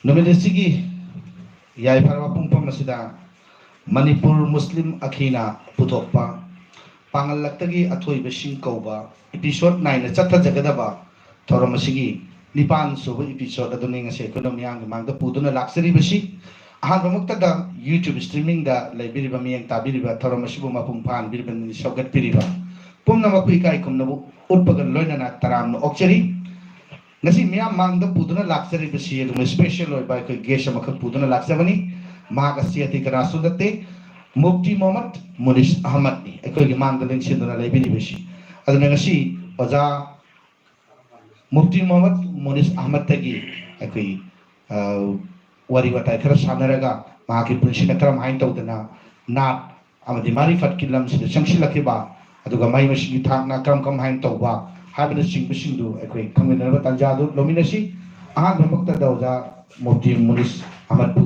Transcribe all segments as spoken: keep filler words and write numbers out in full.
ꯅꯨꯃꯤꯠ ꯑꯁꯤꯒꯤ ꯌꯥꯏꯐꯔꯕ ꯄꯨꯡꯐꯝ ꯑꯁꯤꯗ ꯃꯅꯤꯄꯨꯔ ꯃꯨꯁꯂꯤꯝ ꯑꯈꯦꯅ ꯄꯨꯊꯣꯛꯄ ꯄꯥꯡꯒꯜꯂꯛꯇꯒꯤ ꯑꯊꯣꯏꯕꯁꯤꯡ ꯀꯧꯕ episode nine ꯆꯠꯊꯖꯒꯗꯕ ꯊꯧꯔꯝ ꯑꯁꯤꯒꯤ ꯅꯤꯄꯥꯟ ꯁꯨꯕ episode ꯑꯗꯨꯅꯤ ꯉꯁꯤ ꯑꯩꯈꯣꯏꯅ ꯃꯤꯌꯥꯝꯒꯤ ꯃꯥꯡꯗ ꯄꯨꯗꯨꯅ ꯂꯥꯛꯆꯔꯤꯕꯁꯤ꯫ ꯑꯍꯥꯟꯕꯃꯛꯇꯗ YouTube streamingꯗ ꯂꯩꯕꯤꯔꯤꯕ ꯃꯤꯠꯌꯦꯡ ꯇꯥꯕꯤꯔꯤꯕ ꯊꯧꯔꯝ ꯑꯁꯤꯕꯨ ꯃꯄꯨꯡ ꯐꯥꯍꯟꯕꯤꯔꯤꯕ ꯅꯤꯡꯁꯤꯡ ꯁꯧꯒꯠꯄꯤꯔꯤꯕ ꯄꯨꯝꯅꯃꯛꯄꯨ ꯏꯀꯥꯏ ꯈꯨꯝꯅꯕ ꯎꯠꯄꯒ ꯂꯣꯏꯅꯅ ꯇꯔꯥꯝꯅ ꯑꯣꯛꯆꯔꯤ꯫ ꯉꯁꯤ ꯃꯤꯌꯥꯝ ꯃꯥꯡꯗ ꯄꯨꯗꯨꯅ ꯂꯥꯛꯆꯔꯤꯕꯁꯤ ꯑꯗꯨꯝ special ꯑꯣꯏꯕ ꯑꯩꯈꯣꯏ guest ꯑꯃꯈꯛ ꯄꯨꯗꯨꯅ ꯂꯥꯛꯆꯕꯅꯤ꯫ ꯃꯍꯥꯛ ꯑꯁꯤ ꯑꯇꯩ ꯀꯅꯥꯁꯨ ꯅꯠꯇꯦ, ꯃꯨꯐꯇꯤ ꯃꯣꯍꯝꯃꯗ ꯃꯨꯅꯤꯁ ꯑꯍꯃꯗꯅꯤ ꯑꯩꯈꯣꯏꯒꯤ ꯃꯥꯡꯗ ꯂꯦꯡꯁꯤꯟꯗꯨꯅ ꯂꯩꯕꯤꯔꯤꯕꯁꯤ꯫ ꯑꯗꯨꯅ ꯉꯁꯤ ꯑꯣꯖꯥ ꯃꯨꯐꯇꯤ ꯃꯣꯍꯝꯃꯗ ꯃꯨꯅꯤꯁ ꯑꯍꯃꯗꯇꯒꯤ ꯑꯩꯈꯣꯏ, ꯑ, ꯋꯥꯔꯤ ꯋꯥꯇꯥꯏ ꯈꯔ ꯁꯥꯟꯅꯔꯒ ꯃꯍꯥꯛꯀꯤ ꯄꯨꯟꯁꯤꯅ ꯀꯔꯝ ꯍꯥꯏꯅ ꯇꯧꯗꯅ ꯅꯥꯠ ꯑꯃꯗꯤ ꯃꯥꯔꯤꯐꯠꯀꯤ ꯂꯝꯁꯤꯗ ꯆꯪꯁꯤꯜꯂꯛꯈꯤꯕ, ꯑꯗꯨꯒ ꯃꯍꯩ ꯃꯁꯤꯡꯒꯤ ꯊꯥꯛꯅ ꯀꯔꯝ ꯀꯔꯝ ꯍꯥꯏꯅ ꯇꯧꯕ ꯍꯥꯏꯕꯅꯆꯤꯡꯕꯁꯤꯡꯗꯨ ꯑꯩꯈꯣꯏ ꯈꯪꯃꯤꯟꯅꯅꯕ ꯇꯥꯟꯖꯥ ꯑꯗꯨ ꯂꯧꯃꯤꯟꯅꯁꯤ꯫ ꯑꯍꯥꯟꯕꯃꯛꯇꯗ ꯑꯣꯖꯥ ꯃꯨꯐꯇꯤ ꯃꯨꯅꯤꯁ ꯑꯍꯃꯗꯄꯨ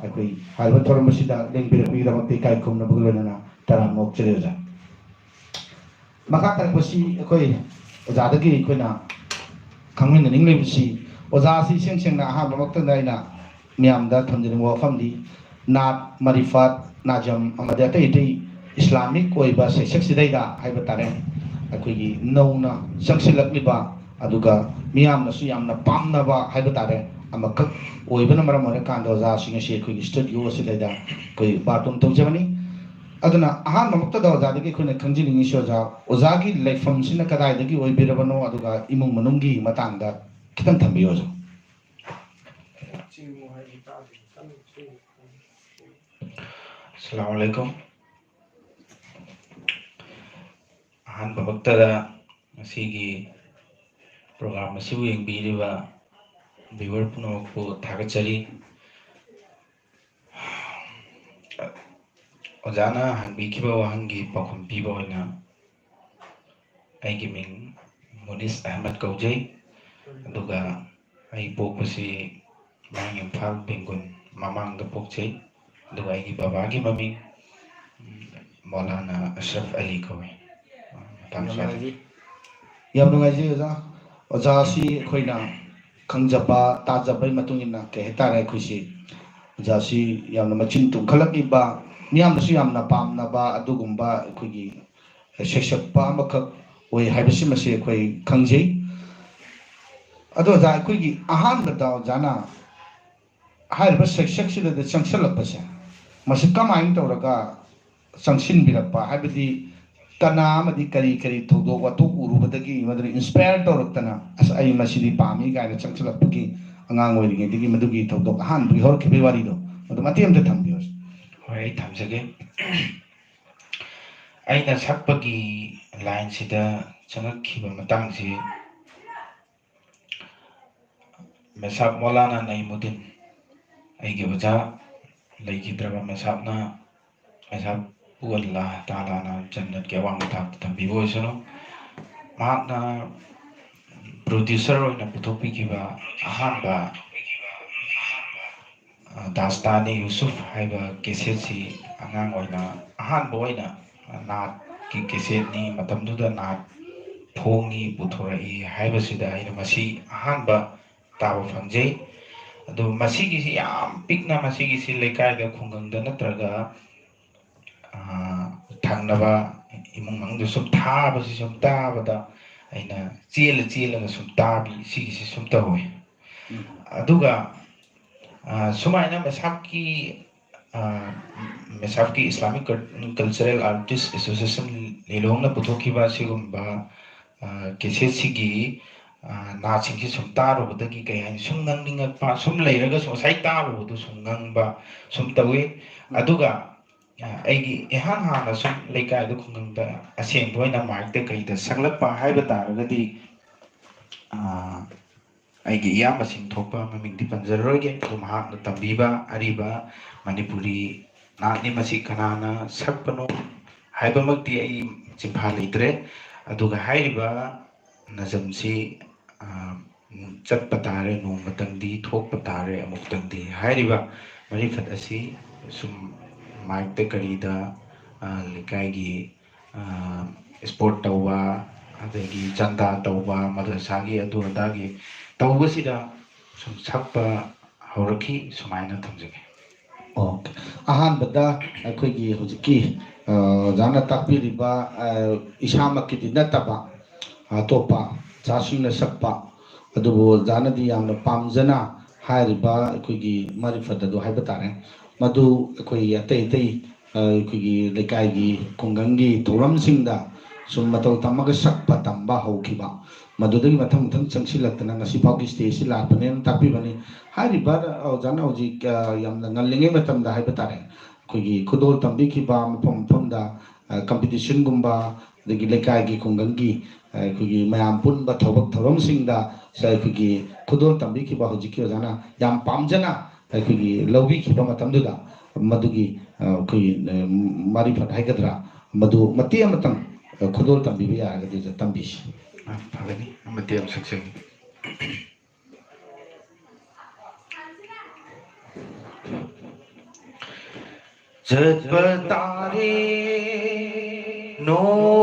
ꯑꯩꯈꯣꯏ ꯍꯥꯏꯔꯤꯕ ꯊꯧꯔꯝ ꯑꯁꯤꯗ ꯂꯦꯡꯕꯤꯔꯛꯄꯒꯤꯗꯃꯛꯇ ꯏꯀꯥꯏ ꯈꯨꯝꯅꯕꯒ ꯂꯣꯏꯅꯅ ꯇꯔꯥꯝꯅ ꯑꯣꯛꯆꯔꯤ ꯑꯣꯖꯥ꯫ ꯃꯈꯥ ꯇꯥꯔꯛꯄꯁꯤ ꯑꯩꯈꯣꯏ ꯑꯣꯖꯥꯗꯒꯤ ꯑꯩꯈꯣꯏꯅ ꯈꯪꯃꯤꯟꯅꯅꯤꯡꯂꯤꯕꯁꯤ, ꯑꯣꯖꯥꯁꯤ ꯏꯁꯦꯡ ꯁꯦꯡꯅ ꯑꯍꯥꯟꯕꯃꯛꯇꯗ ꯑꯩꯅ ꯃꯤꯌꯥꯝꯗ ꯊꯝꯖꯅꯤꯡꯕ ꯋꯥꯐꯝꯗꯤ, ꯅꯥꯠ, ꯃꯥꯔꯤꯐꯠ, ꯅꯥꯖꯝ ꯑꯃꯗꯤ ꯑꯇꯩ ꯑꯇꯩ ꯏꯁꯂꯥꯃꯤꯛ ꯑꯣꯏꯕ ꯁꯩꯁꯛꯁꯤꯗꯩꯗ ꯍꯥꯏꯕ ꯇꯥꯔꯦ, ꯑꯩꯈꯣꯏꯒꯤ ꯅꯧꯅ ꯆꯪꯁꯤꯜꯂꯛꯂꯤꯕ, ꯑꯗꯨꯒ ꯃꯤꯌꯥꯝꯅꯁꯨ ꯌꯥꯝꯅ ꯄꯥꯝꯅꯕ ꯍꯥꯏꯕ ꯇꯥꯔꯦ, ꯑꯃꯈꯛ ꯑꯣꯏꯕꯅ ꯃꯔꯝ ꯑꯣꯏꯔꯀꯥꯟꯗ ꯑꯣꯖꯥꯁꯤꯡ ꯑꯁꯤ ꯑꯩꯈꯣꯏꯒꯤ studio ꯑꯁꯤꯗꯩꯗ ꯑꯩꯈꯣꯏ ꯕꯥꯔꯇꯣꯟ ꯇꯧꯖꯕꯅꯤ꯫ ꯑꯗꯨꯅ ꯑꯍꯥꯟꯕꯃꯛꯇꯗ ꯑꯣꯖꯥꯗꯒꯤ ꯑꯩꯈꯣꯏꯅ ꯈꯪꯖꯅꯤꯡꯉꯤꯁꯤ, ꯑꯣꯖꯥ, ꯑꯣꯖꯥꯒꯤ ꯂꯩꯐꯝꯁꯤꯅ ꯀꯗꯥꯏꯗꯒꯤ ꯑꯣꯏꯕꯤꯔꯕꯅꯣ, ꯑꯗꯨꯒ ꯏꯃꯨꯡ ꯃꯅꯨꯡꯒꯤ ꯃꯇꯥꯡꯗ ꯈꯤꯇꯪ ꯊꯝꯕꯤꯌꯨ, ꯑꯣꯖꯥ꯫ ꯑꯁꯂꯥꯃꯨ ꯑꯂꯥꯏꯀꯨꯝ꯫ ꯑꯍꯥꯟꯕꯃꯛꯇꯗ ꯉꯁꯤꯒꯤ program ꯑꯁꯤꯕꯨ ꯌꯦꯡꯕꯤꯔꯤꯕ viewer ꯄꯨꯝꯅꯃꯛꯄꯨ ꯊꯥꯒꯠꯆꯔꯤ꯫ ꯑꯣꯖꯥꯅ ꯍꯪꯕꯤꯈꯤꯕ ꯋꯥꯍꯪꯒꯤ ꯄꯥꯎꯈꯨꯝ ꯄꯤꯕ ꯑꯣꯏꯅ, ꯑꯩꯒꯤ ꯃꯤꯡ ꯃꯨꯅꯤꯁ ꯑꯍꯃꯗ ꯀꯧꯖꯩ, ꯑꯗꯨꯒ ꯑꯩ ꯄꯣꯛꯄꯁꯤ ꯃꯌꯥꯡ ꯏꯝꯐꯥꯜ ꯕꯦꯡꯒꯨꯟ ꯃꯃꯥꯡꯗ ꯄꯣꯛꯆꯩ, ꯑꯗꯨꯒ ꯑꯩꯒꯤ ꯕꯕꯥꯒꯤ ꯃꯃꯤꯡ, ꯎꯝ, ꯃꯧꯂꯥꯅꯥ ꯑꯁꯔꯐ ꯑꯂꯤ ꯀꯧꯏ꯫ ꯃꯇꯥꯡ ꯌꯥꯝ ꯆꯥꯗꯅ꯫ ꯅꯨꯡꯉꯥꯏꯖꯩ꯫ ꯌꯥꯝ ꯅꯨꯡꯉꯥꯏꯖꯩ ꯑꯣꯖꯥ꯫ ꯑꯣꯖꯥꯁꯤ ꯑꯩꯈꯣꯏꯅ ꯈꯪꯖꯕ ꯇꯥꯖꯕꯒꯤ ꯃꯇꯨꯡ ꯏꯟꯅ ꯀꯩ ꯍꯥꯏꯇꯥꯔꯦ, ꯑꯩꯈꯣꯏꯁꯤ ꯑꯣꯖꯥꯁꯤ ꯌꯥꯝꯅ ꯃꯆꯤꯟ ꯇꯨꯝꯈꯠꯂꯛꯂꯤꯕ, ꯃꯤꯌꯥꯝꯅꯁꯨ ꯌꯥꯝꯅ ꯄꯥꯝꯅꯕ ꯑꯗꯨꯒꯨꯝꯕ ꯑꯩꯈꯣꯏꯒꯤ ꯁꯩꯁꯛꯄ ꯑꯃꯈꯛ ꯑꯣꯏ ꯍꯥꯏꯕꯁꯤꯃꯁꯨ ꯑꯩꯈꯣꯏ ꯈꯪꯖꯩ꯫ ꯑꯗꯣ ꯑꯣꯖꯥ, ꯑꯩꯈꯣꯏꯒꯤ ꯑꯍꯥꯟꯕꯗ ꯑꯣꯖꯥꯅ ꯍꯥꯏꯔꯤꯕ ꯁꯩꯁꯛꯁꯤꯗ ꯆꯪꯁꯤꯜꯂꯛꯄꯁꯦ, ꯃꯁꯤ ꯀꯃꯥꯏꯅ ꯇꯧꯔꯒ ꯆꯪꯁꯤꯟꯕꯤꯔꯛꯄ, ꯍꯥꯏꯕꯗꯤ ꯀꯅꯥ ꯑꯃꯗꯤ ꯀꯔꯤ ꯀꯔꯤ ꯊꯧꯗꯣꯛ ꯋꯥꯊꯣꯛ ꯎꯔꯨꯕꯗꯒꯤ ꯃꯗꯨꯅ inspire ꯇꯧꯔꯛꯇꯅ "ꯑꯁ, ꯑꯩ ꯃꯁꯤꯗꯤ ꯄꯥꯝꯃꯤ" ꯀꯥꯏꯅ ꯆꯪꯁꯤꯜꯂꯛꯄꯒꯤ ꯑꯉꯥꯡ ꯑꯣꯏꯔꯤꯉꯩꯗꯒꯤ ꯃꯗꯨꯒꯤ ꯊꯧꯗꯣꯛ ꯑꯍꯥꯟꯕꯒꯤ ꯍꯧꯔꯛꯈꯤꯕꯒꯤ ꯋꯥꯔꯤꯗꯣ ꯃꯗꯨ ꯃꯇꯦꯛ ꯑꯃꯇ ꯊꯝꯕꯤꯌꯨ꯫ ꯍꯣꯏ, ꯑꯩ ꯊꯝꯖꯒꯦ꯫ ꯑꯩꯅ ꯁꯛꯄꯒꯤ ꯂꯥꯏꯟꯁꯤꯗ ꯆꯪꯉꯛꯈꯤꯕ ꯃꯇꯥꯡꯁꯤ ꯃꯦꯁꯥꯞ ꯃꯧꯂꯥꯅꯥ ꯅꯏꯃꯨꯗꯤꯟ, ꯑꯩꯒꯤ ꯑꯣꯖꯥ, ꯂꯩꯈꯤꯗ꯭ꯔꯕ ꯃꯦꯁꯥꯞꯅ, ꯃꯦꯁꯥꯞꯄꯨ ꯑꯜꯂꯥꯍ ꯇꯥꯂꯥꯅ ꯖꯟꯅꯠꯀꯤ ꯑꯋꯥꯡꯕ ꯊꯥꯛꯇ ꯊꯝꯕꯤꯕ ꯑꯣꯏꯁꯅꯨ꯫ ꯃꯍꯥꯛꯅ ꯄ꯭ꯔꯣꯗ꯭ꯌꯨꯁꯔ ꯑꯣꯏꯅ ꯄꯨꯊꯣꯛꯄꯤꯈꯤꯕ ꯑꯍꯥꯟꯕ, ꯑ, ꯗꯥꯁꯇꯥꯅꯤ ꯌꯨꯁꯨꯐ ꯍꯥꯏꯕ ꯀꯦꯁꯦꯠꯁꯤ ꯑꯉꯥꯡ ꯑꯣꯏꯅ ꯑꯍꯥꯟꯕ ꯑꯣꯏꯅ ꯅꯥꯠꯀꯤ ꯀꯦꯁꯦꯠꯅꯤ, ꯃꯇꯝꯗꯨꯗ ꯅꯥꯠ ꯐꯣꯡꯉꯤ, ꯄꯨꯊꯣꯔꯛꯏ ꯍꯥꯏꯕꯁꯤꯗ ꯑꯩꯅ ꯃꯁꯤ ꯑꯍꯥꯟꯕ ꯇꯥꯕ ꯐꯪꯖꯩ꯫ ꯑꯗꯨ ꯃꯁꯤꯒꯤꯁꯤ ꯌꯥꯝ ꯄꯤꯛꯅ, ꯃꯁꯤꯒꯤꯁꯤ ꯂꯩꯀꯥꯏꯗ, ꯈꯨꯡꯒꯪꯗ ꯅꯠꯇ꯭ꯔꯒ, ꯑ, ꯊꯪꯅꯕ ꯏꯃꯨꯡ ꯃꯅꯨꯡꯗ ꯁꯨꯝ ꯊꯥꯕꯁꯤ ꯁꯨꯝ ꯇꯥꯕꯗ ꯑꯩꯅ ꯆꯦꯜꯂ ꯆꯦꯜꯂꯒ ꯁꯨꯝ ꯇꯥꯕꯤ, ꯁꯤꯒꯤꯁꯤ ꯁꯨꯝ ꯇꯧꯋꯤ꯫ ꯎꯝ꯫ ꯑꯗꯨꯒ, ꯑ, ꯁꯨꯃꯥꯏꯅ ꯃꯦꯁꯥꯞꯀꯤ, ꯑ, ꯃꯦꯁꯥꯞꯀꯤ Islamic Cul-, Cultural Artist Association ꯂꯤꯂꯣꯡꯅ ꯄꯨꯊꯣꯛꯈꯤꯕ ꯑꯁꯤꯒꯨꯝꯕ, ꯑ, ꯀꯦꯁꯦꯠꯁꯤꯒꯤ, ꯑ, ꯅꯥꯠꯁꯤꯡꯁꯤ ꯁꯨꯝ ꯇꯥꯔꯨꯕꯗꯒꯤ, ꯀꯩ ꯍꯥꯏꯅꯤ, ꯁꯨꯝ ꯉꯪꯅꯤꯡꯉꯛꯄ, ꯁꯨꯝ ꯂꯩꯔꯒꯁꯨ ꯉꯁꯥꯏ ꯇꯥꯔꯨꯕꯗꯨ ꯁꯨꯝ ꯉꯪꯕ ꯁꯨꯝ ꯇꯧꯏ꯫ ꯑꯗꯨꯒ, ꯑ, ꯑꯩꯒꯤ ꯏꯍꯥꯟ ꯍꯥꯟꯅ ꯁꯨꯝ ꯂꯩꯀꯥꯏꯗ, ꯈꯨꯡꯒꯪꯗ ꯑꯁꯦꯡꯕ ꯑꯣꯏꯅ ꯃꯥꯏꯛꯇ ꯀꯩꯗ ꯁꯛꯂꯛꯄ ꯍꯥꯏꯕ ꯇꯥꯔꯒꯗꯤ, ꯑ, ꯑꯩꯒꯤ ꯏꯌꯥꯝꯕꯁꯤꯡ ꯊꯣꯛꯄ, ꯃꯃꯤꯡꯗꯤ ꯄꯟꯖꯔꯔꯣꯏꯒꯦ, ꯑꯗꯨ ꯃꯍꯥꯛꯅ ꯇꯝꯕꯤꯕ ꯑꯔꯤꯕ ꯃꯅꯤꯄꯨꯔꯤ ꯅꯥꯠꯅꯤ꯫ ꯃꯁꯤ ꯀꯅꯥꯅ ꯁꯛꯄꯅꯣ ꯍꯥꯏꯕꯃꯛꯇꯤ ꯑꯩ ꯆꯤꯟꯐꯥ ꯂꯩꯇ꯭ꯔꯦ꯫ ꯑꯗꯨꯒ ꯍꯥꯏꯔꯤꯕ ꯅꯖꯝꯁꯤ, ꯑ, ꯆꯠꯄ ꯇꯥꯔꯦ, ꯅꯣꯡꯃꯇꯪꯗꯤ ꯊꯣꯛꯄ ꯇꯥꯔꯦ, ꯑꯃꯨꯛꯇꯪꯗꯤ꯫ ꯍꯥꯏꯔꯤꯕ ꯃꯔꯤꯐꯠ ꯑꯁꯤ ꯁꯨꯝ ꯃꯥꯏꯛꯇ ꯀꯔꯤꯗ, ꯑ, ꯂꯩꯀꯥꯏꯒꯤ, ꯑ, ꯁ꯭ꯄꯣꯔꯠ ꯇꯧꯕ, ꯑꯗꯒꯤ ꯆꯟꯗꯥ ꯇꯧꯕ, ꯃꯗ꯭ꯔꯁꯥꯒꯤ ꯑꯗꯨ ꯑꯗꯥꯒꯤ ꯇꯧꯕꯁꯤꯗ ꯁꯨꯝ ꯁꯛꯄ ꯍꯧꯔꯛꯈꯤ꯫ ꯁꯨꯃꯥꯏꯅ ꯊꯝꯖꯒꯦ꯫ ꯑꯣꯀꯦ꯫ ꯑꯍꯥꯟꯕꯗ ꯑꯩꯈꯣꯏꯒꯤ ꯍꯧꯖꯤꯛꯀꯤ ꯑ, ꯑꯣꯖꯥꯅ ꯇꯥꯛꯄꯤꯔꯤꯕ ꯑ, ꯏꯁꯥꯃꯛꯀꯤꯗꯤ ꯅꯠꯇꯕ ꯑꯇꯣꯞꯄ ꯑꯣꯖꯥꯁꯤꯡꯅ ꯁꯛꯄ, ꯑꯗꯨꯕꯨ ꯑꯣꯖꯥꯅꯗꯤ ꯌꯥꯝꯅ ꯄꯥꯝꯖꯅ ꯍꯥꯏꯔꯤꯕ ꯑꯩꯈꯣꯏꯒꯤ ꯃꯥꯔꯤꯐꯠ ꯑꯗꯨ ꯍꯥꯏꯕ ꯇꯥꯔꯦ꯫ ꯃꯗꯨ ꯑꯩꯈꯣꯏꯒꯤ ꯑꯇꯩ ꯑꯇꯩ ꯑ, ꯑꯩꯈꯣꯏꯒꯤ ꯂꯩꯀꯥꯏꯒꯤ ꯈꯨꯡꯒꯪꯒꯤ ꯊꯧꯔꯝꯁꯤꯡꯗ ꯁꯨꯝ ꯃꯇꯧ ꯇꯝꯃꯒ ꯁꯛꯄ ꯇꯝꯕ ꯍꯧꯈꯤꯕ, ꯃꯗꯨꯗꯒꯤ ꯃꯊꯪ ꯃꯊꯪ ꯆꯪꯁꯤꯜꯂꯛꯇꯅ ꯉꯁꯤ ꯐꯥꯎꯒꯤ ꯁ꯭ꯇꯦꯖꯁꯤ ꯂꯥꯛꯄꯅꯦꯅ ꯇꯥꯛꯄꯤꯕꯅꯤ꯫ ꯍꯥꯏꯔꯤꯕ ꯑꯣꯖꯥꯅ ꯍꯧꯖꯤꯛ ꯑ, ꯌꯥꯝꯅ ꯉꯜꯂꯤꯉꯩ ꯃꯇꯝꯗ ꯍꯥꯏꯕ ꯇꯥꯔꯦ, ꯑꯩꯈꯣꯏꯒꯤ ꯈꯨꯗꯣꯜ ꯇꯝꯕꯤꯈꯤꯕ ꯃꯐꯝ ꯃꯐꯝꯗ ꯑ, ꯀꯝꯄꯤꯇꯤꯁꯟꯒꯨꯝꯕ, ꯑꯗꯒꯤ ꯂꯩꯀꯥꯏꯒꯤ ꯈꯨꯡꯒꯪꯒꯤ ꯑ, ꯑꯩꯈꯣꯏꯒꯤ ꯃꯌꯥꯝ ꯄꯨꯟꯕ ꯊꯕꯛ ꯊꯧꯔꯝꯁꯤꯡꯗ ꯁ-, ꯑꯩꯈꯣꯏꯒꯤ ꯈꯨꯗꯣꯜ ꯇꯝꯕꯤꯈꯤꯕ ꯍꯧꯖꯤꯛꯀꯤ ꯑꯣꯖꯥꯅ ꯌꯥꯝ ꯄꯥꯝꯖꯅ ꯑꯩꯈꯣꯏꯒꯤ ꯂꯧꯕꯤꯈꯤꯕ ꯃꯇꯝꯗꯨꯗ ꯃꯗꯨꯒꯤ ꯑ, ꯑꯩꯈꯣꯏꯒꯤ ꯑ, ꯃꯥꯔꯤꯐꯠ ꯍꯥꯏꯒꯗ꯭ꯔꯥ, ꯃꯗꯨ ꯃꯇꯦꯛ ꯑꯃꯇꯪ ꯑ, ꯈꯨꯗꯣꯜ ꯇꯝꯕꯤꯕ ꯌꯥꯔꯒꯗꯤ ꯑꯣꯖꯥ ꯇꯝꯕꯤꯁꯤ꯫ ꯑ, ꯐꯒꯅꯤ꯫ ꯑꯃꯗꯤ ꯌꯥꯝ ꯁꯛꯆꯒꯦ꯫ ꯆꯠꯄ ꯇꯥꯔꯦ ꯅꯣꯡꯃꯇꯪꯗꯤ,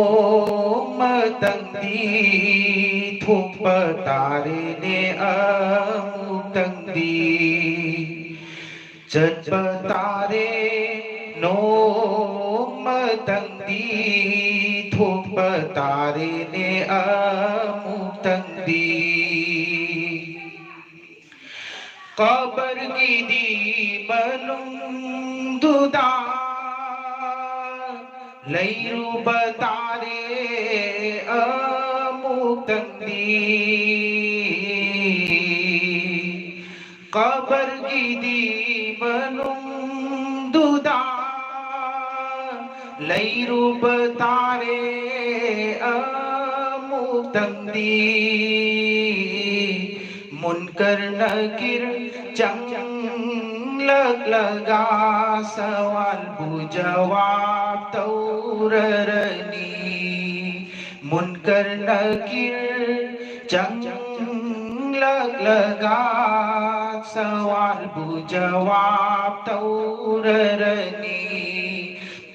ꯊꯣꯛꯄ ꯇꯥꯔꯦꯅꯦ ꯑꯃꯨꯛꯇꯪꯗꯤ꯫ ꯆꯠꯄ ꯇꯥꯔꯦ ꯅꯣꯡꯃꯇꯪꯗꯤ, ꯊꯣꯛꯄ ꯇꯥꯔꯦꯅꯦ ꯑꯃꯨꯛꯇꯪꯗꯤ꯫ ꯀꯕꯔꯒꯤꯗꯤ ꯃꯅꯨꯡꯗꯨꯗ ꯂꯩꯔꯨꯕ ꯇꯥꯔꯦ ꯑꯃꯨꯛꯇꯪꯗꯤ꯫ ꯀꯕꯔꯒꯤꯗꯤ ꯃꯅꯨꯡꯗꯨꯗ ꯂꯩꯔꯨꯕ ꯇꯥꯔꯦ ꯑꯃꯨꯛꯇꯪꯗꯤ꯫ ꯃꯨꯟꯀꯔ ꯅꯀꯤꯔ ꯆꯪꯂꯛꯂꯒ ꯁꯋꯥꯜꯕꯨ ꯖꯋꯥꯕ ꯇꯧꯔꯔꯅꯤ꯫ ꯃꯨꯟꯀꯔ ꯅꯀꯤꯔ ꯆꯪꯂꯛꯂꯒ ꯁꯋꯥꯜꯕꯨ ꯖꯋꯥꯕ ꯇꯧꯔꯔꯅꯤ꯫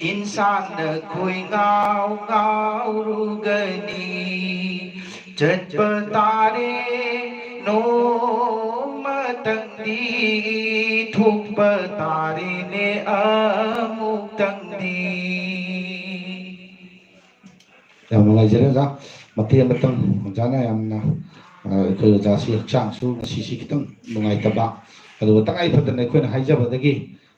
ꯏꯟꯁꯥꯟꯅ ꯈꯣꯏ ꯉꯥꯎ ꯉꯥꯎꯔꯨꯒꯅꯤ꯫ ꯆꯠꯄ ꯇꯥꯔꯦ ꯅꯣꯡꯃꯇꯪꯗꯤ ꯊꯣꯛꯄ ꯇꯥꯔꯦꯅꯦ ꯑꯃꯨꯛꯇꯪꯗꯤ꯫ ꯌꯥꯝ ꯅꯨꯡꯉꯥꯏꯖꯔꯦ ꯑꯣꯖꯥ꯫ ꯃꯇꯦꯛ ꯑꯃꯇꯪ ꯑꯣꯖꯥꯅ ꯌꯥꯝꯅ, ꯑ, ꯑꯩꯈꯣꯏ ꯑꯣꯖꯥꯁꯤ ꯍꯛꯆꯥꯡꯁꯨ ꯉꯁꯤꯁꯤ ꯈꯤꯇꯪ ꯅꯨꯡꯉꯥꯏꯇꯕ, ꯑꯗꯨꯒ ꯇꯉꯥꯏ ꯐꯗꯅ ꯑꯩꯈꯣꯏꯅ ꯍꯥꯏꯖꯕꯗꯒꯤ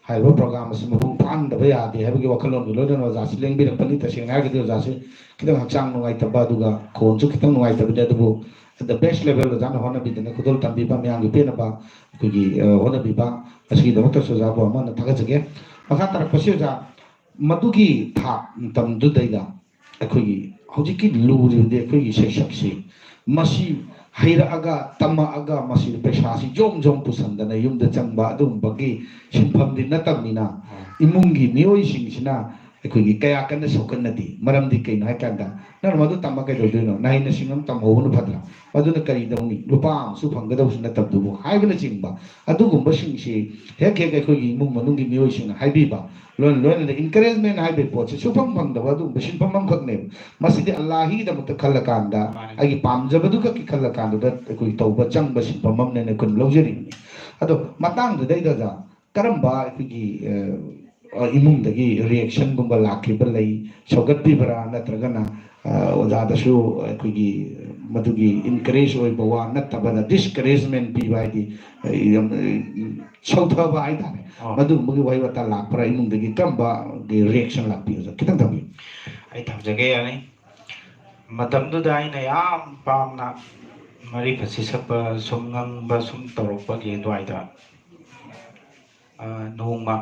ꯍꯥꯏꯔꯤꯕ ꯄ꯭ꯔꯣꯒ꯭ꯔꯥꯝ ꯑꯁꯤ ꯃꯄꯨꯡ ꯐꯥꯍꯟꯗꯕ ꯌꯥꯗꯦ ꯍꯥꯏꯕꯒꯤ ꯋꯥꯈꯜꯂꯣꯟꯒ ꯂꯣꯏꯅꯅ ꯑꯣꯖꯥꯁꯤ ꯂꯦꯡꯕꯤꯔꯛꯄꯅꯤ꯫ ꯇꯁꯦꯡꯅ ꯍꯥꯏꯔꯒꯗꯤ ꯑꯣꯖꯥꯁꯤ ꯈꯤꯇꯪ ꯍꯛꯆꯥꯡ ꯅꯨꯡꯉꯥꯏꯇꯕ, ꯑꯗꯨꯒ ꯈꯣꯟꯁꯨ ꯈꯤꯇꯪ ꯅꯨꯡꯉꯥꯏꯇꯕꯅꯤ, ꯑꯗꯨꯕꯨ at the best level ꯑꯣꯖꯥꯅ ꯍꯣꯠꯅꯕꯤꯗꯅ ꯈꯨꯗꯣꯜ ꯇꯝꯕꯤꯕ, ꯃꯌꯥꯝꯒꯤ ꯄꯦꯟꯅꯕ ꯑꯩꯈꯣꯏꯒꯤ, ꯑ, ꯍꯣꯠꯅꯕꯤꯕ ꯑꯁꯤꯒꯤꯗꯃꯛꯇꯁꯨ ꯑꯣꯖꯥꯕꯨ ꯑꯃꯨꯛ ꯍꯟꯅ ꯊꯥꯒꯠꯆꯒꯦ꯫ ꯃꯈꯥ ꯇꯥꯔꯛꯄꯁꯤ ꯑꯣꯖꯥ, ꯃꯗꯨꯒꯤ ꯊꯥꯛ ꯃꯇꯝꯗꯨꯗꯩꯗ ꯑꯩꯈꯣꯏꯒꯤ ꯍꯧꯖꯤꯛꯀꯤ ꯂꯨꯔꯤꯕꯗꯤ ꯑꯩꯈꯣꯏꯒꯤ ꯁꯩꯁꯛꯁꯤ, ꯃꯁꯤ ꯍꯩꯔꯛꯑꯒ, ꯇꯝꯃꯛꯑꯒ, ꯃꯁꯤ ꯄꯩꯁꯥꯁꯤ ꯖꯣꯝ ꯖꯣꯝ ꯄꯨꯁꯟꯗꯅ ꯌꯨꯝꯗ ꯆꯪꯕ ꯑꯗꯨꯒꯨꯝꯕꯒꯤ ꯁꯤꯟꯐꯝꯗꯤ ꯅꯠꯇꯕꯅꯤꯅ, ꯏꯃꯨꯡꯒꯤ ꯃꯤꯑꯣꯏꯁꯤꯡꯁꯤꯅ ꯑꯩꯈꯣꯏꯒꯤ ꯀꯌꯥ ꯀꯟꯅ ꯁꯣꯛꯀꯟꯅꯗꯦ꯫ ꯃꯔꯝꯗꯤ ꯀꯩꯅꯣ ꯍꯥꯏ ꯀꯥꯟꯗ, "ꯅꯪꯅ ꯃꯗꯨ ꯇꯝꯃ ꯀꯩꯗꯧꯗꯣꯏꯅꯣ? ꯅꯍꯩ ꯅꯁꯤꯡ ꯑꯃ ꯇꯝꯍꯧꯕꯅ ꯐꯠꯇ꯭ꯔꯥ? ꯃꯗꯨꯅ ꯀꯔꯤ ꯇꯧꯅꯤ? ꯂꯨꯄꯥ ꯑꯃꯁꯨ ꯐꯪꯒꯗꯧꯕꯁꯨ ꯅꯠꯇꯕꯗꯨꯕꯨ" ꯍꯥꯏꯕꯅꯆꯤꯡꯕ ꯑꯗꯨꯒꯨꯝꯕꯁꯤꯡꯁꯤ ꯍꯦꯛ ꯍꯦꯛ ꯑꯩꯈꯣꯏꯒꯤ ꯏꯃꯨꯡ ꯃꯅꯨꯡꯒꯤ ꯃꯤꯑꯣꯏꯁꯤꯡꯅ ꯍꯥꯏꯕꯤꯕ, ꯂꯣꯏꯅ ꯂꯣꯏꯅꯅ encouragement ꯍꯥꯏꯕꯒꯤ ꯄꯣꯠꯁꯦ ꯁꯨꯐꯪ ꯐꯪꯗꯕ ꯑꯗꯨꯒꯨꯝꯕ ꯁꯤꯟꯐꯝ ꯑꯃꯈꯛꯅꯦꯕ꯫ ꯃꯁꯤꯗꯤ ꯑꯜꯂꯥꯍꯤꯒꯤꯗꯃꯛꯇ ꯈꯜꯂꯀꯥꯟꯗ, ꯃꯥꯅꯤ꯫ ꯑꯩꯒꯤ ꯄꯥꯝꯖꯕꯗꯨ ꯈꯛꯀꯤ ꯈꯜꯂꯀꯥꯟꯗꯨꯗ ꯑꯩꯈꯣꯏ ꯇꯧꯕ ꯆꯪꯕ ꯁꯤꯟꯐꯝ ꯑꯃꯅꯦꯅ ꯑꯩꯈꯣꯏꯅ ꯂꯧꯖꯔꯤꯕꯅꯤ꯫ ꯑꯗꯣ ꯃꯇꯥꯡꯗꯨꯗꯩꯗ ꯑꯣꯖꯥ, ꯀꯔꯝꯕ ꯑꯩꯈꯣꯏꯒꯤ, ꯑ, ꯑ, ꯏꯃꯨꯡꯗꯒꯤ reaction ꯒꯨꯝꯕ ꯂꯥꯛꯈꯤꯕ ꯂꯩ? ꯁꯧꯒꯠꯄꯤꯕ꯭ꯔꯥ? ꯅꯠꯇ꯭ꯔꯒꯅ, ꯑ, ꯑꯣꯖꯥꯗꯁꯨ ꯑꯩꯈꯣꯏꯒꯤ ꯃꯗꯨꯒꯤ encourage ꯑꯣꯏꯕ ꯋꯥ ꯅꯠꯇꯕꯗ discouragement ꯄꯤꯕ, ꯍꯥꯏꯗꯤ, ꯑ, ꯌꯥꯝ, ꯑ, ꯁꯧꯊꯕ ꯍꯥꯏꯇꯥꯔꯦ, ꯑꯣ꯫ ꯃꯗꯨꯒꯨꯝꯕꯒꯤ ꯋꯥꯍꯩ ꯋꯥꯇꯥ ꯂꯥꯛꯄ꯭ꯔꯥ? ꯏꯃꯨꯡꯗꯒꯤ ꯀꯔꯝꯕ reaction ꯂꯥꯛꯄꯤ, ꯑꯣꯖꯥ? ꯈꯤꯇꯪ ꯊꯝꯕꯤꯌꯨ꯫ ꯑꯩ ꯊꯝꯖꯒꯦ, ꯌꯥꯅꯤ꯫ ꯃꯇꯝꯗꯨꯗ ꯑꯩꯅ ꯌꯥꯝ ꯄꯥꯝꯅ ꯃꯔꯤꯐꯠꯁꯤ ꯁꯛꯄ, ꯁꯨꯝ ꯉꯪꯕ, ꯁꯨꯝ ꯇꯧꯔꯛꯄꯒꯤ ꯑꯗꯨꯋꯥꯏꯗ, ꯑ, ꯅꯣꯡꯃ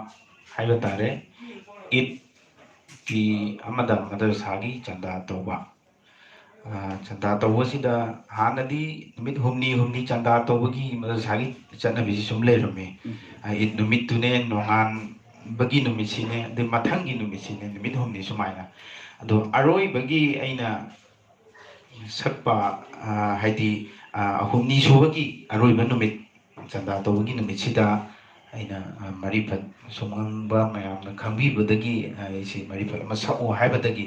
ꯍꯥꯏꯕ ꯇꯥꯔꯦ, ꯏꯗꯀꯤ ꯑꯃꯗ ꯃꯗꯔꯁꯥꯒꯤ ꯆꯟꯗꯥ ꯇꯧꯕ꯫ ꯑ, ꯆꯟꯗꯥ ꯇꯧꯕꯁꯤꯗ ꯍꯥꯟꯅꯗꯤ ꯅꯨꯃꯤꯠ ꯍꯨꯝꯅꯤ ꯍꯨꯝꯅꯤ ꯆꯟꯗꯥ ꯇꯧꯕꯒꯤ ꯃꯗꯔꯁꯥꯒꯤ ꯆꯠꯅꯕꯤꯁꯤ ꯁꯨꯝ ꯂꯩꯔꯝꯃꯤ꯫ ꯎꯝ꯫ ꯑ, ꯏꯗ ꯅꯨꯃꯤꯠꯇꯨꯅꯦ, ꯅꯣꯡꯉꯥꯟꯕꯒꯤ ꯅꯨꯃꯤꯠꯁꯤꯅꯦ, ꯑꯗꯩ ꯃꯊꯪꯒꯤ ꯅꯨꯃꯤꯠꯁꯤꯅꯦ, ꯅꯨꯃꯤꯠ ꯍꯨꯝꯅꯤ ꯁꯨꯃꯥꯏꯅ꯫ ꯑꯗꯣ ꯑꯔꯣꯏꯕꯒꯤ ꯑꯩꯅ ꯁꯛꯄ, ꯑ, ꯍꯥꯏꯗꯤ, ꯑ, ꯍꯨꯝꯅꯤ ꯁꯨꯕꯒꯤ ꯑꯔꯣꯏꯕ ꯅꯨꯃꯤꯠ, ꯆꯟꯗꯥ ꯇꯧꯕꯒꯤ ꯅꯨꯃꯤꯠꯁꯤꯗ ꯑꯩꯅ, ꯑ, ꯃꯔꯤꯐꯠ ꯁꯨꯝꯉꯪꯕ ꯃꯌꯥꯝꯅ ꯈꯪꯕꯤꯕꯗꯒꯤ, ꯑ, ꯑꯩꯁꯦ ꯃꯔꯤꯐꯠ ꯑꯃ ꯁꯛꯑꯣ ꯍꯥꯏꯕꯗꯒꯤ,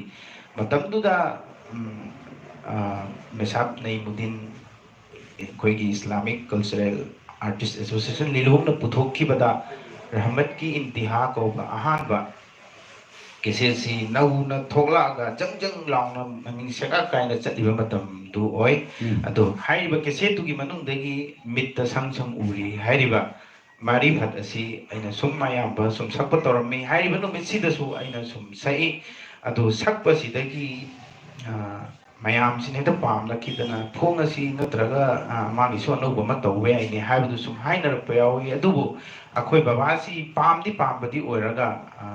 ꯃꯇꯝꯗꯨꯗ, ꯎꯝ, ꯑ, ꯃꯦꯁꯥꯞ ꯅꯩꯃꯨꯗꯤꯟ ꯑꯩꯈꯣꯏꯒꯤ Islamic Cultural Artist Association ꯂꯤꯂꯣꯡꯅ ꯄꯨꯊꯣꯛꯈꯤꯕꯗ ꯔꯍꯃꯠꯀꯤ ꯏꯟꯇꯤꯍꯥ ꯀꯧꯕ ꯑꯍꯥꯟꯕ ꯀꯦꯁꯦꯠꯁꯤ ꯅꯧꯅ ꯊꯣꯛꯂꯛꯑꯒ ꯖꯪ ꯖꯪ ꯂꯥꯎꯅ ꯃꯃꯤꯡ ꯁꯦꯒꯥꯛ ꯀꯥꯏꯅ ꯆꯠꯂꯤꯕ ꯃꯇꯝꯗꯨ ꯑꯣꯏ꯫ ꯎꯝ꯫ ꯑꯗꯣ ꯍꯥꯏꯔꯤꯕ ꯀꯦꯁꯦꯠꯇꯨꯒꯤ ꯃꯅꯨꯡꯗꯒꯤ ꯃꯤꯠꯇ ꯁꯪ ꯁꯪ ꯎꯔꯤ ꯍꯥꯏꯔꯤꯕ ꯃꯥꯔꯤꯐꯠ ꯑꯁꯤ ꯑꯩꯅ ꯁꯨꯝ ꯑꯌꯥꯝꯕ ꯁꯨꯝ ꯁꯛꯄ ꯇꯧꯔꯝꯃꯤ꯫ ꯍꯥꯏꯔꯤꯕ ꯅꯨꯃꯤꯠꯁꯤꯗꯁꯨ ꯑꯩꯅ ꯁꯨꯝ ꯁꯛꯏ꯫ ꯑꯗꯨ ꯁꯛꯄꯁꯤꯗꯒꯤ, ꯑ, ꯃꯌꯥꯝꯁꯤꯅ ꯍꯦꯛꯇ ꯄꯥꯝꯂꯛꯈꯤꯗꯅ, "ꯐꯣꯡ ꯑꯁꯤ ꯅꯠꯇ꯭ꯔꯒ, ꯑ, ꯃꯥꯒꯤꯁꯨ ꯑꯅꯧꯕ ꯑꯃ ꯇꯧꯕ ꯌꯥꯏꯅꯦ" ꯍꯥꯏꯕꯗꯨ ꯁꯨꯝ ꯍꯥꯏꯅꯔꯛꯄ ꯌꯥꯎꯏ꯫ ꯑꯗꯨꯕꯨ ꯑꯩꯈꯣꯏ ꯕꯕꯥꯁꯤ ꯄꯥꯝꯗꯤ ꯄꯥꯝꯕꯗꯤ ꯑꯣꯏꯔꯒ, ꯑ,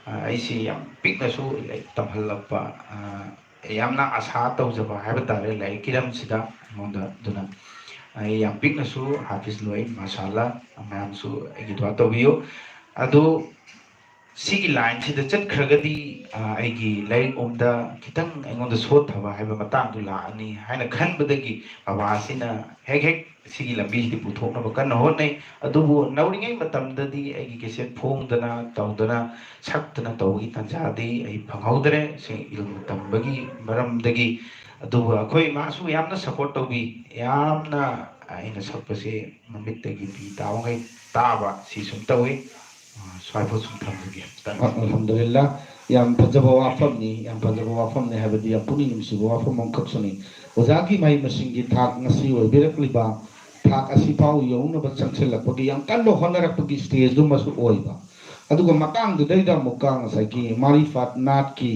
ꯑ, ꯑꯩꯁꯤ ꯌꯥꯝ ꯄꯤꯛꯅꯁꯨ ꯂꯥꯏꯔꯤꯛ ꯇꯝꯍꯜꯂꯛꯄ, ꯑ, ꯌꯥꯝꯅ ꯑꯁꯥ ꯇꯧꯖꯕ ꯍꯥꯏꯕ ꯇꯥꯔꯦ ꯂꯥꯏꯔꯤꯛꯀꯤ ꯂꯝꯁꯤꯗ ꯑꯩꯉꯣꯟꯗ꯫ ꯑꯗꯨꯅ ꯑꯩ ꯌꯥꯝ ꯄꯤꯛꯅꯁꯨ ꯍꯥꯐꯤꯖ ꯂꯣꯏ, ꯃꯥꯁꯥꯜꯂꯥ, ꯃꯌꯥꯝꯁꯨ ꯑꯩꯒꯤ ꯗꯨꯋꯥ ꯇꯧꯕꯤꯌꯨ꯫ ꯑꯗꯣ ꯁꯤꯒꯤ ꯂꯥꯏꯟꯁꯤꯗ ꯆꯠꯈ꯭ꯔꯒꯗꯤ, ꯑ, ꯑꯩꯒꯤ ꯂꯥꯏꯔꯤꯛ ꯂꯣꯝꯗ ꯈꯤꯇꯪ ꯑꯩꯉꯣꯟꯗ ꯁꯣꯠꯊꯕ ꯍꯥꯏꯕ ꯃꯇꯥꯡꯗꯨ ꯂꯥꯛꯑꯅꯤ ꯍꯥꯏꯅ ꯈꯟꯕꯗꯒꯤ ꯕꯕꯥꯁꯤꯅ ꯍꯦꯛ ꯍꯦꯛ ꯁꯤꯒꯤ ꯂꯝꯕꯤꯁꯤꯗꯤ ꯄꯨꯊꯣꯛꯅꯕ ꯀꯟꯅ ꯍꯣꯠꯅꯩ꯫ ꯑꯗꯨꯕꯨ ꯅꯧꯔꯤꯉꯩ ꯃꯇꯝꯗꯗꯤ ꯑꯩꯒꯤ ꯀꯦꯁꯦꯠ ꯐꯣꯡꯗꯅ ꯇꯧꯗꯅ ꯁꯛꯇꯅ ꯇꯧꯕꯒꯤ ꯇꯥꯟꯖꯥꯗꯤ ꯑꯩ ꯐꯪꯍꯧꯗ꯭ꯔꯦ, ꯁꯤ ꯏꯜꯃ ꯇꯝꯕꯒꯤ ꯃꯔꯝꯗꯒꯤ꯫ ꯑꯗꯨꯕꯨ ꯑꯩꯈꯣꯏ ꯏꯃꯥꯁꯨ ꯌꯥꯝꯅ ꯁꯞꯄꯣꯔꯠ ꯇꯧꯕꯤ, ꯌꯥꯝꯅ ꯑꯩꯅ ꯁꯛꯄꯁꯦ ꯃꯃꯤꯠꯇꯒꯤ ꯄꯤ ꯇꯥꯕꯉꯩ ꯇꯥꯕ, ꯁꯤ ꯁꯨꯝ ꯇꯧꯏ꯫ ꯑ, ꯁ꯭ꯋꯥꯏꯐꯥꯎ ꯁꯨꯝ ꯊꯝꯖꯒꯦ꯫ ꯑ-, ꯑꯜꯍꯝꯗꯨꯂꯤꯜꯂꯥ꯫ ꯌꯥꯝ ꯐꯖꯕ ꯋꯥꯐꯝꯅꯤ, ꯌꯥꯝ ꯐꯖꯕ ꯋꯥꯐꯝꯅꯤ, ꯍꯥꯏꯕꯗꯤ ꯌꯥꯝ ꯄꯨꯛꯅꯤꯡ ꯅꯨꯡꯁꯤꯕ ꯋꯥꯐꯝ ꯑꯃꯈꯛꯁꯨꯅꯤ꯫ ꯑꯣꯖꯥꯒꯤ ꯃꯍꯩ ꯃꯁꯤꯡꯒꯤ ꯊꯥꯛ ꯉꯁꯤ ꯑꯣꯏꯕꯤꯔꯛꯂꯤꯕ ꯊꯥꯛ ꯑꯁꯤꯐꯥꯎ ꯌꯧꯅꯕ ꯆꯪꯁꯤꯜꯂꯛꯄꯒꯤ ꯌꯥꯝ ꯀꯟꯅ ꯍꯣꯠꯅꯔꯛꯄꯒꯤ ꯁ꯭ꯇꯦꯖꯇꯨꯃꯁꯨ ꯑꯣꯏꯕ꯫ ꯑꯗꯨꯒ ꯃꯇꯥꯡꯗꯨꯗꯩꯗ ꯑꯃꯨꯛꯀ ꯉꯁꯥꯏꯒꯤ ꯃꯥꯔꯤꯐꯥꯠ ꯅꯥꯠꯀꯤ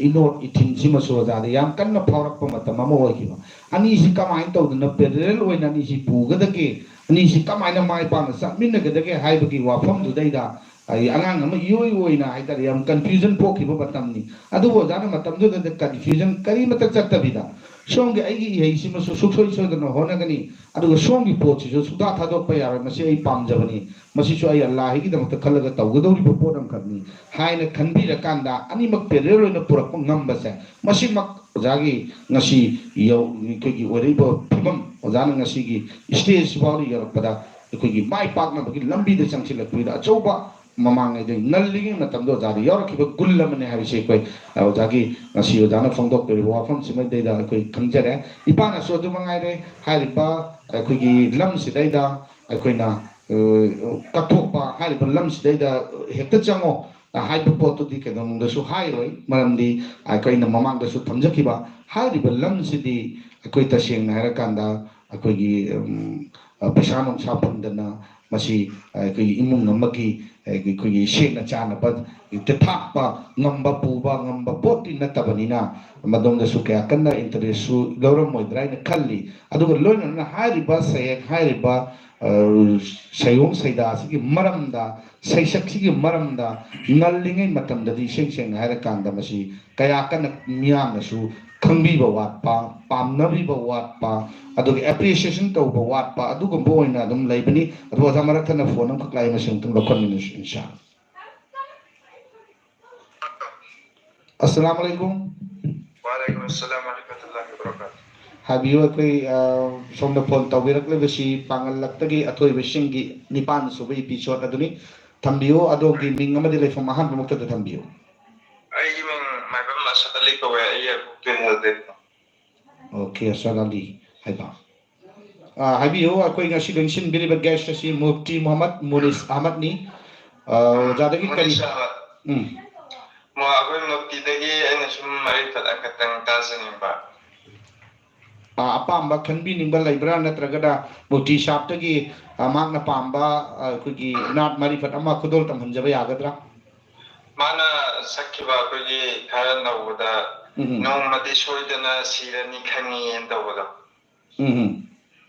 ꯏꯅꯣꯠ ꯏꯊꯤꯟꯁꯤꯃꯁꯨ ꯑꯣꯖꯥꯗ ꯌꯥꯝ ꯀꯟꯅ ꯐꯥꯎꯔꯛꯄ ꯃꯇꯝ ꯑꯃ ꯑꯣꯏꯈꯤꯕ꯫ ꯑꯅꯤꯁꯤ ꯀꯃꯥꯏꯅ ꯇꯧꯗꯅ ꯄꯦꯔꯦꯂꯦꯜ ꯑꯣꯏꯅ ꯑꯅꯤꯁꯤ ꯄꯨꯒꯗꯒꯦ, ꯑꯅꯤꯁꯤ ꯀꯃꯥꯏꯅ ꯃꯥꯏ ꯄꯥꯛꯅ ꯆꯠꯃꯤꯟꯅꯒꯗꯒꯦ ꯍꯥꯏꯕꯒꯤ ꯋꯥꯐꯝꯗꯨꯗꯩꯗ ꯑꯩ ꯑꯉꯥꯡ ꯑꯃ ꯏꯑꯣꯏ ꯑꯣꯏꯅ ꯍꯥꯏꯇꯥꯔꯦ, ꯌꯥꯝ ꯀꯟꯐ꯭ꯌꯨꯖꯟ ꯄꯣꯛꯈꯤꯕ ꯃꯇꯝꯅꯤ꯫ ꯑꯗꯨꯕꯨ ꯑꯣꯖꯥꯅ ꯃꯇꯝꯗꯨꯗꯗ ꯀꯟꯐ꯭ꯌꯨꯖꯟ ꯀꯔꯤꯃꯠꯇ ꯆꯠꯇꯕꯤꯗ ꯁꯣꯝꯒꯤ ꯑꯩꯒꯤ ꯏꯍꯩꯁꯤꯃꯁꯨ ꯁꯨꯡꯁꯣꯏ ꯁꯣꯏꯗꯅ ꯍꯣꯠꯅꯒꯅꯤ, ꯑꯗꯨꯒ ꯁꯣꯝꯒꯤ ꯄꯣꯠꯁꯤꯁꯨ ꯁꯨꯡꯊꯥ ꯊꯥꯗꯣꯛꯄ ꯌꯥꯔꯣꯏ, ꯃꯁꯤ ꯑꯩ ꯄꯥꯝꯖꯕꯅꯤ, ꯃꯁꯤꯁꯨ ꯑꯩ ꯑꯜꯂꯥꯍꯤꯒꯤꯗꯃꯛꯇ ꯈꯜꯂꯒ ꯇꯧꯒꯗꯧꯔꯤꯕ ꯄꯣꯠ ꯑꯃꯈꯛꯅꯤ ꯍꯥꯏꯅ ꯈꯟꯕꯤꯔꯀꯥꯟꯗ ꯑꯅꯤꯃꯛ ꯄꯦꯔꯦꯂꯦꯜ ꯑꯣꯏꯅ ꯄꯨꯔꯛꯄ ꯉꯝꯕꯁꯦ, ꯃꯁꯤꯃꯛ ꯑꯣꯖꯥꯒꯤ ꯉꯁꯤ ꯌꯧ-, ꯑꯩꯈꯣꯏꯒꯤ ꯑꯣꯏꯔꯛꯏꯕ ꯐꯤꯕꯝ, ꯑꯣꯖꯥꯅ ꯉꯁꯤꯒꯤ ꯁ꯭ꯇꯦꯖꯁꯤ ꯐꯥꯎꯗ ꯌꯧꯔꯛꯄꯗ ꯑꯩꯈꯣꯏꯒꯤ ꯃꯥꯏ ꯄꯥꯛꯅꯕꯒꯤ ꯂꯝꯕꯤꯗ ꯆꯪꯁꯤꯜꯂꯛꯄꯒꯤꯗ ꯑꯆꯧꯕ ꯃꯃꯥꯡꯉꯩꯗꯒꯤ ꯉꯜꯂꯤꯉꯩ ꯃꯇꯝꯗ ꯑꯣꯖꯥꯗ ꯌꯥꯎꯔꯛꯈꯤꯕ ꯒꯨꯟ ꯑꯃꯅꯦ ꯍꯥꯏꯕꯁꯤ ꯑꯩꯈꯣꯏ, ꯑ, ꯑꯣꯖꯥꯒꯤ ꯉꯁꯤ ꯑꯣꯖꯥꯅ ꯐꯣꯡꯗꯣꯛꯄꯤꯔꯤꯕ ꯋꯥꯐꯝꯁꯤꯃꯗꯩꯗ ꯑꯩꯈꯣꯏ ꯈꯪꯖꯔꯦ꯫ ꯏꯄꯥꯅꯁꯨ ꯑꯗꯨ ꯃꯉꯥꯏꯔꯦ꯫ ꯍꯥꯏꯔꯤꯕ ꯑꯩꯈꯣꯏꯒꯤ ꯂꯝꯁꯤꯗꯩꯗ ꯑꯩꯈꯣꯏꯅ, ꯑ, ꯀꯠꯊꯣꯛꯄ ꯍꯥꯏꯔꯤꯕ ꯂꯝꯁꯤꯗꯩꯗ ꯍꯦꯛꯇ ꯆꯪꯉꯣ ꯍꯥꯏꯕ ꯄꯣꯠꯇꯨꯗꯤ ꯀꯩꯗꯧꯅꯨꯡꯗꯁꯨ ꯍꯥꯏꯔꯣꯏ꯫ ꯃꯔꯝꯗꯤ ꯑꯩꯈꯣꯏꯅ ꯃꯃꯥꯡꯗꯁꯨ ꯊꯝꯖꯈꯤꯕ ꯍꯥꯏꯔꯤꯕ ꯂꯝꯁꯤꯗꯤ ꯑꯩꯈꯣꯏ ꯇꯁꯦꯡꯅ ꯍꯥꯏꯔꯀꯥꯟꯗ ꯑꯩꯈꯣꯏꯒꯤ, ꯎꯝ, ꯑ, ꯄꯩꯁꯥ ꯅꯨꯡꯁꯥ ꯐꯪꯗꯅ ꯃꯁꯤ ꯑꯩꯈꯣꯏꯒꯤ ꯏꯃꯨꯡ ꯑꯃꯒꯤ, ꯑꯩꯈꯣꯏꯒꯤ ꯁꯦꯡꯅ ꯆꯥꯅꯕ ꯊꯥꯛꯄ ꯉꯝꯕ, ꯄꯨꯕ ꯉꯝꯕ ꯄꯣꯠꯇꯤ ꯅꯠꯇꯕꯅꯤꯅ ꯃꯗꯣꯝꯗꯁꯨ ꯀꯌꯥ ꯀꯟꯅ interest ꯁꯨ ꯂꯧꯔꯝꯃꯣꯏꯗ꯭ꯔꯥ ꯍꯥꯏꯅ ꯈꯜꯂꯤ꯫ ꯑꯗꯨꯒ ꯂꯣꯏꯅꯅ ꯍꯥꯏꯔꯤꯕ ꯁꯩꯍꯦꯛ, ꯍꯥꯏꯔꯤꯕ, ꯑ, ꯁꯩꯑꯣꯡ ꯁꯩꯗꯥ ꯑꯁꯤꯒꯤ ꯃꯔꯝꯗ, ꯁꯩꯁꯛꯁꯤꯒꯤ ꯃꯔꯝꯗ ꯉꯜꯂꯤꯉꯩ ꯃꯇꯝꯗꯗꯤ ꯏꯁꯦꯡ ꯁꯦꯡꯅ ꯍꯥꯏꯔꯀꯥꯟꯗ ꯃꯁꯤ ꯀꯌꯥ ꯀꯟꯅ ꯃꯤꯌꯥꯝꯅꯁꯨ ꯈꯪꯕꯤꯕ ꯋꯥꯠꯄ, ꯄꯥꯝꯅꯕꯤꯕ ꯋꯥꯠꯄ, ꯑꯗꯨꯒ appreciation ꯇꯧꯕ ꯋꯥꯠꯄ ꯑꯗꯨꯒꯨꯝꯕ ꯑꯣꯏꯅ ꯑꯗꯨꯝ ꯂꯩꯕꯅꯤ꯫ ꯑꯗꯨ ꯑꯣꯖꯥ ꯃꯔꯛ ꯊꯠꯅ phone ꯑꯃꯈꯛ ꯂꯥꯛꯏ, ꯃꯁꯤ ꯑꯃꯨꯛꯇꯪ ꯂꯧꯈꯠꯃꯤꯟꯅꯁꯤ, ꯏꯟꯁꯥ ꯑꯜꯂꯥ꯫ ꯑꯁꯂꯥꯝ ꯑꯂꯩꯀꯨꯝ꯫ ꯋꯥꯂꯩꯀꯨꯝ ꯑꯁꯂꯥꯝ ꯋꯔꯍꯃꯇꯨꯜꯂꯥꯍꯤ ꯋꯕꯔꯀꯥꯇꯨꯍ꯫ ꯍꯥꯏꯕꯤꯌꯨ, ꯑꯩꯈꯣꯏ, ꯑ, ꯁꯣꯝꯗ phone ꯇꯧꯕꯤꯔꯛꯂꯤꯕꯁꯤ ꯄꯥꯡꯒꯜꯂꯛꯇꯒꯤ ꯑꯊꯣꯏꯕꯁꯤꯡꯒꯤ ꯅꯤꯄꯥꯟ ꯁꯨꯕ episode ꯑꯗꯨꯅꯤ꯫ ꯊꯝꯕꯤꯌꯨ, ꯑꯗꯣꯝꯒꯤ ꯃꯤꯡ ꯑꯃꯗꯤ ꯂꯩꯐꯝ ꯑꯍꯥꯟꯕꯃꯛꯇꯗ ꯊꯝꯕꯤꯌꯨ꯫ ꯑꯩꯒꯤ ꯃꯤꯡ ꯃꯥꯏꯕꯝ ꯑꯁꯗ ꯑꯂꯤ ꯀꯧꯋꯦ꯫ ꯑꯩ ꯑꯦꯕꯣꯛꯇꯩ ꯍꯦꯜꯗꯦ꯫ ꯑꯣꯀꯦ, ꯑꯁꯗ ꯑꯂꯤ ꯍꯥꯏꯕ꯫ ꯑ, ꯍꯥꯏꯕꯤꯌꯨ, ꯑꯩꯈꯣꯏ ꯉꯁꯤ ꯂꯦꯡꯁꯤꯟꯕꯤꯔꯤꯕ guest ꯑꯁꯤ ꯃꯨꯐꯇꯤ ꯃꯨꯍꯝꯃꯗ ꯃꯨꯅꯤꯁ ꯑꯍꯃꯗꯅꯤ꯫ ꯑ, ꯑꯣꯖꯥꯗꯒꯤ ꯀꯔꯤ? ꯃꯨꯅꯤꯁ ꯑꯍꯃꯗ꯫ ꯎꯝ꯫ ꯃꯣ-, ꯑꯩꯈꯣꯏ ꯃꯨꯐꯇꯤꯗꯒꯤ ꯑꯩꯅ ꯁꯨꯝ ꯃꯔꯤꯐꯠ ꯑꯃꯈꯛꯇꯪ ꯇꯥꯖꯅꯤꯡꯕ꯫ ꯑ, ꯑꯄꯥꯝꯕ ꯈꯟꯕꯤꯅꯤꯡꯕ ꯂꯩꯕ꯭ꯔꯥ? ꯅꯠꯇ꯭ꯔꯒꯅ ꯃꯨꯐꯇꯤ ꯁꯥꯍꯕꯇꯒꯤ, ꯑ, ꯃꯍꯥꯛꯅ ꯄꯥꯝꯕ, ꯑ, ꯑꯩꯈꯣꯏꯒꯤ ꯅꯥꯠ ꯃꯔꯤꯐꯠ ꯑꯃ ꯈꯨꯗꯣꯜ ꯇꯝꯍꯟꯖꯕ ꯌꯥꯒꯗ꯭ꯔꯥ? ꯃꯥꯅ ꯁꯛꯈꯤꯕ ꯑꯩꯈꯣꯏꯒꯤ ꯈꯔ ꯅꯧꯕꯗ ꯎꯝ꯫ "ꯅꯣꯡꯃꯗꯤ ꯁꯣꯏꯗꯅ ꯁꯤꯔꯅꯤ ꯈꯪꯉꯤꯅ" ꯇꯧꯕꯗꯣ꯫ ꯎꯝ꯫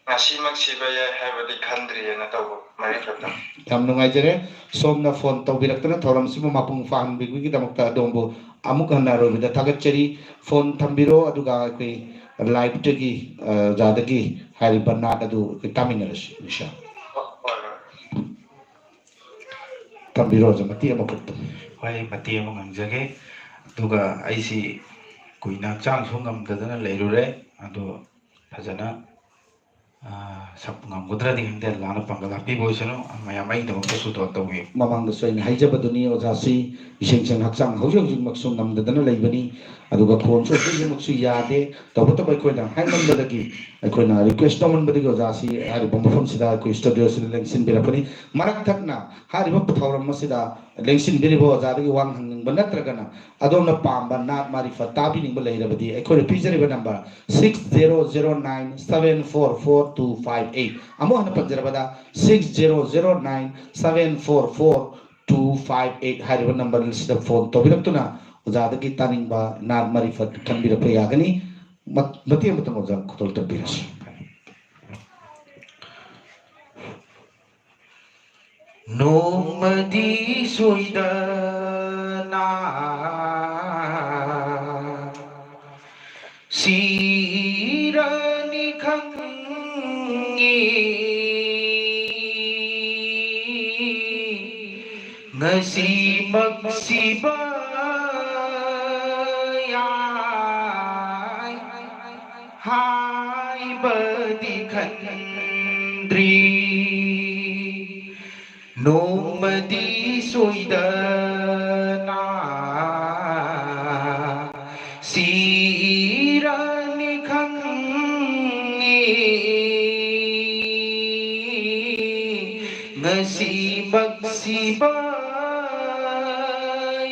"ꯉꯁꯤꯃꯛ ꯁꯤꯕ ꯌꯥꯏ ꯍꯥꯏꯕꯗꯤ ꯈꯟꯗ꯭ꯔꯤꯅ" ꯇꯧꯕ ꯃꯔꯤꯐꯠꯇꯣ꯫ ꯌꯥꯝ ꯅꯨꯡꯉꯥꯏꯖꯔꯦ꯫ ꯁꯣꯝꯅ phone ꯇꯧꯕꯤꯔꯛꯇꯨꯅ ꯊꯧꯔꯝꯁꯤꯕꯨ ꯃꯄꯨꯡ ꯐꯥꯍꯟꯕꯤꯕꯒꯤꯗꯃꯛꯇ ꯑꯗꯣꯝꯕꯨ ꯑꯃꯨꯛ ꯍꯟꯅ ꯑꯔꯣꯏꯕꯗ ꯊꯥꯒꯠꯆꯔꯤ꯫ Phone ꯊꯝꯕꯤꯔꯣ, ꯑꯗꯨꯒ ꯑꯩꯈꯣꯏ live ꯇꯒꯤ, ꯑ, ꯑꯣꯖꯥꯗꯒꯤ ꯍꯥꯏꯔꯤꯕ ꯅꯥꯠ ꯑꯗꯨ ꯑꯩꯈꯣꯏ ꯇꯥꯃꯤꯟꯅꯔꯁꯤ, ꯏꯟꯁꯥ꯫ ꯍꯣꯏ, ꯍꯣꯏ꯫ ꯊꯝꯕꯤꯔꯣ, ꯑꯣꯖꯥ, ꯃꯇꯦꯛ ꯑꯃꯈꯛꯇ꯫ ꯍꯣꯏ, ꯑꯩ ꯃꯇꯦꯛ ꯑꯃ ꯉꯥꯡꯖꯒꯦ꯫ ꯑꯗꯨꯒ ꯑꯩꯁꯤ ꯀꯨꯏꯅ ꯍꯛꯆꯥꯡꯁꯨ ꯉꯝꯗꯗꯅ ꯂꯩꯔꯨꯔꯦ꯫ ꯑꯗꯣ ꯐꯖꯅ ꯑꯥ, ꯁꯛ ꯉꯝꯒꯗ꯭ꯔꯗꯤ ꯈꯪꯗꯦ, ꯂꯥꯟꯅ ꯄꯥꯡꯒꯜ ꯍꯥꯞꯄꯤꯕ ꯑꯣꯏꯁꯅꯨ, ꯃꯌꯥꯝ ꯑꯩꯒꯤꯗꯃꯛꯇꯁꯨ ꯗꯨꯋꯥ ꯇꯧꯕꯤꯌꯨ꯫ ꯃꯃꯥꯡꯗꯁꯨ ꯑꯩꯅ ꯍꯥꯏꯖꯕꯗꯨꯅꯤ, ꯑꯣꯖꯥꯁꯤ ꯏꯁꯦꯡ ꯁꯦꯡꯅ ꯍꯛꯆꯥꯡ ꯍꯧꯖꯤꯛ ꯍꯧꯖꯤꯛꯃꯛꯁꯨ ꯉꯝꯗꯗꯅ ꯂꯩꯕꯅꯤ꯫ ꯑꯗꯨꯒ ꯈꯣꯟꯁꯨ ꯍꯧꯖꯤꯛ ꯍꯧꯖꯤꯛꯃꯛꯁꯨ ꯌꯥꯗꯦ꯫ ꯇꯧꯕꯇꯕꯨ ꯑꯩꯈꯣꯏꯅ ꯍꯥꯏꯃꯟꯕꯗꯒꯤ, ꯑꯩꯈꯣꯏꯅ ꯔꯤꯀ꯭ꯋꯦꯁ ꯇꯧꯃꯟꯕꯗꯒꯤ ꯑꯣꯖꯥꯁꯤ ꯍꯥꯏꯔꯤꯕ ꯃꯐꯝꯁꯤꯗ, ꯑꯩꯈꯣꯏ ꯁ꯭ꯇꯨꯗꯤꯑꯣꯁꯤꯗ ꯂꯦꯡꯁꯤꯟꯕꯤꯔꯛꯄꯅꯤ꯫ ꯃꯔꯛ ꯊꯠꯅ ꯍꯥꯏꯔꯤꯕ ꯊꯧꯔꯝ ꯑꯁꯤꯗ ꯂꯦꯡꯁꯤꯟꯕꯤꯔꯤꯕ ꯑꯣꯖꯥꯗꯒꯤ ꯋꯥ ꯍꯪꯅꯤꯡꯕ ꯅꯠꯇ꯭ꯔꯒꯅ ꯑꯗꯣꯝꯅ ꯄꯥꯝꯕ ꯅꯥꯠ ꯃꯥꯔꯤꯐꯠ ꯇꯥꯕꯤꯅꯤꯡꯕ ꯂꯩꯔꯕꯗꯤ, ꯑꯩꯈꯣꯏꯅ ꯄꯤꯖꯔꯤꯕ number six zero zero nine seven four four two five eight, ꯑꯃꯨꯛ ꯍꯟꯅ ꯄꯟꯖꯔꯕꯗ, six zero zero nine seven four four two five eight ꯍꯥꯏꯔꯤꯕ ꯅꯝꯕꯔ ꯑꯁꯤꯗ ꯐꯣꯟ ꯇꯧꯕꯤꯔꯛꯇꯨꯅ ꯑꯣꯖꯥꯗꯒꯤ ꯇꯥꯅꯤꯡꯕ ꯅꯥꯠ ꯃꯥꯔꯤꯐꯠ ꯈꯟꯕꯤꯔꯛꯄ ꯌꯥꯒꯅꯤ꯫ ꯃ-, ꯃꯇꯦꯛ ꯑꯃꯇꯪ ꯑꯣꯖꯥ ꯈꯨꯗꯣꯜ ꯇꯝꯕꯤꯔꯁꯤ꯫ ꯅꯣꯡꯃꯗꯤ ꯁꯣꯏꯗꯅ ꯁꯤꯔꯅꯤ ꯈꯪꯉꯤ, ꯉꯁꯤꯃꯛ ꯁꯤꯕ ꯌꯥꯏ ꯍꯥꯏꯕꯗꯤ ꯈꯟꯗ꯭ꯔꯤ꯫ ꯅꯣꯡꯃꯗꯤ ꯁꯣꯏꯗꯅ ꯁꯤꯔꯅꯤ ꯈꯪꯉꯤ, ꯉꯁꯤꯃꯛ ꯁꯤꯕ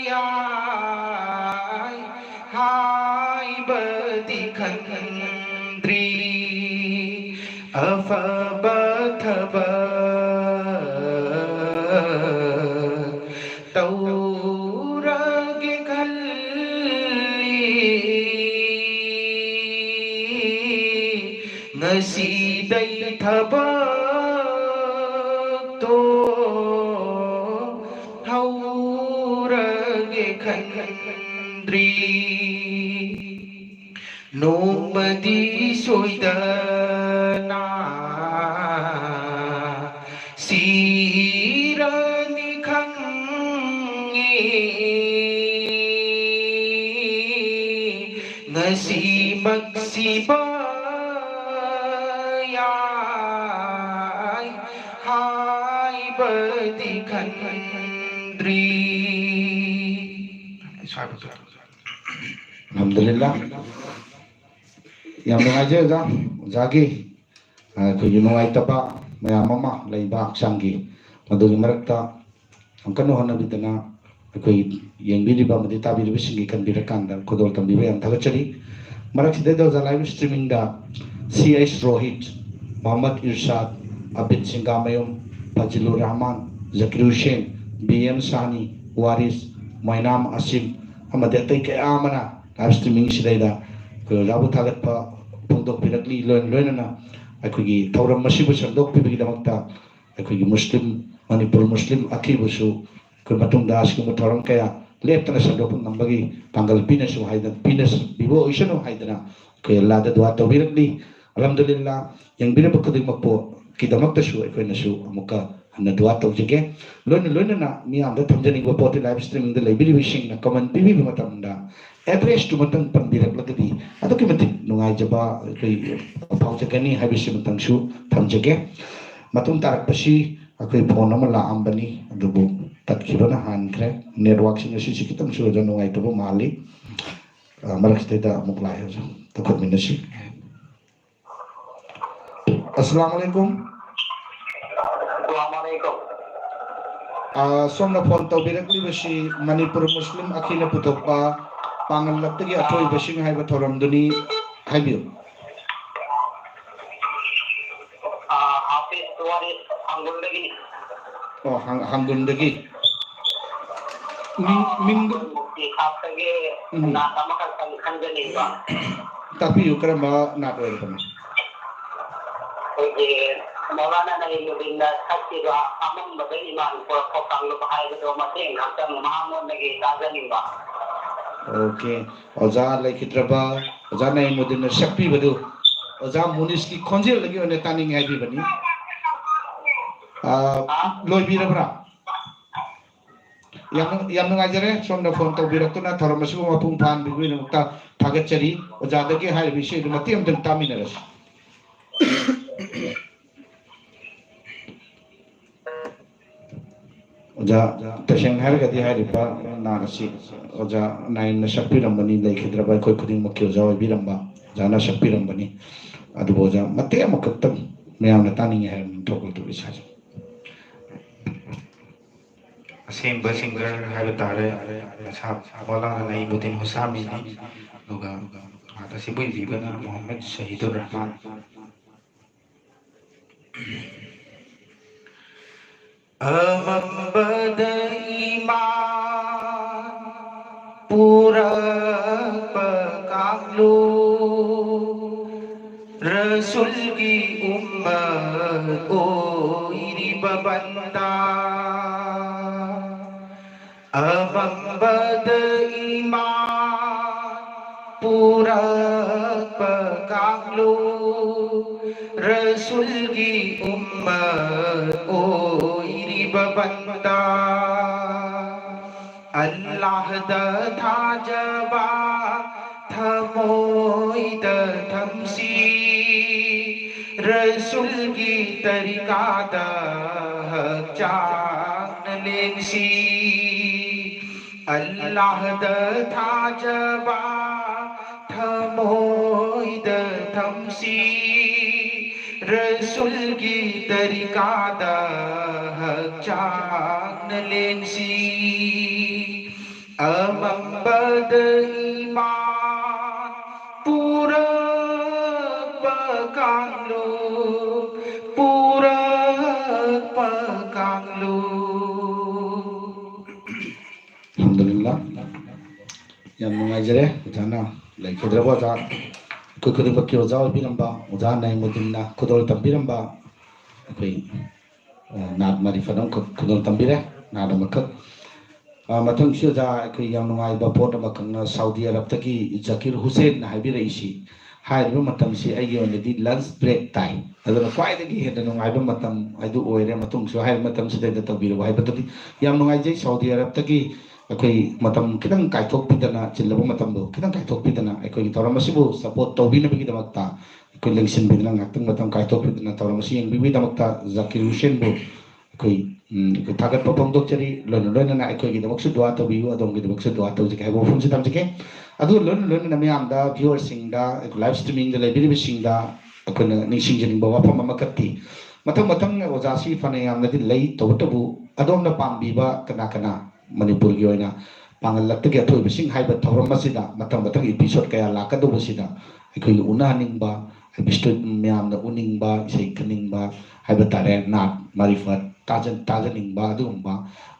ꯌꯥꯏ ꯍꯥꯏꯕꯗꯤ ꯈꯟꯗ꯭ꯔꯤ꯫ ꯑꯐꯕ ꯊꯕꯛ ꯇꯧꯔꯒꯦ ꯈꯜꯂꯤ, ꯉꯁꯤꯗꯩ ꯊꯕꯛꯇꯣ ꯍꯧꯔꯒꯦ ꯈꯟꯗ꯭ꯔꯤ꯫ ꯅꯣꯡꯃꯗꯤ ꯁꯣꯏꯗꯅ ꯁꯤꯔꯅꯤ ꯈꯪꯉꯤ, ꯉꯁꯤꯃꯛ ꯁꯤꯕ ꯌꯥꯏ ꯍꯥꯏꯕꯗꯤ ꯈꯟꯗ꯭ꯔꯤ꯫ ꯑꯩ ꯁ꯭ꯋꯥꯏꯐꯥꯎ ꯆꯠꯂꯨ꯫ ꯑꯜꯍꯝꯗꯨꯂꯤꯜꯂꯥ꯫ ꯌꯥꯝ ꯅꯨꯡꯉꯥꯏꯖꯩ ꯑꯣꯖꯥ꯫ ꯑꯣꯖꯥꯒꯤ, ꯑ, ꯑꯩꯈꯣꯏꯒꯤ ꯅꯨꯡꯉꯥꯏꯇꯕ ꯃꯌꯥꯝ ꯑꯃ ꯂꯩꯕ ꯍꯛꯆꯥꯡꯒꯤ, ꯃꯗꯨꯒꯤ ꯃꯔꯛꯇ ꯌꯥꯝ ꯀꯟꯅ ꯍꯣꯠꯅꯕꯤꯗꯅ ꯑꯩꯈꯣꯏ ꯌꯦꯡꯕꯤꯔꯤꯕ ꯑꯃꯗꯤ ꯇꯥꯕꯤꯔꯤꯕꯁꯤꯡꯒꯤ ꯈꯟꯕꯤꯔꯀꯥꯟꯗ ꯈꯨꯗꯣꯜ ꯇꯝꯕꯤꯕ ꯌꯥꯝ ꯊꯥꯒꯠꯆꯔꯤ꯫ ꯃꯔꯛꯁꯤꯗꯩꯗ ꯑꯣꯖꯥ live streaming ꯗ C H Rohit, Mohammad Irshad, Abid Singamayum, Fazilur Rahman, Zakir Hussain, B M Sahni, Waris, Moinam Asim ꯑꯃꯗꯤ ꯑꯇꯩ ꯀꯌꯥ ꯑꯃꯅ live streaming ꯁꯤꯗꯩꯗ ꯑꯩꯈꯣꯏ ꯑꯣꯖꯥꯕꯨ ꯊꯥꯒꯠꯄ ꯐꯣꯡꯗꯣꯛꯄꯤꯔꯛꯂꯤ꯫ ꯂꯣꯏꯅ ꯂꯣꯏꯅꯅ ꯑꯩꯈꯣꯏꯒꯤ ꯊꯧꯔꯝ ꯑꯁꯤꯕꯨ ꯁꯟꯗꯣꯛꯄꯤꯕꯒꯤꯗꯃꯛꯇ ꯑꯩꯈꯣꯏꯒꯤ ꯃꯨꯁꯂꯤꯝ, ꯃꯅꯤꯄꯨꯔ ꯃꯨꯁꯂꯤꯝ ꯑꯀꯤꯕꯨꯁꯨ ꯑꯩꯈꯣꯏ ꯃꯇꯨꯡꯗ ꯑꯁꯤꯒꯨꯝꯕ ꯊꯧꯔꯝ ꯀꯌꯥ ꯂꯦꯞꯇꯅ ꯁꯟꯗꯣꯛꯄ ꯉꯝꯕꯒꯤ ꯄꯥꯡꯒꯜ ꯄꯤꯅꯁꯨ ꯍꯥꯏꯗꯅ, ꯄꯤꯅꯕꯤꯕ ꯑꯣꯏꯁꯅꯨ ꯍꯥꯏꯗꯅ ꯑꯩꯈꯣꯏ ꯑꯜꯂꯥꯗ ꯗꯨꯋꯥ ꯇꯧꯕꯤꯔꯛꯂꯤ꯫ ꯑꯜꯍꯝꯗꯨꯂꯤꯜꯂꯥ, ꯌꯦꯡꯕꯤꯔꯕ ꯈꯨꯗꯤꯡꯃꯛꯄꯨ ꯀꯤꯗꯃꯛꯇꯁꯨ ꯑꯩꯈꯣꯏꯅꯁꯨ ꯑꯃꯨꯛꯀ ꯍꯟꯅ ꯗꯨꯋꯥ ꯇꯧꯖꯒꯦ꯫ ꯂꯣꯏꯅ ꯂꯣꯏꯅꯅ ꯃꯤꯌꯥꯝꯗ ꯊꯝꯖꯅꯤꯡꯕ ꯄꯣꯠꯇꯤ live streaming ꯗ ꯂꯩꯕꯤꯔꯤꯕꯁꯤꯡꯅ comment ꯄꯤꯕꯤꯕ ꯃꯇꯝꯗ address ꯇꯨꯃꯇꯪ ꯄꯟꯕꯤꯔꯛꯂꯒꯗꯤ ꯑꯗꯨꯛꯀꯤ ꯃꯇꯤꯛ ꯅꯨꯡꯉꯥꯏꯖꯕ ꯑꯩꯈꯣꯏ ꯐꯥꯎꯖꯒꯅꯤ ꯍꯥꯏꯕꯁꯤꯃꯇꯪꯁꯨ ꯊꯝꯖꯒꯦ꯫ ꯃꯇꯨꯡ ꯇꯥꯔꯛꯄꯁꯤ ꯑꯩꯈꯣꯏ phone ꯑꯃ ꯂꯥꯛꯑꯝꯕꯅꯤ, ꯑꯗꯨꯕꯨ ꯇꯠꯈꯤꯕꯅ ꯍꯥꯟꯈ꯭ꯔꯦ꯫ Network ꯁꯤꯡ ꯑꯁꯤꯁꯨ ꯈꯤꯇꯪꯁꯨ ꯑꯣꯖꯥ ꯅꯨꯡꯉꯥꯏꯇꯕ ꯃꯥꯜꯂꯤ꯫ ꯑ, ꯃꯔꯛꯁꯤꯗꯩꯗ ꯑꯃꯨꯛ ꯂꯥꯛꯑꯦ ꯑꯣꯖꯥ, ꯇꯧꯈꯠꯃꯤꯟꯅꯁꯤ꯫ ꯑꯁꯂꯥꯝ ꯑꯂꯩꯀꯨꯝ꯫ ꯑꯁꯂꯥꯝ ꯑꯂꯩꯀꯨꯝ꯫ ꯑ, ꯁꯣꯝꯅ phone ꯇꯧꯕꯤꯔꯛꯂꯤꯕꯁꯤ ꯃꯅꯤꯄꯨꯔ ꯃꯨꯁꯂꯤꯝ ꯑꯀꯤꯅ ꯄꯨꯊꯣꯛꯄ ꯄꯥꯡꯒꯜ ꯂꯛꯇꯒꯤ ꯑꯊꯣꯏꯕꯁꯤꯡ ꯍꯥꯏꯕ ꯊꯧꯔꯝꯗꯨꯅꯤ꯫ ꯍꯥꯏꯕꯤꯌꯨ꯫ ꯑ, ꯍꯥꯐꯤꯖ ꯋꯥꯔꯤꯁ ꯍꯥꯡꯒꯨꯜꯗꯒꯤ꯫ ꯑꯣ, ꯍꯥꯡ-, ꯍꯥꯡꯒꯨꯜꯗꯒꯤ꯫ ꯃꯤꯡ, ꯃꯤꯡꯗꯨ? ꯃꯨꯐꯇꯤ ꯁꯥꯍꯕꯇꯒꯤ ꯎꯝ꯫ ꯅꯥꯠ ꯑꯃꯈꯛꯇꯪ ꯈꯟꯖꯅꯤꯡꯕ꯫ ꯇꯥꯛꯄꯤꯌꯨ, ꯀꯔꯝꯕ ꯅꯥꯠ ꯑꯣꯏꯔꯕꯅꯣ? ꯑꯩꯈꯣꯏꯒꯤ ꯃꯧꯂꯥꯅꯥ ꯅꯌꯤꯃꯨꯗꯗꯤꯟꯅ ꯁꯛꯈꯤꯕ ꯑꯃꯝꯕꯗ ꯏꯃꯥꯟ ꯄꯨꯔꯛꯄ ꯀꯥꯡꯂꯨꯞ ꯍꯥꯏꯕꯗꯣ ꯃꯇꯦꯛ ꯉꯥꯛꯇꯪ ꯃꯍꯥꯛꯉꯣꯟꯗꯒꯤ ꯇꯥꯖꯅꯤꯡꯕ꯫ Okay꯫ ꯑꯣꯖꯥ ꯂꯩꯈꯤꯗ꯭ꯔꯕ ꯑꯣꯖꯥ ꯅꯌꯤꯃꯨꯗꯗꯤꯟꯅ ꯁꯛꯄꯤꯕꯗꯨ ꯑꯣꯖꯥ ꯃꯨꯅꯤꯁꯀꯤ ꯈꯣꯟꯖꯦꯜꯗꯒꯤ ꯑꯣꯏꯅ ꯇꯥꯅꯤꯡꯉꯤ ꯍꯥꯏꯕꯤꯕꯅꯤ꯫ ꯑ, ꯂꯣꯏꯕꯤꯔꯕ꯭ꯔꯥ? ꯌꯥꯝ, ꯌꯥꯝ ꯅꯨꯡꯉꯥꯏꯖꯔꯦ, ꯁꯣꯝꯅ phone ꯇꯧꯕꯤꯔꯛꯇꯨꯅ ꯊꯧꯔꯝ ꯑꯁꯤꯕꯨ ꯃꯄꯨꯡ ꯐꯥꯍꯟꯕꯤꯕꯒꯤꯗꯃꯛꯇ ꯊꯥꯒꯠꯆꯔꯤ꯫ ꯑꯣꯖꯥꯗꯒꯤ ꯍꯥꯏꯔꯤꯕ ꯏꯁꯩ ꯑꯗꯨ ꯃꯇꯦꯛ ꯑꯃꯇꯪ ꯇꯥꯃꯤꯟꯅꯔꯁꯤ꯫ ꯑꯣꯖꯥ, ꯇꯁꯦꯡꯅ ꯍꯥꯏꯔꯒꯗꯤ ꯍꯥꯏꯔꯤꯕ ꯅꯥꯠ ꯑꯁꯤ ꯑꯣꯖꯥ ꯅꯥꯏꯟꯅ ꯁꯛꯄꯤꯔꯝꯕꯅꯤ, ꯂꯩꯈꯤꯗ꯭ꯔꯕ ꯑꯩꯈꯣꯏ ꯈꯨꯗꯤꯡꯃꯛꯀꯤ ꯑꯣꯖꯥ ꯑꯣꯏꯕꯤꯔꯝꯕ ꯑꯣꯖꯥꯅ ꯁꯛꯄꯤꯔꯝꯕꯅꯤ꯫ ꯑꯗꯨꯕꯨ ꯑꯣꯖꯥ, ꯃꯇꯦꯛ ꯑꯃꯈꯛꯇꯪ ꯃꯌꯥꯝꯅ ꯇꯥꯅꯤꯡꯉꯦ ꯍꯥꯏꯔꯕꯅꯤ ꯊꯧꯒꯜꯗꯨ ꯏꯁꯥꯁꯦ꯫ ꯑꯁꯦꯡꯕ ꯁꯤꯡꯒꯔ ꯍꯥꯏꯕ ꯇꯥꯔꯦ, ꯃꯁꯥ ꯃꯧꯂꯥꯅꯥ ꯅꯌꯤꯃꯨꯗꯗꯤꯟ ꯍꯨꯁꯥꯃꯤꯅꯤ꯫ ꯑꯗꯨꯒ ꯃꯍꯥꯛ ꯑꯁꯤꯕꯨ ꯏꯕꯤꯕꯅ ꯃꯨꯍꯝꯃꯗ ꯁꯍꯤꯗꯨꯔ ꯔꯍꯃꯥꯟ꯫ ꯑꯃꯝꯕꯗ ꯏꯃꯥꯟ ꯄꯨꯔꯛꯄ ꯀꯥꯡꯂꯨꯞ, ꯔꯁꯨꯜꯒꯤ ꯎꯝꯃꯠ ꯑꯣꯏꯔꯤꯕ ꯕꯟꯗꯥ꯫ ꯑꯃꯝꯕꯗ ꯏꯃꯥꯟ ꯄꯨꯔꯛꯄ ꯀꯥꯡꯂꯨꯞ, ꯔꯁꯨꯜꯒꯤ ꯎꯝꯃꯠ ꯑꯣꯏꯔꯤꯕ ꯕꯟꯗꯥ꯫ ꯑꯜꯂꯥꯍꯗ ꯊꯥꯖꯕ ꯊꯃꯣꯏꯗ ꯊꯝꯁꯤ, ꯔꯁꯨꯜꯒꯤ ꯇꯔꯤꯀꯥꯗ ꯍꯛꯆꯥꯡꯅ ꯂꯦꯡꯁꯤ꯫ ꯑꯜꯂꯥꯍꯗ ꯊꯥꯖꯕ ꯊꯃꯣꯏꯗ ꯊꯝꯁꯤ, ꯔꯁꯨꯜꯒꯤ ꯇꯔꯤꯀꯥꯗ ꯍꯛꯆꯥꯡꯅ ꯂꯦꯡꯁꯤ꯫ ꯑꯃꯝꯕꯗ ꯏꯃꯥꯟ ꯄꯨꯔꯛꯄ ꯀꯥꯡꯂꯨꯞ, ꯄꯨꯔꯛꯄ ꯀꯥꯡꯂꯨꯞ꯫ ꯑꯜꯍꯝꯗꯨꯂꯤꯜꯂꯥ꯫ ꯌꯥꯝ ꯅꯨꯡꯉꯥꯏꯖꯔꯦ ꯑꯣꯖꯥꯅ, ꯂꯩꯈꯤꯗ꯭ꯔꯕ ꯑꯣꯖꯥ, ꯑꯩꯈꯣꯏ ꯈꯨꯗꯤꯡꯃꯛꯀꯤ ꯑꯣꯖꯥ ꯑꯣꯏꯕꯤꯔꯝꯕ ꯑꯣꯖꯥ ꯅꯥꯏꯃꯨꯗꯤꯟꯅ ꯈꯨꯗꯣꯜ ꯇꯝꯕꯤꯔꯝꯕ ꯑꯩꯈꯣꯏ, ꯑ, ꯅꯥꯠ ꯃꯥꯔꯤꯐꯠ ꯑꯃꯈꯛ ꯈꯨꯗꯣꯜ ꯇꯝꯕꯤꯔꯦ, ꯅꯥꯠ ꯑꯃꯈꯛ꯫ ꯑ, ꯃꯊꯪꯁꯤ ꯑꯣꯖꯥ, ꯑꯩꯈꯣꯏ ꯌꯥꯝ ꯅꯨꯡꯉꯥꯏꯕ ꯄꯣꯠ ꯑꯃꯈꯛꯅ ꯁꯥꯎꯗꯤ ꯑꯔꯕꯇꯒꯤ ꯖꯀꯤꯔ ꯍꯨꯁꯦꯟꯅ ꯍꯥꯏꯕꯤꯔꯛꯏꯁꯤ, ꯍꯥꯏꯔꯤꯕ ꯃꯇꯝꯁꯤ ꯑꯩꯒꯤ ꯑꯣꯏꯅꯗꯤ ꯂꯟꯁ ꯕ꯭ꯔꯦꯛ ꯇꯥꯏ, ꯑꯗꯨꯅ ꯈ꯭ꯋꯥꯏꯗꯒꯤ ꯍꯦꯟꯅ ꯅꯨꯡꯉꯥꯏꯕ ꯃꯇꯝ ꯍꯥꯏꯗꯨ ꯑꯣꯏꯔꯦ꯫ ꯃꯇꯨꯡꯁꯨ ꯍꯥꯏꯔꯤꯕ ꯃꯇꯝꯁꯤꯗ ꯍꯦꯛꯇ ꯇꯧꯕꯤꯔꯛꯎ ꯍꯥꯏꯕꯗꯨꯅꯤ꯫ ꯌꯥꯝ ꯅꯨꯡꯉꯥꯏꯖꯩ꯫ ꯁꯥꯎꯗꯤ ꯑꯔꯕꯇꯒꯤ ꯑꯩꯈꯣꯏ ꯃꯇꯝ ꯈꯤꯇꯪ ꯀꯥꯏꯊꯣꯛꯄꯤꯗꯅ, ꯆꯤꯜꯂꯕ ꯃꯇꯝꯗꯣ ꯈꯤꯇꯪ ꯀꯥꯏꯊꯣꯛꯄꯤꯗꯅ, ꯑꯩꯈꯣꯏꯒꯤ ꯊꯧꯔꯝ ꯑꯁꯤꯕꯨ ꯁꯄꯣꯔꯠ ꯇꯧꯕꯤꯅꯕꯒꯤꯗꯃꯛꯇ ꯑꯩꯈꯣꯏ ꯂꯦꯡꯁꯤꯟꯕꯤꯗꯅ, ꯉꯥꯏꯍꯥꯛꯇꯪ ꯃꯇꯝ ꯀꯥꯏꯊꯣꯛꯄꯤꯗꯅ ꯊꯧꯔꯝ ꯑꯁꯤ ꯌꯦꯡꯕꯤꯕꯒꯤꯗꯃꯛꯇ ꯖꯀꯤꯔ ꯍꯨꯁꯦꯟꯕꯨ ꯑꯩꯈꯣꯏ ꯎꯝ, ꯑꯩꯈꯣꯏ ꯊꯥꯒꯠꯄ ꯐꯣꯡꯗꯣꯛꯆꯔꯤ꯫ ꯂꯣꯏꯅ ꯂꯣꯏꯅꯅ ꯑꯩꯈꯣꯏꯒꯤꯗꯃꯛꯁꯨ ꯗꯨꯋꯥ ꯇꯧꯕꯤꯌꯨ, ꯑꯗꯣꯝꯒꯤꯗꯃꯛꯁꯨ ꯗꯨꯋꯥ ꯇꯧꯖꯒꯦ ꯍꯥꯏꯕ ꯋꯥꯐꯝꯁꯤ ꯊꯝꯖꯒꯦ꯫ ꯑꯗꯨꯒ ꯂꯣꯏꯅ ꯂꯣꯏꯅꯅ ꯃꯌꯥꯝꯗ, viewerꯁꯤꯡꯗ, ꯑꯩꯈꯣꯏ live streamingꯗ ꯂꯩꯕꯤꯔꯤꯕꯁꯤꯡꯗ ꯑꯩꯈꯣꯏꯅ ꯅꯤꯡꯁꯤꯡꯖꯅꯤꯡꯕ ꯋꯥꯐꯝ ꯑꯃꯈꯛꯇꯤ, ꯃꯊꯪ ꯃꯊꯪ ꯑꯣꯖꯥꯁꯤ ꯐꯅ ꯌꯥꯝꯅꯗꯤ ꯂꯩ, ꯇꯧꯕꯇꯕꯨ ꯑꯗꯣꯝꯅ ꯄꯥꯝꯕꯤꯕ ꯀꯅꯥ ꯀꯅꯥ, ꯃꯅꯤꯄꯨꯔꯒꯤ ꯑꯣꯏꯅ ꯄꯥꯡꯒꯜ ꯂꯛꯇꯒꯤ ꯑꯊꯣꯏꯕꯁꯤꯡ ꯍꯥꯏꯕ ꯊꯧꯔꯝ ꯑꯁꯤꯗ ꯃꯊꯪ ꯃꯊꯪ episode ꯀꯌꯥ ꯂꯥꯛꯀꯗꯧꯕꯁꯤꯗ ꯑꯩꯈꯣꯏꯒꯤ ꯎꯅꯍꯟꯅꯤꯡꯕ, episode ꯃꯌꯥꯝꯅ ꯎꯅꯤꯡꯕ, ꯏꯁꯩ ꯈꯟꯅꯤꯡꯕ ꯍꯥꯏꯕ ꯇꯥꯔꯦ, ꯅꯥꯠ, ꯃꯥꯔꯤꯐꯠ ꯇꯥꯖ-, ꯇꯥꯖꯅꯤꯡꯕ ꯑꯗꯨꯒꯨꯝꯕ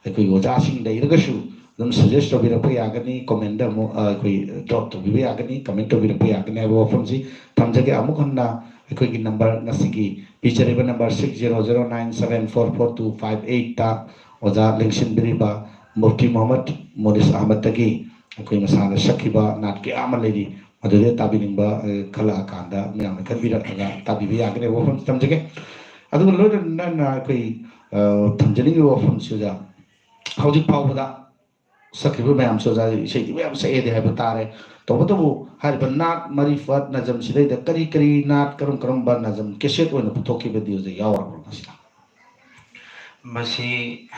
ꯑꯩꯈꯣꯏꯒꯤ ꯑꯣꯖꯥꯁꯤꯡ ꯂꯩꯔꯒꯁꯨ ꯑꯗꯨꯝ suggest ꯇꯧꯕꯤꯔꯛꯄ ꯌꯥꯒꯅꯤ, commentꯗ ꯑꯃꯨꯛ, ꯑ, ꯑꯩꯈꯣꯏ drop ꯇꯧꯕꯤꯕ ꯌꯥꯒꯅꯤ, comment ꯇꯧꯕꯤꯔꯛꯄ ꯌꯥꯒꯅꯤ ꯍꯥꯏꯕ ꯋꯥꯐꯝꯁꯤ ꯊꯝꯖꯒꯦ꯫ ꯑꯃꯨꯛ ꯍꯟꯅ ꯑꯩꯈꯣꯏꯒꯤ number, ꯉꯁꯤꯒꯤ ꯄꯤꯖꯔꯤꯕ number six zero zero nine seven four four two five eightꯇ ꯑꯣꯖꯥ ꯂꯦꯡꯁꯤꯟꯕꯤꯔꯤꯕ ꯃꯨꯐꯇꯤ ꯃꯨꯍꯝꯃꯗ ꯃꯣꯅꯤꯁ ꯑꯍꯃꯗꯇꯒꯤ ꯑꯩꯈꯣꯏ ꯃꯁꯥꯅ ꯁꯛꯈꯤꯕ ꯅꯥꯠ ꯀꯌꯥ ꯑꯃ ꯂꯩꯔꯤ, ꯃꯗꯨꯗ ꯇꯥꯕꯤꯅꯤꯡꯕ, ꯑ, ꯈꯜꯂꯛꯑꯀꯥꯟꯗ ꯃꯌꯥꯝꯅ ꯈꯟꯕꯤꯔꯛꯂꯒ ꯇꯥꯕꯤꯕ ꯌꯥꯒꯅꯤ ꯍꯥꯏꯕ ꯋꯥꯐꯝꯁꯤ ꯊꯝꯖꯒꯦ꯫ ꯑꯗꯨꯒ ꯂꯣꯏꯅꯅ ꯑꯩꯈꯣꯏ, ꯑ, ꯊꯝꯖꯅꯤꯡꯉꯤꯕ ꯋꯥꯐꯝꯁꯤꯗ, ꯍꯧꯖꯤꯛ ꯐꯥꯎꯕꯗ ꯁꯛꯈꯤꯕ ꯃꯌꯥꯝꯁꯨ ꯑꯣꯖꯥ ꯏꯁꯩꯗꯤ ꯃꯌꯥꯝ ꯁꯛꯑꯦꯗꯤ ꯍꯥꯏꯕ ꯇꯥꯔꯦ꯫ ꯇꯧꯕꯇꯕꯨ ꯍꯥꯏꯔꯤꯕ ꯅꯥꯠ, ꯃꯔꯤꯐꯠ, ꯅꯖꯝꯁꯤꯗꯩꯗ ꯀꯔꯤ ꯀꯔꯤ ꯅꯥꯠ, ꯀꯔꯝ ꯀꯔꯝꯕ ꯅꯖꯝ cassette ꯑꯣꯏꯅ ꯄꯨꯊꯣꯛꯈꯤꯕꯗꯤ ꯑꯣꯖꯥ ꯌꯥꯎꯔꯕ꯭ꯔꯣ ꯃꯁꯤꯗ? ꯃꯁꯤ,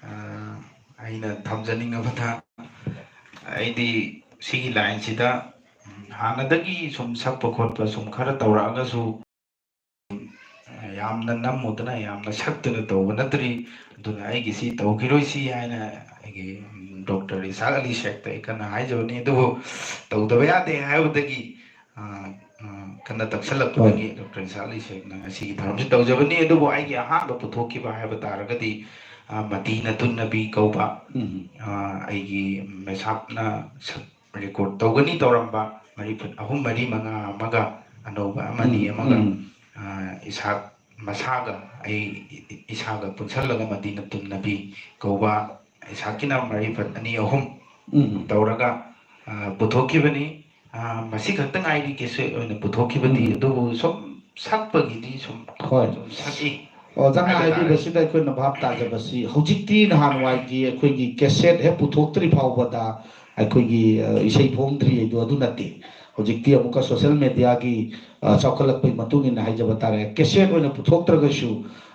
ꯑ, ꯑꯩꯅ ꯊꯝꯖꯅꯤꯡꯉꯕꯗ, ꯑꯩꯗꯤ ꯁꯤꯒꯤ lineꯁꯤꯗ, ꯎꯝ, ꯍꯥꯟꯅꯗꯒꯤ ꯁꯨꯝ ꯁꯛꯄ ꯈꯣꯠꯄ ꯁꯨꯝ ꯈꯔ ꯇꯧꯔꯛꯑꯒꯁꯨ, ꯌꯥꯝꯅ ꯅꯝꯃꯨꯗꯅ, ꯌꯥꯝꯅ ꯁꯛꯇꯅ ꯇꯧꯕ ꯅꯠꯇ꯭ꯔꯤ꯫ ꯑꯗꯨꯅ ꯑꯩꯒꯤꯁꯤ ꯇꯧꯈꯤꯔꯣꯏꯁꯤ ꯍꯥꯏꯅ ꯑꯩꯒꯤ, ꯎꯝ, ꯗꯣꯛꯇꯔ ꯏꯁꯥꯛ ꯑꯂꯤ ꯁꯦꯈꯇ ꯑꯩ ꯀꯟꯅ ꯍꯥꯏꯖꯕꯅꯤ꯫ ꯑꯗꯨꯕꯨ ꯇꯧꯗꯕ ꯌꯥꯗꯦ ꯍꯥꯏꯕꯗꯒꯤ, ꯑ, ꯑ, ꯀꯟꯅ ꯇꯛꯁꯜꯂꯛꯄꯗꯒꯤ ꯍꯣꯏ꯫ ꯗꯣꯛꯇꯔ ꯏꯁꯥꯛ ꯑꯂꯤ ꯁꯦꯈꯅ ꯉꯁꯤꯒꯤ ꯊꯧꯔꯝꯁꯤ ꯇꯧꯖꯕꯅꯤ꯫ ꯑꯗꯨꯕꯨ ꯑꯩꯒꯤ ꯑꯍꯥꯟꯕ ꯄꯨꯊꯣꯛꯈꯤꯕ ꯍꯥꯏꯕ ꯇꯥꯔꯒꯗꯤ, ꯑ, ꯃꯗꯤꯅꯇꯨꯟ ꯅꯕꯤ ꯀꯧꯕ, ꯎꯝ꯫ ꯑ, ꯑꯩꯒꯤ ꯃꯦꯁꯥꯞꯅ ꯁꯛ-, record ꯇꯧꯒꯅꯤ ꯇꯧꯔꯝꯕ ꯃꯔꯤꯐꯠ ꯑꯍꯨꯝ, ꯃꯔꯤ, ꯃꯉꯥ ꯑꯃꯒ, ꯑꯅꯧꯕ ꯑꯃꯅꯤ ꯎꯝ, ꯑꯃꯒ, ꯎꯝ꯫ ꯑ, ꯏꯁꯥꯛ ꯃꯁꯥꯒ, ꯑꯩ ꯏ-, ꯏꯁꯥꯒ ꯄꯨꯟꯁꯜꯂꯒ ꯃꯗꯤꯅꯇꯨꯟ ꯅꯕꯤ ꯀꯧꯕ ꯏꯁꯥꯛꯀꯤꯅ ꯃꯔꯤꯐꯠ ꯑꯅꯤ ꯑꯍꯨꯝ ꯎꯝ꯫ ꯇꯧꯔꯒ, ꯑ, ꯄꯨꯊꯣꯛꯈꯤꯕꯅꯤ꯫ ꯑ, ꯃꯁꯤ ꯈꯛꯇ ꯉꯥꯏꯔꯤ cassette ꯑꯣꯏꯅ ꯄꯨꯊꯣꯛꯈꯤꯕꯗꯤ, ꯎꯝ꯫ ꯑꯗꯨꯕꯨ ꯁꯨꯝ ꯁꯛꯄꯒꯤꯗꯤ ꯁꯨꯝ, ꯍꯣꯏ꯫ ꯁꯨꯝ ꯁꯛꯏ ꯑꯣꯖꯥꯅ ꯍꯥꯏꯕ ꯇꯥꯔꯦ꯫ ꯍꯥꯏꯕꯤꯕꯁꯤꯗ ꯑꯩꯈꯣꯏꯅ ꯚꯥꯞ ꯇꯥꯖꯕꯁꯤ, ꯍꯧꯖꯤꯛꯇꯤ ꯅꯍꯥꯟꯋꯥꯏꯒꯤ ꯑꯩꯈꯣꯏꯒꯤ cassette ꯍꯦꯛ ꯄꯨꯊꯣꯛꯇ꯭ꯔꯤ ꯐꯥꯎꯕꯗ ꯑꯩꯈꯣꯏꯒꯤ, ꯑ, ꯏꯁꯩ ꯐꯣꯡꯗ꯭ꯔꯤ ꯍꯥꯏꯗꯣ ꯑꯗꯨ ꯅꯠꯇꯦ꯫ ꯍꯧꯖꯤꯛꯇꯤ ꯑꯃꯨꯛꯀ social mediaꯒꯤ, ꯑ, ꯆꯥꯎꯈꯠꯂꯛꯄꯒꯤ ꯃꯇꯨꯡ ꯏꯟꯅ ꯍꯥꯏꯖꯕ ꯇꯥꯔꯦ, cassette ꯑꯣꯏꯅ ꯄꯨꯊꯣꯛꯇ꯭ꯔꯒꯁꯨ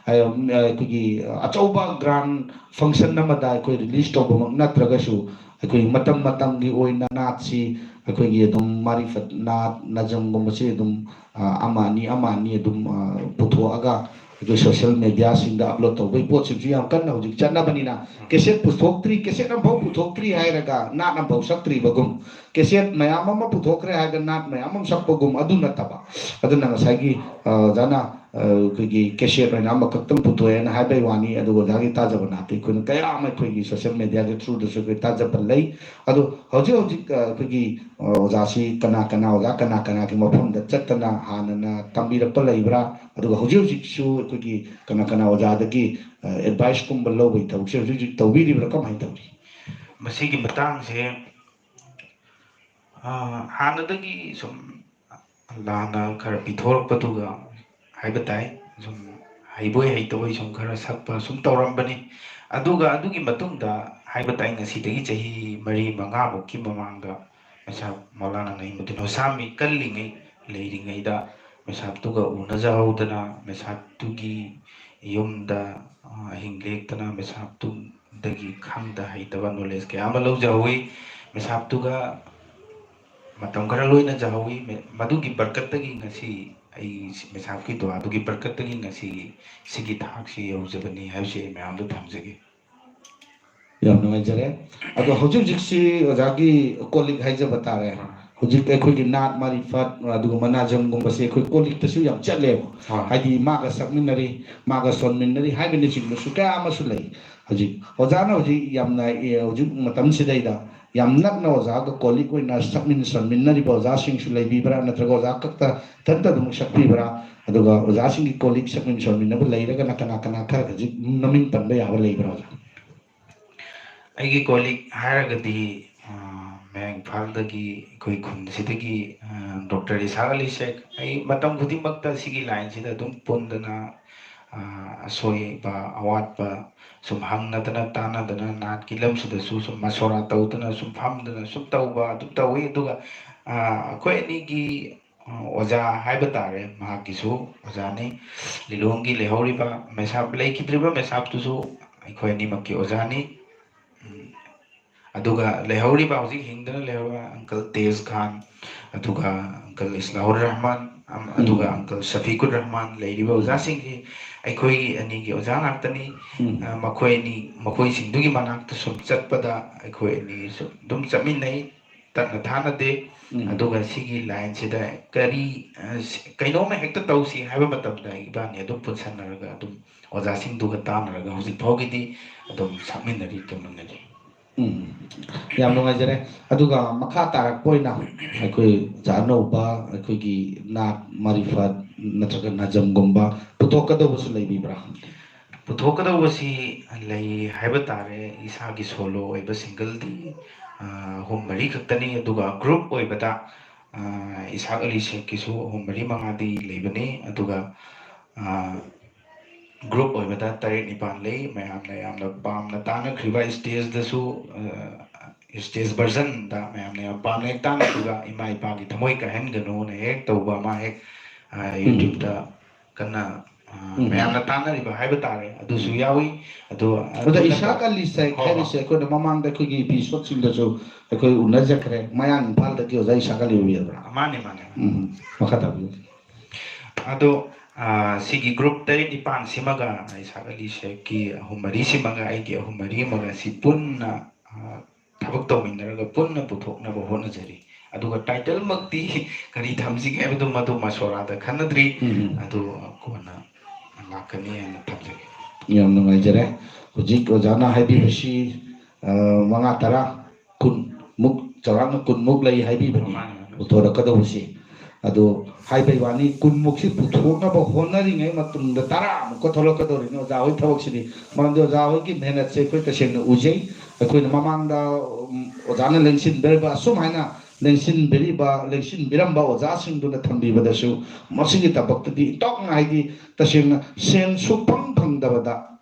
ꯑꯩꯈꯣꯏꯒꯤ ꯑꯆꯧꯕ grand function ꯑꯃꯗ ꯑꯩꯈꯣꯏ release ꯇꯧꯕꯃꯛ ꯅꯠꯇ꯭ꯔꯒꯁꯨ, ꯑꯩꯈꯣꯏ ꯃꯇꯝ ꯃꯇꯝꯒꯤ ꯑꯣꯏꯅ ꯅꯥꯠꯁꯤ ꯑꯩꯈꯣꯏꯒꯤ ꯑꯗꯨꯝ ꯃꯥꯔꯤꯐꯠ ꯅꯥꯠ ꯅꯖꯝꯒꯨꯝꯕꯁꯤ ꯑꯗꯨꯝ, ꯑ, ꯑꯃ ꯑꯅꯤ, ꯑꯃ ꯑꯅꯤ ꯑꯗꯨꯝ, ꯑ, ꯄꯨꯊꯣꯛꯑꯒ ꯑꯩꯈꯣꯏ social media ꯁꯤꯡꯗ upload ꯇꯧꯕꯒꯤ ꯄꯣꯠꯁꯤꯡꯁꯨ ꯌꯥꯝ ꯀꯟꯅ ꯍꯧꯖꯤꯛ ꯆꯠꯅꯕꯅꯤꯅ, cassette ꯄꯨꯊꯣꯛꯇ꯭ꯔꯤ, cassette ꯑꯃꯐꯥꯎ ꯄꯨꯊꯣꯛꯇ꯭ꯔꯤ ꯍꯥꯏꯔꯒ ꯅꯥꯠ ꯑꯃꯐꯥꯎ ꯁꯛꯇ꯭ꯔꯤꯕꯒꯨꯝ, cassette ꯃꯌꯥꯝ ꯑꯃ ꯄꯨꯊꯣꯛꯈ꯭ꯔꯦ ꯍꯥꯏꯔꯒ ꯅꯥꯠ ꯃꯌꯥꯝ ꯑꯃ ꯁꯛꯄꯒꯨꯝ, ꯑꯗꯨ ꯅꯠꯇꯕ꯫ ꯑꯗꯨꯅ ꯉꯁꯥꯏꯒꯤ, ꯑ, ꯑꯣꯖꯥꯅ, ꯑ, ꯑꯩꯈꯣꯏꯒꯤ cassette ꯑꯣꯏꯅ ꯑꯃꯈꯛꯇꯪ ꯄꯨꯊꯣꯛꯑꯦꯅ ꯍꯥꯏꯕꯒꯤ ꯋꯥꯅꯤ, ꯑꯗꯨꯒ ꯑꯣꯖꯥꯒꯤ ꯇꯥꯖꯕ ꯅꯥꯠꯇꯤ ꯑꯩꯈꯣꯏꯅ ꯀꯌꯥ ꯑꯃ ꯑꯩꯈꯣꯏꯒꯤ social media ꯒꯤ through ꯗꯁꯨ ꯑꯩꯈꯣꯏ ꯇꯥꯖꯕ ꯂꯩ꯫ ꯑꯗꯣ ꯍꯧꯖꯤꯛ ꯍꯧꯖꯤꯛ, ꯑ, ꯑꯩꯈꯣꯏꯒꯤ, ꯑ, ꯑꯣꯖꯥꯁꯤ ꯀꯅꯥ ꯀꯅꯥ, ꯑꯣꯖꯥ ꯀꯅꯥ ꯀꯅꯥꯒꯤ ꯃꯐꯝꯗ ꯆꯠꯇꯅ ꯍꯥꯟꯅꯅ ꯇꯝꯕꯤꯔꯛꯄ ꯂꯩꯕ꯭ꯔꯥ? ꯑꯗꯨꯒ ꯍꯧꯖꯤꯛ ꯍꯧꯖꯤꯛꯁꯨ ꯑꯩꯈꯣꯏꯒꯤ ꯀꯅꯥ ꯀꯅꯥ ꯑꯣꯖꯥꯗꯒꯤ, ꯑ, advice ꯀꯨꯝꯕ ꯂꯧꯕꯒꯤ ꯊꯕꯛꯁꯦ ꯍꯧꯖꯤꯛ ꯍꯧꯖꯤꯛ ꯇꯧꯕꯤꯔꯤꯕ꯭ꯔꯥ? ꯀꯃꯥꯏꯅ ꯇꯧꯔꯤ? ꯃꯁꯤꯒꯤ ꯃꯇꯥꯡꯁꯦ, ꯑ, ꯍꯥꯟꯅꯗꯒꯤ ꯁꯨꯝ ꯂꯥꯟꯅ ꯈꯔ ꯄꯤꯊꯣꯔꯛꯄꯗꯨꯒ ꯍꯥꯏꯕ ꯇꯥꯏ꯫ ꯁꯨꯝ ꯍꯩꯕꯣꯏ ꯍꯩꯇꯕꯣꯏ ꯁꯨꯝ ꯈꯔ ꯁꯛꯄ ꯁꯨꯝ ꯇꯧꯔꯝꯕꯅꯤ꯫ ꯑꯗꯨꯒ ꯑꯗꯨꯒꯤ ꯃꯇꯨꯡꯗ ꯍꯥꯏꯕ ꯇꯥꯏ, ꯉꯁꯤꯗꯒꯤ ꯆꯍꯤ ꯃꯔꯤ ꯃꯉꯥꯃꯨꯛꯀꯤ ꯃꯃꯥꯡꯗ ꯃꯦꯁꯥꯞ ꯃꯧꯂꯥꯅꯥ ꯅꯏꯃꯨꯗꯗꯤꯟ ꯍꯨꯁꯥꯃꯤ ꯀꯜꯂꯤꯉꯩ ꯂꯩꯔꯤꯉꯩꯗ ꯃꯦꯁꯥꯞꯇꯨꯒ ꯎꯅꯖꯍꯧꯗꯅ, ꯃꯦꯁꯥꯞꯇꯨꯒꯤ ꯌꯨꯝꯗ, ꯑ, ꯑꯍꯤꯡ ꯂꯦꯛꯇꯅ ꯃꯦꯁꯥꯞꯇꯨꯗꯒꯤ ꯈꯪꯗ ꯍꯩꯇꯕ knowledge ꯀꯌꯥ ꯑꯃ ꯂꯧꯖꯍꯧꯋꯤ꯫ ꯃꯦꯁꯥꯞꯇꯨꯒ ꯃꯇꯝ ꯈꯔ ꯂꯣꯏꯅꯖꯍꯧꯋꯤ꯫ ꯃꯦ-, ꯃꯗꯨꯒꯤ ꯕꯔꯀꯠꯇꯒꯤ ꯉꯁꯤ ꯑꯩ ꯁꯤ-, ꯃꯦꯁꯥꯞꯀꯤ ꯗꯨꯋꯥꯗꯨꯒꯤ ꯕꯔꯀꯠꯇꯒꯤ ꯉꯁꯤ ꯁꯤꯒꯤ ꯊꯥꯛꯁꯤ ꯌꯧꯖꯕꯅꯤ ꯍꯥꯏꯕꯁꯤ ꯑꯩ ꯃꯌꯥꯝꯗ ꯊꯝꯖꯒꯦ꯫ ꯌꯥꯝ ꯅꯨꯡꯉꯥꯏꯖꯔꯦ꯫ ꯑꯗꯣ ꯍꯧꯖꯤꯛ ꯍꯧꯖꯤꯛꯁꯤ ꯑꯣꯖꯥꯒꯤ ꯀꯣꯜ ꯂꯤꯛ ꯍꯥꯏꯖꯕ ꯇꯥꯔꯦ꯫ ꯍꯧꯖꯤꯛ ꯑꯩꯈꯣꯏꯒꯤ ꯅꯥꯠ ꯃꯥꯔꯤꯐꯠ ꯑꯗꯨꯒꯨꯝꯕ ꯅꯥꯖꯝꯒꯨꯝꯕꯁꯦ ꯑꯩꯈꯣꯏ ꯀꯣꯜ ꯂꯤꯛꯇꯁꯨ ꯌꯥꯝ ꯆꯠꯂꯦꯕ꯫ ꯍꯣꯏ꯫ ꯍꯥꯏꯗꯤ ꯃꯥꯒ ꯁꯛꯃꯤꯟꯅꯔꯤ, ꯃꯥꯒ ꯁꯣꯟꯃꯤꯟꯅꯔꯤ ꯍꯥꯏꯕꯅꯆꯤꯡꯕꯁꯨ ꯀꯌꯥ ꯑꯃꯁꯨ ꯂꯩ꯫ ꯍꯧꯖꯤꯛ ꯑꯣꯖꯥꯅ ꯍꯧꯖꯤꯛ ꯌꯥꯝꯅ, ꯑꯦ, ꯍꯧꯖꯤꯛ ꯃꯇꯝꯁꯤꯗꯩꯗ ꯌꯥꯝ ꯅꯛꯅ ꯑꯣꯖꯥꯒ ꯀꯣꯜ ꯂꯤꯛ ꯑꯣꯏꯅ ꯁꯛꯃꯤꯟ ꯁꯣꯟꯃꯤꯟꯅꯔꯤꯕ ꯑꯣꯖꯥꯁꯤꯡꯁꯨ ꯂꯩꯕꯤꯕ꯭ꯔꯥ, ꯅꯠꯇ꯭ꯔꯒ ꯑꯣꯖꯥ ꯈꯛꯇ ꯏꯊꯟꯇ ꯑꯗꯨꯝ ꯁꯛꯄꯤꯕ꯭ꯔꯥ? ꯑꯗꯨꯒ ꯑꯣꯖꯥꯁꯤꯡꯒꯤ ꯀꯣꯜ ꯂꯤꯛ ꯁꯛꯃꯤꯟ ꯁꯣꯟꯃꯤꯟꯅꯕ ꯂꯩꯔꯒꯅ ꯀꯅꯥ ꯀꯅꯥ ꯈꯔ ꯈꯖꯤꯛ ꯃꯃꯤꯡ ꯄꯟꯕ ꯌꯥꯕ ꯂꯩꯕ꯭ꯔꯥ ꯑꯣꯖꯥ? ꯑꯩꯒꯤ ꯀꯣꯜ ꯂꯤꯛ ꯍꯥꯏꯔꯒꯗꯤ, ꯑ, ꯃꯌꯥꯡ ꯏꯝꯐꯥꯜꯗꯒꯤ ꯑꯩꯈꯣꯏ ꯈꯨꯟꯁꯤꯗꯒꯤ, ꯑ, ꯗꯣꯛꯇꯔ ꯏꯁꯥꯛ ꯑꯂꯤ ꯁꯦꯈ, ꯑꯩ ꯃꯇꯝ ꯈꯨꯗꯤꯡꯃꯛꯇ ꯁꯤꯒꯤ ꯂꯥꯏꯟꯁꯤꯗ ꯑꯗꯨꯝ ꯄꯨꯟꯗꯅ, ꯑ, ꯑꯁꯣꯏꯕ ꯑꯋꯥꯠꯄ ꯁꯨꯝ ꯍꯪꯅꯗꯅ ꯇꯥꯟꯅꯗꯅ ꯅꯥꯠꯀꯤ ꯂꯝꯁꯤꯗꯁꯨ ꯁꯨꯝ ꯃꯁꯣꯔꯥ ꯇꯧꯗꯅ ꯁꯨꯝ ꯐꯝꯗꯅ ꯁꯨꯝ ꯇꯧꯕ ꯑꯗꯨꯝ ꯇꯧꯏ꯫ ꯑꯗꯨꯒ, ꯑ, ꯑꯩꯈꯣꯏ ꯑꯅꯤꯒꯤ ꯑꯣꯖꯥ ꯍꯥꯏꯕ ꯇꯥꯔꯦ, ꯃꯍꯥꯛꯀꯤꯁꯨ ꯑꯣꯖꯥꯅꯤ꯫ ꯂꯤꯂꯣꯡꯒꯤ ꯂꯩꯍꯧꯔꯤꯕ ꯃꯦꯁꯥꯞ, ꯂꯩꯈꯤꯗ꯭ꯔꯤꯕ ꯃꯦꯁꯥꯞꯇꯨꯁꯨ ꯑꯩꯈꯣꯏ ꯑꯅꯤꯃꯛꯀꯤ ꯑꯣꯖꯥꯅꯤ꯫ ꯎꯝ, ꯑꯗꯨꯒ ꯂꯩꯍꯧꯔꯤꯕ, ꯍꯧꯖꯤꯛ ꯍꯤꯡꯗꯨꯅ ꯂꯩꯍꯧꯔꯤꯕ ꯑꯪꯀꯜ ꯇꯦꯖ ꯈꯥꯟ, ꯑꯗꯨꯒ ꯑꯪꯀꯜ ꯏꯁꯂꯥꯍꯨꯔ ꯔꯍꯃꯥꯟ, ꯑꯝ-, ꯑꯗꯨꯒ ꯎꯝ꯫ ꯑꯪꯀꯜ ꯁꯐꯤꯀꯨꯔ ꯔꯍꯃꯥꯟ, ꯂꯩꯔꯤꯕ ꯎꯝ꯫ ꯑꯣꯖꯥꯁꯤꯡꯁꯤ ꯑꯩꯈꯣꯏ ꯑꯅꯤꯒꯤ ꯑꯣꯖꯥ ꯉꯥꯛꯇꯅꯤ꯫ ꯎꯝ꯫ ꯑ, ꯃꯈꯣꯏ ꯑꯅꯤ, ꯃꯈꯣꯏꯁꯤꯡꯗꯨꯒꯤ ꯃꯅꯥꯛꯇ ꯁꯨꯝ ꯆꯠꯄꯗ ꯑꯩꯈꯣꯏ ꯑꯅꯤꯁꯨ ꯑꯗꯨꯝ ꯆꯠꯃꯤꯟꯅꯩ, ꯇꯠꯅ ꯊꯥꯅꯗꯦ꯫ ꯎꯝ꯫ ꯑꯗꯨꯒ ꯁꯤꯒꯤ ꯂꯥꯏꯟꯁꯤꯗ ꯀꯔꯤ, ꯑ, ꯁꯤ-, ꯀꯩꯅꯣꯝꯃ ꯍꯦꯛꯇ ꯇꯧꯁꯤ ꯍꯥꯏꯕ ꯃꯇꯝꯗ ꯏꯕꯥꯅꯤ ꯑꯗꯨꯝ ꯄꯨꯟꯁꯟꯅꯔꯒ ꯑꯗꯨꯝ ꯑꯣꯖꯥꯁꯤꯡꯗꯨꯒ ꯇꯥꯟꯅꯔꯒ ꯍꯧꯖꯤꯛ ꯐꯥꯎꯒꯤꯗꯤ ꯑꯗꯨꯝ ꯁꯛꯃꯤꯟꯅꯔꯤ, ꯇꯧꯃꯤꯟꯅꯔꯤ꯫ ꯎꯝ, ꯌꯥꯝ ꯅꯨꯡꯉꯥꯏꯖꯔꯦ꯫ ꯑꯗꯨꯒ ꯃꯈꯥ ꯇꯥꯔꯛꯄ ꯑꯣꯏꯅ ꯑꯩꯈꯣꯏ ꯑꯣꯖꯥ ꯑꯅꯧꯕ, ꯑꯩꯈꯣꯏꯒꯤ ꯅꯥꯠ ꯃꯥꯔꯤꯐꯠ ꯅꯠꯇ꯭ꯔꯒ ꯅꯖꯝꯒꯨꯝꯕ ꯄꯨꯊꯣꯛꯀꯗꯧꯕꯁꯨ ꯂꯩꯕꯤꯕ꯭ꯔꯥ? ꯄꯨꯊꯣꯛꯀꯗꯧꯕꯁꯤ ꯂꯩ ꯍꯥꯏꯕ ꯇꯥꯔꯦ꯫ ꯏꯁꯥꯒꯤ ꯁꯣꯂꯣ ꯑꯣꯏꯕ ꯁꯤꯡꯒꯜꯗꯤ, ꯑ, ꯑꯍꯨꯝ ꯃꯔꯤ ꯈꯛꯇꯅꯤ, ꯑꯗꯨꯒ ꯒ꯭ꯔꯨꯞ ꯑꯣꯏꯕꯗ, ꯑ, ꯏꯁꯥꯛ ꯑꯂꯤ ꯁꯦꯈꯀꯤꯁꯨ ꯑꯍꯨꯝ ꯃꯔꯤ ꯃꯉꯥꯗꯤ ꯂꯩꯕꯅꯤ, ꯑꯗꯨꯒ, ꯑ, ꯒ꯭ꯔꯨꯞ ꯑꯣꯏꯕꯗ ꯇꯔꯦꯠ ꯅꯤꯄꯥꯟ ꯂꯩ꯫ ꯃꯌꯥꯝꯅ ꯌꯥꯝꯅ ꯄꯥꯝꯅ ꯇꯥꯅꯈ꯭ꯔꯤꯕ ꯁ꯭ꯇꯦꯖꯇꯁꯨ, ꯑ, ꯁ꯭ꯇꯦꯖ ꯚꯔꯖꯟꯗ ꯃꯌꯥꯝꯅ ꯌꯥꯝ ꯄꯥꯝꯅ ꯍꯦꯛ ꯇꯥꯅꯈꯤꯕ "ꯏꯃꯥ ꯏꯄꯥꯒꯤ ꯊꯃꯣꯏ ꯀꯥꯏꯍꯟꯒꯅꯨꯅ" ꯍꯦꯛ ꯇꯧꯕ ꯑꯃ ꯍꯦꯛ, ꯑ, ꯎꯝ꯫ ꯌꯨꯇ꯭ꯌꯨꯕꯇ ꯀꯟꯅ, ꯑ, ꯎꯝ꯫ ꯃꯌꯥꯝꯅ ꯇꯥꯅꯔꯤꯕ ꯍꯥꯏꯕ ꯇꯥꯔꯦ, ꯑꯗꯨꯁꯨ ꯎꯝ꯫ ꯌꯥꯎꯏ꯫ ꯑꯗꯣ, ꯑꯗꯨ ꯑꯣꯖꯥ ꯅꯠꯇꯕ ꯏꯁꯥꯛ ꯑꯂꯤ ꯁꯦꯈ ꯍꯣꯏ, ꯍꯣꯏ꯫ ꯍꯥꯏꯔꯤꯁꯦ ꯑꯩꯈꯣꯏꯅ ꯃꯃꯥꯡꯗ ꯑꯩꯈꯣꯏꯒꯤ ꯏꯄꯤꯁꯣꯗꯁꯤꯡꯗꯁꯨ ꯑꯩꯈꯣꯏ ꯎꯅꯖꯈ꯭ꯔꯦ꯫ ꯃꯌꯥꯡ ꯏꯝꯐꯥꯜꯗꯒꯤ ꯑꯣꯖꯥ ꯏꯁꯥꯛ ꯑꯂꯤ ꯑꯣꯏꯕꯤꯔꯕ꯭ꯔꯥ? ꯃꯥꯅꯦ, ꯃꯥꯅꯦ, ꯃꯥꯅꯦ꯫ ꯎꯝ, ꯃꯈꯥ ꯇꯥꯕꯤꯌꯨ꯫ ꯑꯗꯣ, ꯑ, ꯁꯤꯒꯤ ꯒ꯭ꯔꯨꯞ ꯇꯔꯦꯠ ꯅꯤꯄꯥꯟꯁꯤꯃꯒ, ꯏꯁꯥꯛ ꯑꯂꯤ ꯁꯦꯈꯀꯤ ꯑꯍꯨꯝ ꯃꯔꯤꯁꯤꯃꯒ, ꯑꯩꯒꯤ ꯑꯍꯨꯝ ꯃꯔꯤ ꯑꯃꯒ, ꯁꯤ ꯄꯨꯟꯅ, ꯑ, ꯊꯕꯛ ꯇꯧꯃꯤꯟꯅꯔꯒ ꯄꯨꯟꯅ ꯄꯨꯊꯣꯛꯅꯕ ꯍꯣꯠꯅꯖꯔꯤ꯫ ꯑꯗꯨꯒ ꯇꯥꯏꯇꯜꯃꯛꯇꯤ ꯀꯔꯤ ꯊꯝꯁꯤꯒꯦ ꯍꯥꯏꯕꯗꯨ ꯃꯗꯨ ꯃꯁꯣꯔꯥꯗ ꯈꯟꯅꯗ꯭ꯔꯤ꯫ ꯎꯝ꯫ ꯑꯗꯨ ꯀꯣꯟꯅ ꯂꯥꯛꯀꯅꯤ ꯍꯥꯏꯅ ꯊꯝꯖꯒꯦ꯫ ꯌꯥꯝ ꯅꯨꯡꯉꯥꯏꯖꯔꯦ꯫ ꯍꯧꯖꯤꯛ ꯑꯣꯖꯥꯅ ꯍꯥꯏꯕꯤꯕꯁꯤ, ꯑ, ꯃꯉꯥ, ꯇꯔꯥ, ꯀꯨꯟ ꯃꯨꯛ, ꯆꯥꯎꯔꯥꯛꯅ ꯀꯨꯟ ꯃꯨꯛ ꯂꯩ ꯍꯥꯏꯕꯤꯕꯅꯤ ꯃꯥꯅꯤ, ꯃꯥꯅꯤ꯫ ꯄꯨꯊꯣꯔꯛꯀꯗꯧꯕꯁꯤ꯫ ꯑꯗꯣ ꯍꯥꯏꯕꯩ ꯋꯥꯅꯤ, ꯀꯨꯟ ꯃꯨꯛꯁꯤ ꯄꯨꯊꯣꯛꯅꯕ ꯍꯣꯠꯅꯔꯤꯉꯩ ꯃꯇꯨꯡꯗ ꯇꯔꯥ ꯃꯨꯛꯀ ꯊꯣꯛꯂꯛꯀꯗꯧꯔꯤꯅꯤ ꯑꯣꯖꯥ ꯍꯣꯏ ꯊꯕꯛꯁꯤꯗꯤ꯫ ꯃꯔꯝꯗꯤ ꯑꯣꯖꯥ ꯍꯣꯏꯒꯤ ꯃꯦꯍꯅꯠꯁꯦ ꯑꯩꯈꯣꯏ ꯇꯁꯦꯡꯅ ꯎꯖꯩ꯫ ꯑꯩꯈꯣꯏꯅ ꯃꯃꯥꯡꯗ, ꯎꯝ, ꯑꯣꯖꯥꯅ ꯂꯦꯡꯁꯤꯟꯕꯤꯔꯤꯕ, ꯑꯁꯨꯝ ꯍꯥꯏꯅ ꯂꯦꯡꯁꯤꯟꯕꯤꯔꯤꯕ, ꯂꯦꯡꯁꯤꯟꯕꯤꯔꯝꯕ ꯑꯣꯖꯥꯁꯤꯡꯗꯨꯅ ꯊꯝꯕꯤꯕꯗꯁꯨ ꯃꯁꯤꯒꯤ ꯊꯕꯛꯇꯗꯤ ꯏꯟꯊꯣꯛꯅ, ꯍꯥꯏꯗꯤ, ꯇꯁꯦꯡꯅ ꯁꯦꯟ ꯁꯨꯛꯐꯪ ꯐꯪꯗꯕꯗ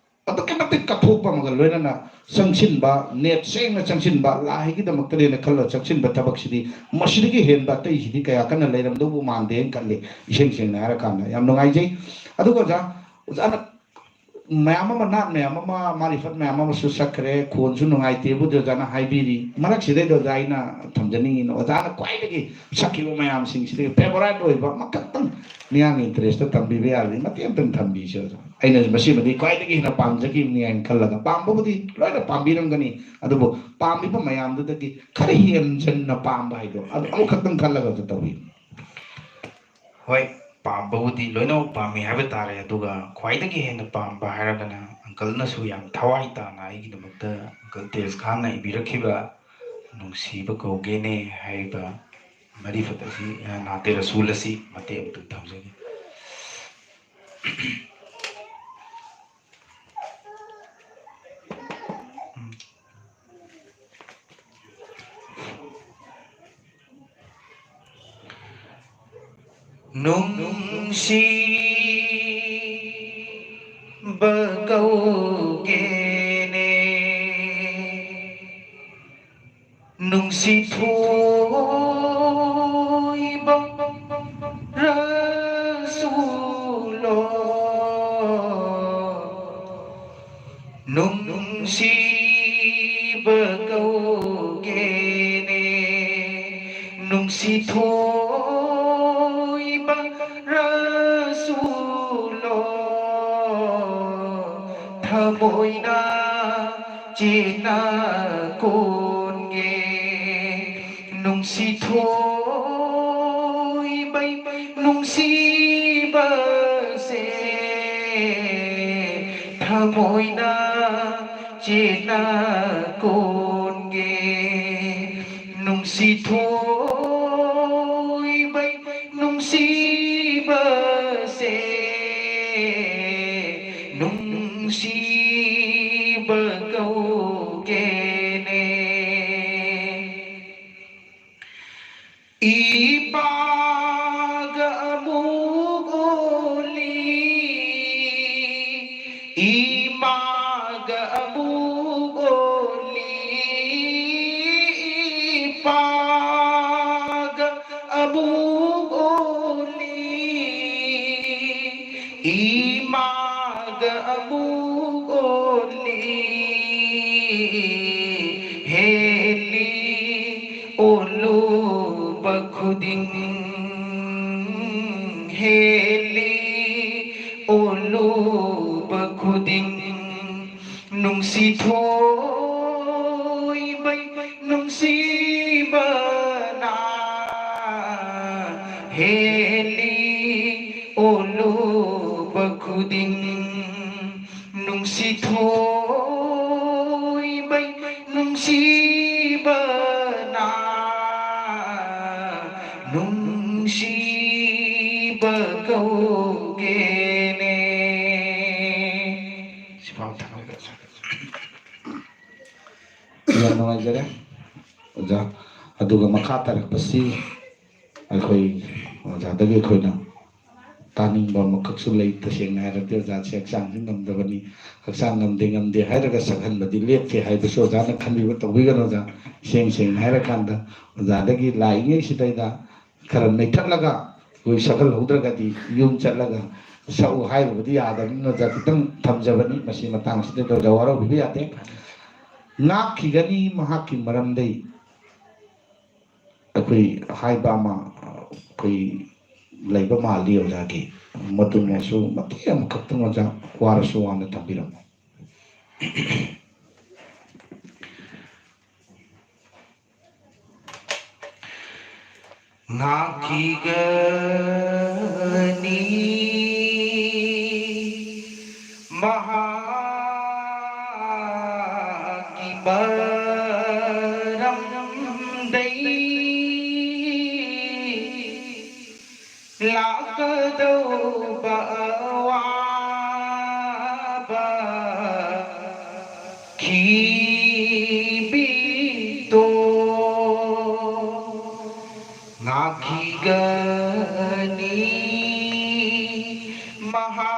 ꯑꯗꯨꯛꯀꯤ ꯃꯇꯤꯛ ꯀꯠꯊꯣꯛꯄ ꯑꯃꯒ ꯂꯣꯏꯅꯅ ꯆꯪꯁꯤꯟꯕ, ꯅꯦꯠ ꯁꯦꯡꯅ ꯆꯪꯁꯤꯟꯕ, ꯂꯥꯏꯒꯤꯗꯃꯛꯇꯅꯦꯅ ꯈꯜꯂ ꯆꯪꯁꯤꯟꯕ ꯊꯕꯛꯁꯤꯗꯤ ꯃꯁꯤꯗꯒꯤ ꯍꯦꯟꯕ ꯑꯇꯩꯁꯤꯗꯤ ꯀꯌꯥ ꯀꯟꯅ ꯂꯩꯔꯝꯗꯧꯕ ꯃꯥꯟꯗꯦꯅ ꯈꯜꯂꯤ꯫ ꯏꯁꯦꯡ ꯁꯦꯡꯅ ꯍꯥꯏꯔꯀꯥꯟꯗ ꯌꯥꯝ ꯅꯨꯡꯉꯥꯏꯖꯩ꯫ ꯑꯗꯨꯒ ꯑꯣꯖꯥ, ꯑꯣꯖꯥꯅ ꯃꯌꯥꯝ ꯑꯃ, ꯅꯥꯠ ꯃꯌꯥꯝ ꯑꯃ, ꯃꯥꯔꯤꯐꯠ ꯃꯌꯥꯝ ꯑꯃꯁꯨ ꯁꯛꯈ꯭ꯔꯦ, ꯈꯣꯟꯁꯨ ꯅꯨꯡꯉꯥꯏꯇꯦꯕꯨꯗꯤ ꯑꯣꯖꯥꯅ ꯍꯥꯏꯕꯤꯔꯤ꯫ ꯃꯔꯛꯁꯤꯗꯩꯗ ꯑꯣꯖꯥ ꯑꯩꯅ ꯊꯝꯖꯅꯤꯡꯉꯤꯅ, ꯑꯣꯖꯥꯅ ꯈ꯭ꯋꯥꯏꯗꯒꯤ ꯁꯛꯈꯤꯕ ꯃꯌꯥꯝꯁꯤꯡꯁꯤꯗꯒꯤ ꯐꯦꯚꯣꯔꯥꯏꯠ ꯑꯣꯏꯕ ꯑꯃꯈꯛꯇꯪ ꯃꯤꯌꯥꯝꯒꯤ ꯏꯟꯇꯔꯦꯁꯇ ꯊꯝꯕꯤꯕ ꯌꯥꯔꯗꯤ ꯃꯇꯦꯛ ꯑꯃꯇꯪ ꯊꯝꯕꯤꯁꯦ ꯑꯣꯖꯥ꯫ ꯑꯩꯅ ꯃꯁꯤꯃꯗꯤ ꯈ꯭ꯋꯥꯏꯗꯒꯤ ꯍꯦꯟꯅ ꯄꯥꯝꯖꯈꯤꯕꯅꯤ ꯍꯥꯏꯅ ꯈꯜꯂꯒ, ꯄꯥꯝꯕꯕꯨꯗꯤ ꯂꯣꯏꯅ ꯄꯥꯝꯕꯤꯔꯝꯒꯅꯤ, ꯑꯗꯨꯕꯨ ꯄꯥꯝꯕꯤꯕ ꯃꯌꯥꯝꯗꯨꯗꯒꯤ ꯈꯔ ꯍꯦꯟꯖꯟꯅ ꯄꯥꯝꯕ ꯍꯥꯏꯗꯣ ꯑꯗꯨ ꯑꯃꯈꯛꯇꯪ ꯈꯜꯂꯒ ꯑꯝꯇ ꯇꯧꯕꯤꯌꯨ꯫ ꯍꯣꯏ, ꯄꯥꯝꯕꯕꯨꯗꯤ ꯂꯣꯏꯅꯃꯛ ꯄꯥꯝꯃꯤ ꯍꯥꯏꯕ ꯇꯥꯔꯦ, ꯑꯗꯨꯒ ꯈ꯭ꯋꯥꯏꯗꯒꯤ ꯍꯦꯟꯅ ꯄꯥꯝꯕ ꯍꯥꯏꯔꯒꯅ ꯑꯪꯀꯜꯅꯁꯨ ꯌꯥꯝ ꯊꯋꯥꯏ ꯇꯥꯅ ꯑꯩꯒꯤꯗꯃꯛꯇ, ꯑꯪꯀꯜ ꯇꯦꯖ ꯈꯥꯟꯅ ꯏꯕꯤꯔꯛꯈꯤꯕ ꯅꯨꯡꯁꯤꯕ ꯀꯧꯒꯦꯅꯦ ꯍꯥꯏꯔꯤꯕ ꯃꯔꯤꯐꯠ ꯑꯁꯤ, ꯑ, ꯅꯥꯇꯦ ꯔꯁꯨꯜ ꯑꯁꯤ ꯃꯇꯦꯛ ꯑꯃꯇꯪ ꯊꯝꯖꯒꯦ꯫ ꯅꯨꯡꯁꯤꯕ ꯀꯧꯒꯦꯅꯦ, ꯅꯨꯡꯁꯤ ꯊꯣꯏꯕ ꯔꯁꯨꯂꯣ꯫ ꯅꯨꯡꯁꯤꯕ ꯀꯧꯒꯦꯅꯦ, ꯅꯨꯡꯁꯤ ꯊꯣꯏꯕ ꯔꯁꯨꯂꯣ꯫ ꯊꯃꯣꯏꯅ ꯆꯦꯠꯅ ꯀꯣꯟꯒꯦ, ꯅꯨꯡꯁꯤ ꯊꯣꯏꯕꯩ ꯅꯨꯡꯁꯤꯕꯁꯦ꯫ ꯊꯃꯣꯏꯅ ꯆꯦꯠꯅ ꯀꯣꯟꯒꯦ, ꯅꯨꯡꯁꯤ ꯊꯣꯏꯕꯩ ꯅꯨꯡꯁꯤꯕꯁꯦ꯫ ꯅꯨꯡꯁꯤꯕ ꯀꯧꯒꯦꯅꯦ꯫ ꯏꯄꯥꯒ ꯑꯃꯨꯛ ꯑꯣꯜꯂꯤ, ꯏ ꯏꯃꯥꯒ ꯑꯃꯨꯛ ꯑꯣꯜꯂꯤ, ꯏꯄꯥꯒ ꯑꯃꯨꯛ ꯑꯣꯜꯂꯤ, ꯏꯃꯥꯒ ꯑꯃꯨꯛ ꯑꯣꯜꯂꯤ꯫ ꯍꯦꯜꯂꯤ ꯑꯣꯜꯂꯨꯕ ꯈꯨꯗꯤꯡ, ꯍꯦꯜꯂꯤ ꯑꯣꯜꯂꯨꯕ ꯈꯨꯗꯤꯡ, ꯅꯨꯡꯁꯤ ꯊꯣꯏꯕꯩ ꯅꯨꯡꯁꯤꯕꯅ ꯍꯦꯜꯂꯤ ꯑꯣꯜꯂꯨꯕ ꯈꯨꯗꯤꯡ, ꯅꯨꯡꯁꯤ ꯊꯣꯏꯕꯩ ꯅꯨꯡꯁꯤꯕꯅ ꯅꯨꯡꯁꯤꯕ ꯀꯧꯒꯦꯅꯦ꯫ ꯁꯤꯐꯥꯎ ꯊꯥꯡꯒꯠꯆꯔꯤ꯫ ꯌꯥꯝ ꯅꯨꯡꯉꯥꯏꯖꯔꯦ ꯑꯣꯖꯥ꯫ ꯑꯗꯨꯒ ꯃꯈꯥ ꯇꯥꯔꯛꯄꯁꯤ ꯑꯩꯈꯣꯏ ꯑꯣꯖꯥꯗꯒꯤ ꯑꯩꯈꯣꯏꯅ ꯇꯥꯅꯤꯡꯕ ꯑꯃꯈꯛꯁꯨ ꯂꯩ꯫ ꯇꯁꯦꯡꯅ ꯍꯥꯏꯔꯕꯗꯤ ꯑꯣꯖꯥꯁꯦ ꯍꯛꯆꯥꯡꯁꯤ ꯉꯝꯗꯕꯅꯤ, ꯍꯛꯆꯥꯡ ꯉꯝꯗꯦ ꯉꯝꯗꯦ ꯍꯥꯏꯔꯒ ꯁꯛꯍꯟꯕꯗꯤ ꯂꯦꯞꯇꯦ ꯍꯥꯏꯕꯁꯨ ꯑꯣꯖꯥꯅ ꯈꯟꯕꯤꯕ ꯇꯧꯕꯤꯒꯅꯨ ꯑꯣꯖꯥ꯫ ꯏꯁꯦꯡ ꯁꯦꯡꯅ ꯍꯥꯏꯔꯀꯥꯟꯗ ꯑꯣꯖꯥꯗꯒꯤ ꯂꯥꯛꯏꯉꯩꯁꯤꯗꯩꯗ ꯈꯔ ꯅꯩꯊꯠꯂꯒ ꯑꯩꯈꯣꯏ ꯁꯛꯍꯜꯍꯧꯗ꯭ꯔꯒꯗꯤ ꯌꯨꯝ ꯆꯠꯂꯒ ꯁꯛꯎ ꯍꯥꯏꯔꯨꯕꯗꯤ ꯌꯥꯗꯕꯅꯤꯅ ꯑꯣꯖꯥ ꯈꯤꯇꯪ ꯊꯝꯖꯕꯅꯤ꯫ ꯃꯁꯤ ꯃꯇꯥꯡꯁꯤꯗ ꯑꯣꯖꯥ ꯋꯥꯔꯧꯕꯤꯕ ꯌꯥꯗꯦ꯫ ꯉꯥꯛꯈꯤꯒꯅꯤ ꯃꯍꯥꯛꯀꯤ ꯃꯔꯝꯗꯩ ꯑꯩꯈꯣꯏ ꯍꯥꯏꯕ ꯑꯃ ꯑꯩꯈꯣꯏ ꯂꯩꯕ ꯃꯥꯜꯂꯤ ꯑꯣꯖꯥꯒꯤ꯫ ꯃꯗꯨꯃꯁꯨ ꯃꯇꯦꯛ ꯑꯃꯈꯛꯇꯪ ꯑꯣꯖꯥ ꯋꯥꯔꯁꯨ ꯋꯥꯅ ꯊꯝꯕꯤꯔꯝꯃꯨ꯫ ꯉꯥꯛꯈꯤꯒꯅꯤ ꯃꯍꯥꯛꯀꯤ ꯃꯔꯝꯗꯩ ꯂꯥꯛꯀꯗꯧꯕ ꯑꯋꯥꯕ ꯈꯤꯕꯤꯛꯇꯣ ꯉꯥꯛꯈꯤꯒꯅꯤ ꯃꯍꯥꯛ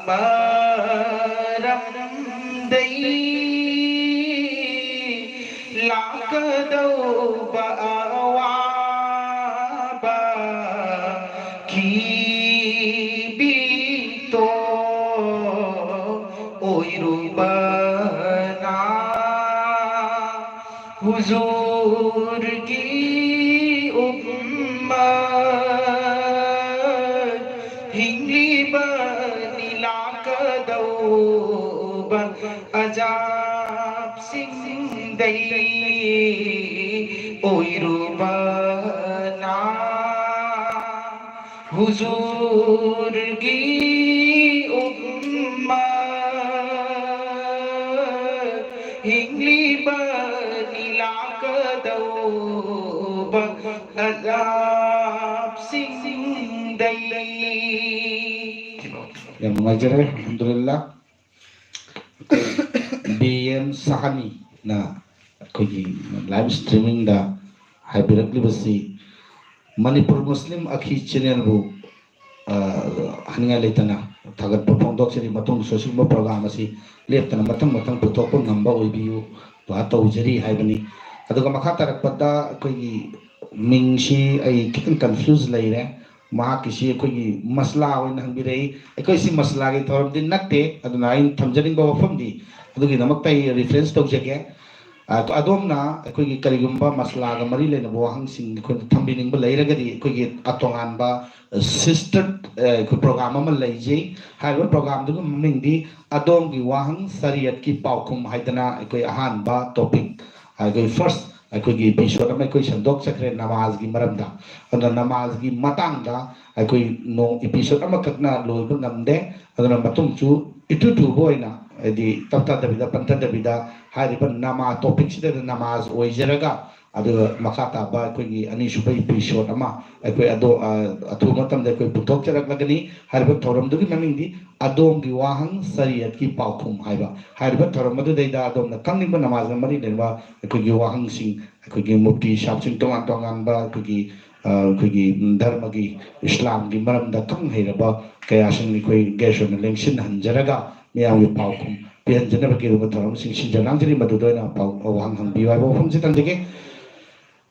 ꯃꯔꯝꯗꯩ ꯂꯥꯛꯀꯗꯧꯕ ꯑꯋꯥꯕ ꯀꯤꯕꯤꯇꯣ ꯑꯣꯏꯔꯨꯕꯅ ꯍꯨꯖꯨꯔꯒꯤ ꯎꯝꯃꯠ ꯍꯤꯡꯂꯤꯕꯅꯤ ꯂꯥꯛꯀꯗꯧꯕ ꯑꯖꯥꯕꯁꯤꯡꯗꯩ ꯑꯣꯏꯔꯨꯕꯅ ꯍꯨꯖꯨꯔꯒꯤ ꯎꯝꯃꯠ ꯍꯤꯡꯂꯤꯕꯅꯤ ꯂꯥꯛꯀꯗꯧꯕ ꯑꯖꯥꯕꯁꯤꯡꯗꯩ꯫ ꯌꯥꯝ ꯅꯨꯡꯉꯥꯏꯖꯔꯦ, ꯑꯜꯍꯝꯗꯨꯂꯤꯜꯂꯥ꯫ ꯕꯤ ꯑꯦꯝ ꯁꯍꯥꯅꯤꯅ ꯑꯩꯈꯣꯏꯒꯤ ꯂꯥꯏꯚ ꯁ꯭ꯇ꯭ꯔꯤꯃꯤꯡꯗ ꯍꯥꯏꯕꯤꯔꯛꯂꯤꯕꯁꯤ ꯃꯅꯤꯄꯨꯔ ꯃꯨꯁꯂꯤꯝ ꯑꯈꯤ ꯆꯦꯅꯦꯜꯕꯨ, ꯑ, ꯍꯥꯏꯅꯤꯡꯉꯥꯏ ꯂꯩꯇꯅ ꯊꯥꯒꯠꯄ ꯐꯣꯡꯗꯣꯛꯆꯔꯤ꯫ ꯃꯇꯨꯡꯗꯁꯨ ꯑꯁꯤꯒꯨꯝꯕ ꯄ꯭ꯔꯣꯒ꯭ꯔꯥꯝ ꯑꯁꯤ ꯂꯦꯞꯇꯅ ꯃꯊꯪ ꯃꯊꯪ ꯄꯨꯊꯣꯛꯄ ꯉꯝꯕ ꯑꯣꯏꯕꯤꯌꯨ, ꯗꯨꯑꯥ ꯇꯧꯖꯔꯤ ꯍꯥꯏꯕꯅꯤ꯫ ꯑꯗꯨꯒ ꯃꯈꯥ ꯇꯥꯔꯛꯄꯗ ꯑꯩꯈꯣꯏꯒꯤ ꯃꯤꯡꯁꯤ ꯑꯩ ꯈꯤꯇꯪ ꯀꯟꯐ꯭ꯌꯨꯁ ꯂꯩꯔꯦ꯫ ꯃꯍꯥꯛꯀꯤꯁꯤ ꯑꯩꯈꯣꯏꯒꯤ ꯃꯁꯂꯥ ꯑꯣꯏꯅ ꯍꯪꯕꯤꯔꯛꯏ꯫ ꯑꯩꯈꯣꯏ ꯁꯤ ꯃꯁꯂꯥꯒꯤ ꯊꯧꯔꯝꯗꯤ ꯅꯠꯇꯦ, ꯑꯗꯨꯅ ꯑꯩꯅ ꯊꯝꯖꯅꯤꯡꯕ ꯋꯥꯐꯝꯗꯤ ꯑꯗꯨꯒꯤꯗꯃꯛꯇ ꯑꯩ ꯔꯤꯐꯔꯦꯟꯁ ꯇꯧꯖꯒꯦ꯫ ꯑ, ꯑꯗꯣꯝꯅ ꯑꯩꯈꯣꯏꯒꯤ ꯀꯔꯤꯒꯨꯝꯕ ꯃꯁꯂꯥꯒ ꯃꯔꯤ ꯂꯩꯅꯕ ꯋꯥꯍꯪꯁꯤꯡ ꯑꯩꯈꯣꯏꯅ ꯊꯝꯕꯤꯅꯤꯡꯕ ꯂꯩꯔꯒꯗꯤ ꯑꯩꯈꯣꯏꯒꯤ ꯑ, ꯇꯣꯉꯥꯟꯕ, ꯑ, ꯁꯤꯁꯇꯔ, ꯑ, ꯑꯩꯈꯣꯏ ꯄ꯭ꯔꯣꯒ꯭ꯔꯥꯝ ꯑꯃ ꯂꯩꯖꯩ꯫ ꯍꯥꯏꯔꯤꯕ ꯄ꯭ꯔꯣꯒ꯭ꯔꯥꯝꯗꯨꯒꯤ ꯃꯃꯤꯡꯗꯤ ꯑꯗꯣꯝꯒꯤ ꯋꯥꯍꯪ ꯁꯔꯤꯌꯠꯀꯤ ꯄꯥꯎꯈꯨꯝ ꯍꯥꯏꯗꯅ ꯑꯩꯈꯣꯏ ꯑꯍꯥꯟꯕ ꯇꯣꯄꯤꯛ, ꯑꯩꯈꯣꯏ ꯐꯥꯔꯁ ꯑꯩꯈꯣꯏꯒꯤ ꯏꯄꯤꯁꯣꯗ ꯑꯃ ꯑꯩꯈꯣꯏ ꯁꯟꯗꯣꯛꯆꯈ꯭ꯔꯦ ꯅꯃꯥꯖꯒꯤ ꯃꯔꯝꯗ꯫ ꯑꯗꯨꯅ ꯅꯃꯥꯖꯒꯤ ꯃꯇꯥꯡꯗ ꯑꯩꯈꯣꯏ ꯅꯣꯡ ꯏꯄꯤꯁꯣꯗ ꯑꯃꯈꯛꯅ ꯂꯣꯏꯕ ꯉꯝꯗꯦ꯫ ꯑꯗꯨꯅ ꯃꯇꯨꯡꯁꯨ ꯏꯇꯨ ꯇꯨꯕ ꯑꯣꯏꯅ, ꯍꯥꯏꯗꯤ ꯇꯞꯊꯗꯕꯤꯗ ꯄꯟꯊꯗꯕꯤꯗ ꯍꯥꯏꯔꯤꯕ ꯅꯃꯥꯖ ꯇꯣꯄꯤꯛꯁꯤꯗ ꯅꯃꯥꯖ ꯑꯣꯏꯖꯔꯒ, ꯑꯗꯨꯒ ꯃꯈꯥ ꯇꯥꯕ ꯑꯩꯈꯣꯏꯒꯤ ꯑꯅꯤꯁꯨꯕ ꯏꯄꯤꯁꯣꯗ ꯑꯃ ꯑꯩꯈꯣꯏ ꯑꯗꯣ, ꯑ, ꯑꯊꯨꯕ ꯃꯇꯝꯗ ꯑꯩꯈꯣꯏ ꯄꯨꯊꯣꯛꯆꯔꯛꯂꯒꯅꯤ꯫ ꯍꯥꯏꯔꯤꯕ ꯊꯧꯔꯝꯗꯨꯒꯤ ꯃꯃꯤꯡꯗꯤ ꯑꯗꯣꯝꯒꯤ ꯋꯥꯍꯪ ꯁꯔꯤꯌꯠꯀꯤ ꯄꯥꯎꯈꯨꯝ ꯍꯥꯏꯕ꯫ ꯍꯥꯏꯔꯤꯕ ꯊꯧꯔꯝ ꯑꯗꯨꯗꯩꯗ ꯑꯗꯣꯝꯅ ꯈꯪꯅꯤꯡꯕ ꯅꯃꯥꯖꯒ ꯃꯔꯤ ꯂꯩꯅꯕ ꯑꯩꯈꯣꯏꯒꯤ ꯋꯥꯍꯪꯁꯤꯡ, ꯑꯩꯈꯣꯏꯒꯤ ꯃꯨꯐꯇꯤ ꯁꯥꯍꯕꯁꯤꯡ ꯇꯣꯉꯥꯟ ꯇꯣꯉꯥꯟꯕ ꯑꯩꯈꯣꯏꯒꯤ, ꯑꯩꯈꯣꯏꯒꯤ ꯙꯔꯃꯒꯤ, ꯏꯁꯂꯥꯝꯒꯤ ꯃꯔꯝꯗ ꯈꯪ ꯍꯩꯔꯕ ꯀꯌꯥꯁꯤꯡ ꯑꯩꯈꯣꯏ ꯒꯦꯁ ꯑꯣꯏꯅ ꯂꯦꯡꯁꯤꯟꯍꯟꯖꯔꯒ ꯃꯤꯌꯥꯝꯒꯤ ꯄꯥꯎꯈꯨꯝ ꯄꯤꯍꯟꯖꯅꯕꯒꯤ ꯑꯗꯨꯒꯨꯝꯕ ꯊꯧꯔꯝꯁꯤꯡ ꯁꯤꯟꯖ ꯂꯥꯡꯖꯔꯤ꯫ ꯃꯗꯨꯗ ꯑꯣꯏꯅ ꯄꯥꯎ ꯋꯥꯍꯪ ꯍꯪꯕꯤꯌꯨ ꯍꯥꯏꯕ ꯋꯥꯐꯝꯁꯤ ꯊꯝꯖꯒꯦ꯫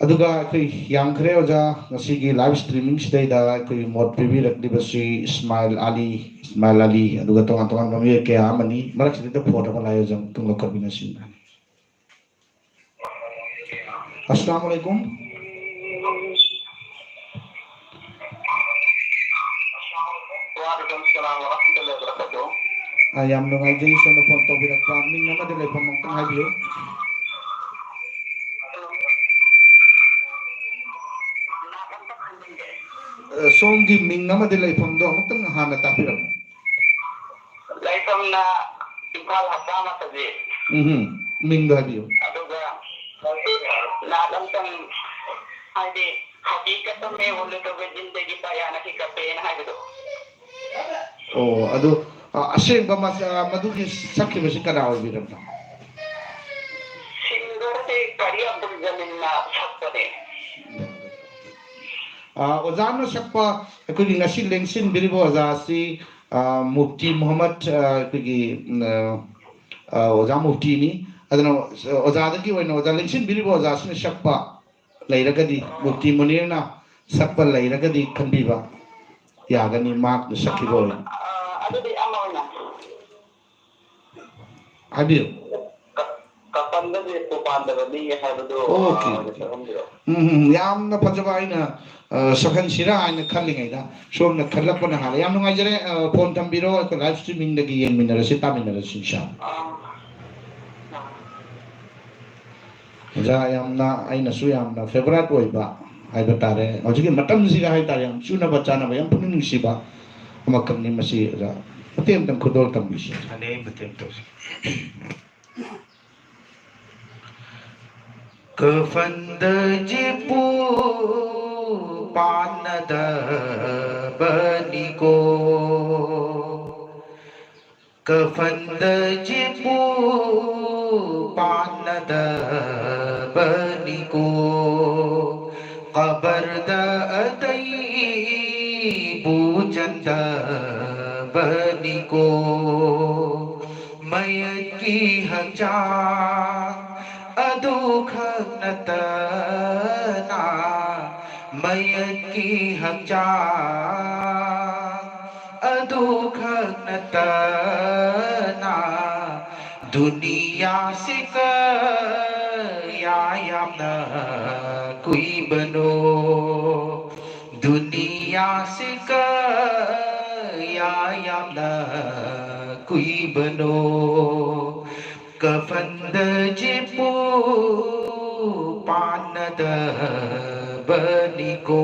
ꯑꯗꯨꯒ ꯑꯩꯈꯣꯏ ꯌꯥꯝꯈ꯭ꯔꯦ ꯑꯣꯖꯥ, ꯉꯁꯤꯒꯤ ꯂꯥꯏꯚ ꯁ꯭ꯇ꯭ꯔꯤꯃꯤꯡꯁꯤꯗꯩꯗ ꯑꯩꯈꯣꯏꯒꯤ ꯃꯣꯠ ꯄꯤꯕꯤꯔꯛꯂꯤꯕꯁꯤ ꯏꯁꯃꯥꯏꯜ ꯑꯂꯤ, ꯏꯁꯃꯥꯏꯜ ꯑꯂꯤ, ꯑꯗꯨꯒ ꯇꯣꯉꯥꯟ ꯇꯣꯉꯥꯟꯕ ꯃꯤꯑꯣꯏ ꯀꯌꯥ ꯑꯃꯅꯤ꯫ ꯃꯔꯛꯁꯤꯗꯩꯗ ꯐꯣꯟ ꯑꯃ ꯂꯥꯛꯑꯦ ꯑꯣꯖꯥ, ꯑꯃꯨꯛꯇꯪ ꯂꯧꯈꯠꯃꯤꯟꯅꯁꯤ꯫ ꯑꯁꯂꯥꯝ ꯑꯂꯩꯀꯨꯝ꯫ ꯋꯥꯂꯩꯀꯨꯝ ꯁꯂꯥꯝ ꯋꯔꯍꯃꯇꯨꯜꯂꯥꯍꯤ ꯋꯕꯔꯀꯥꯇꯨꯍ꯫ ꯑ, ꯌꯥꯝ ꯅꯨꯡꯉꯥꯏꯖꯩ ꯁꯣꯝꯅ ꯐꯣꯟ ꯇꯧꯕꯤꯔꯛꯄ꯫ ꯃꯤꯡ ꯑꯃꯗꯤ ꯂꯩꯐꯝ ꯑꯃꯨꯛꯇꯪ ꯍꯥꯏꯕꯤꯌꯨ꯫ ꯑ, ꯁꯣꯝꯒꯤ ꯃꯤꯡ ꯑꯃꯗꯤ ꯂꯩꯐꯝꯗꯣ ꯑꯃꯨꯛꯇꯪ ꯍꯥꯟꯅ ꯇꯥꯛꯄꯤꯔꯝꯃꯨ꯫ ꯂꯩꯐꯝꯅ ꯏꯝꯐꯥꯜ ꯍꯞꯇꯥ ꯃꯊꯛꯁꯦ꯫ ꯎꯝꯍꯨꯝ꯫ ꯃꯤꯡꯗꯣ ꯍꯥꯏꯕꯤꯌꯨ꯫ ꯑꯗꯨꯒ ꯅꯥꯠ ꯑꯝꯇꯪ, ꯍꯥꯏꯗꯤ, ꯍꯀꯤꯀꯠ ꯃꯦ ꯎꯟ ꯂꯣꯒꯣ ꯀꯤ ꯖꯤꯟꯗꯒꯤ ꯕꯌꯥꯟ ꯍꯀꯤꯀꯠ ꯍꯥꯏꯅ ꯍꯥꯏꯕꯗꯣ꯫ ꯑꯣ, ꯑꯗꯨ, ꯑ, ꯑꯁꯦꯡꯕ ꯃꯁ-, ꯑ, ꯃꯗꯨꯒꯤ ꯁꯛꯈꯤꯕꯁꯤ ꯀꯅꯥ ꯑꯣꯏꯕꯤꯔꯕꯅꯣ? ꯁꯤꯡꯒꯔꯁꯦ ꯀꯥꯔꯤ ꯑꯕꯗꯨꯜ ꯖꯂꯤꯜꯅ ꯁꯛꯄꯅꯦ꯫ ꯑ, ꯑꯣꯖꯥꯅ ꯁꯛꯄ ꯑꯩꯈꯣꯏꯒꯤ ꯉꯁꯤ ꯂꯦꯡꯁꯤꯟꯕꯤꯔꯤꯕ ꯑꯣꯖꯥꯁꯤ, ꯑ, ꯃꯨꯐꯇꯤ ꯃꯨꯍꯝꯃꯗ, ꯑ, ꯑꯩꯈꯣꯏꯒꯤ, ꯎꯝ, ꯑ, ꯑ, ꯑꯣꯖꯥ ꯃꯨꯐꯇꯤꯅꯤ꯫ ꯑꯗꯨꯅ ꯑꯣꯖꯥꯗꯒꯤ ꯑꯣꯏꯅ ꯑꯣꯖꯥ ꯂꯦꯡꯁꯤꯟꯕꯤꯔꯤꯕ ꯑꯣꯖꯥꯁꯤꯅ ꯁꯛꯄ ꯂꯩꯔꯒꯗꯤ, ꯃꯨꯐꯇꯤ ꯃꯨꯅꯤꯔꯅ ꯁꯛꯄ ꯂꯩꯔꯒꯗꯤ ꯈꯟꯕꯤꯕ ꯌꯥꯒꯅꯤ, ꯃꯍꯥꯛꯅ ꯁꯛꯈꯤꯕ ꯑꯣꯏꯅ꯫ ꯑ, ꯑꯗꯨꯗꯤ ꯑꯃ ꯑꯣꯏꯅ꯫ ꯍꯥꯏꯕꯤꯌꯨ꯫ ꯀ-, ꯀꯐꯟꯗ ꯖꯤꯞꯄꯨ ꯄꯥꯟꯗꯕ ꯃꯤ ꯍꯥꯏꯕꯗꯨ, ꯑꯣꯀꯦ, ꯑ, ꯑꯣꯏꯅ ꯑꯣꯀꯦ꯫ ꯁꯛꯍꯟꯕꯤꯔꯣ꯫ ꯎꯝ, ꯎꯝ, ꯌꯥꯝꯅ ꯐꯖꯕ, ꯑꯩꯅ, ꯑ, ꯁꯛꯍꯟꯁꯤꯔꯥ ꯍꯥꯏꯅ ꯈꯜꯂꯤꯉꯩꯗ ꯁꯣꯝꯅ ꯈꯜꯂꯛꯄꯅ ꯍꯥꯜꯂꯦ꯫ ꯌꯥꯝ ꯅꯨꯡꯉꯥꯏꯖꯔꯦ꯫ ꯑ, ꯐꯣꯟ ꯊꯝꯕꯤꯔꯣ, ꯑꯩꯈꯣꯏ ꯂꯥꯏꯚ ꯁ꯭ꯇ꯭ꯔꯤꯃꯤꯡꯗꯒꯤ ꯌꯦꯡꯃꯤꯟꯅꯔꯁꯤ, ꯇꯥꯃꯤꯟꯅꯔꯁꯤ, ꯏꯟꯁꯥ ꯑꯜꯂꯥ꯫ ꯑ, ꯑ꯫ ꯑꯣꯖꯥ, ꯌꯥꯝꯅ, ꯑꯩꯅꯁꯨ ꯌꯥꯝꯅ ꯐꯦꯚꯣꯔꯥꯏꯠ ꯑꯣꯏꯕ ꯍꯥꯏꯕ ꯇꯥꯔꯦ, ꯍꯧꯖꯤꯛꯀꯤ ꯃꯇꯝꯁꯤꯒ ꯍꯥꯏ ꯇꯥꯔꯦ, ꯌꯥꯝ ꯆꯨꯅꯕ ꯆꯥꯅꯕ, ꯌꯥꯝ ꯄꯨꯛꯅꯤꯡ ꯅꯨꯡꯁꯤꯕ ꯑꯃꯈꯛꯅꯤ꯫ ꯃꯁꯤ ꯑꯣꯖꯥ ꯃꯇꯦꯛ ꯑꯃꯇꯪ ꯈꯨꯗꯣꯜ ꯇꯝꯕꯤꯁꯤ꯫ ꯑꯅꯦ, ꯃꯇꯦꯛ ꯇꯧꯁꯤ꯫ ꯀꯐꯟꯗ ꯖꯤꯞꯄꯨ ꯄꯥꯟꯅꯗꯕꯅꯤꯀꯣ꯫ ꯀꯐꯟꯗ ꯖꯤꯞꯄꯨ ꯄꯥꯟꯅꯗꯕꯅꯤꯀꯣ꯫ ꯀꯕꯔ ꯗ ꯑꯇꯩꯕꯨ ꯆꯟꯗꯕꯅꯤꯀꯣ꯫ ꯃꯌꯦꯛꯀꯤ ꯍꯛꯆꯥꯡ ꯑꯗꯨꯈꯛ ꯅꯠꯇꯅ, ꯃꯌꯦꯛꯀꯤ ꯍꯛꯆꯥꯡ ꯑꯗꯨꯈꯛ ꯅꯠꯇꯅ, ꯗꯨꯅꯤꯌꯥꯁꯤ ꯀꯌꯥ ꯌꯥꯝꯅ ꯀꯨꯏꯕꯅꯣ, ꯗꯨꯅꯤꯌꯥꯁꯤ ꯀꯌꯥ ꯌꯥꯝꯅ ꯀꯨꯏꯕꯅꯣ, ꯀꯐꯟꯗ ꯖꯤꯄꯨ ꯄꯥꯟꯅꯗꯕꯅꯤꯀꯣ꯫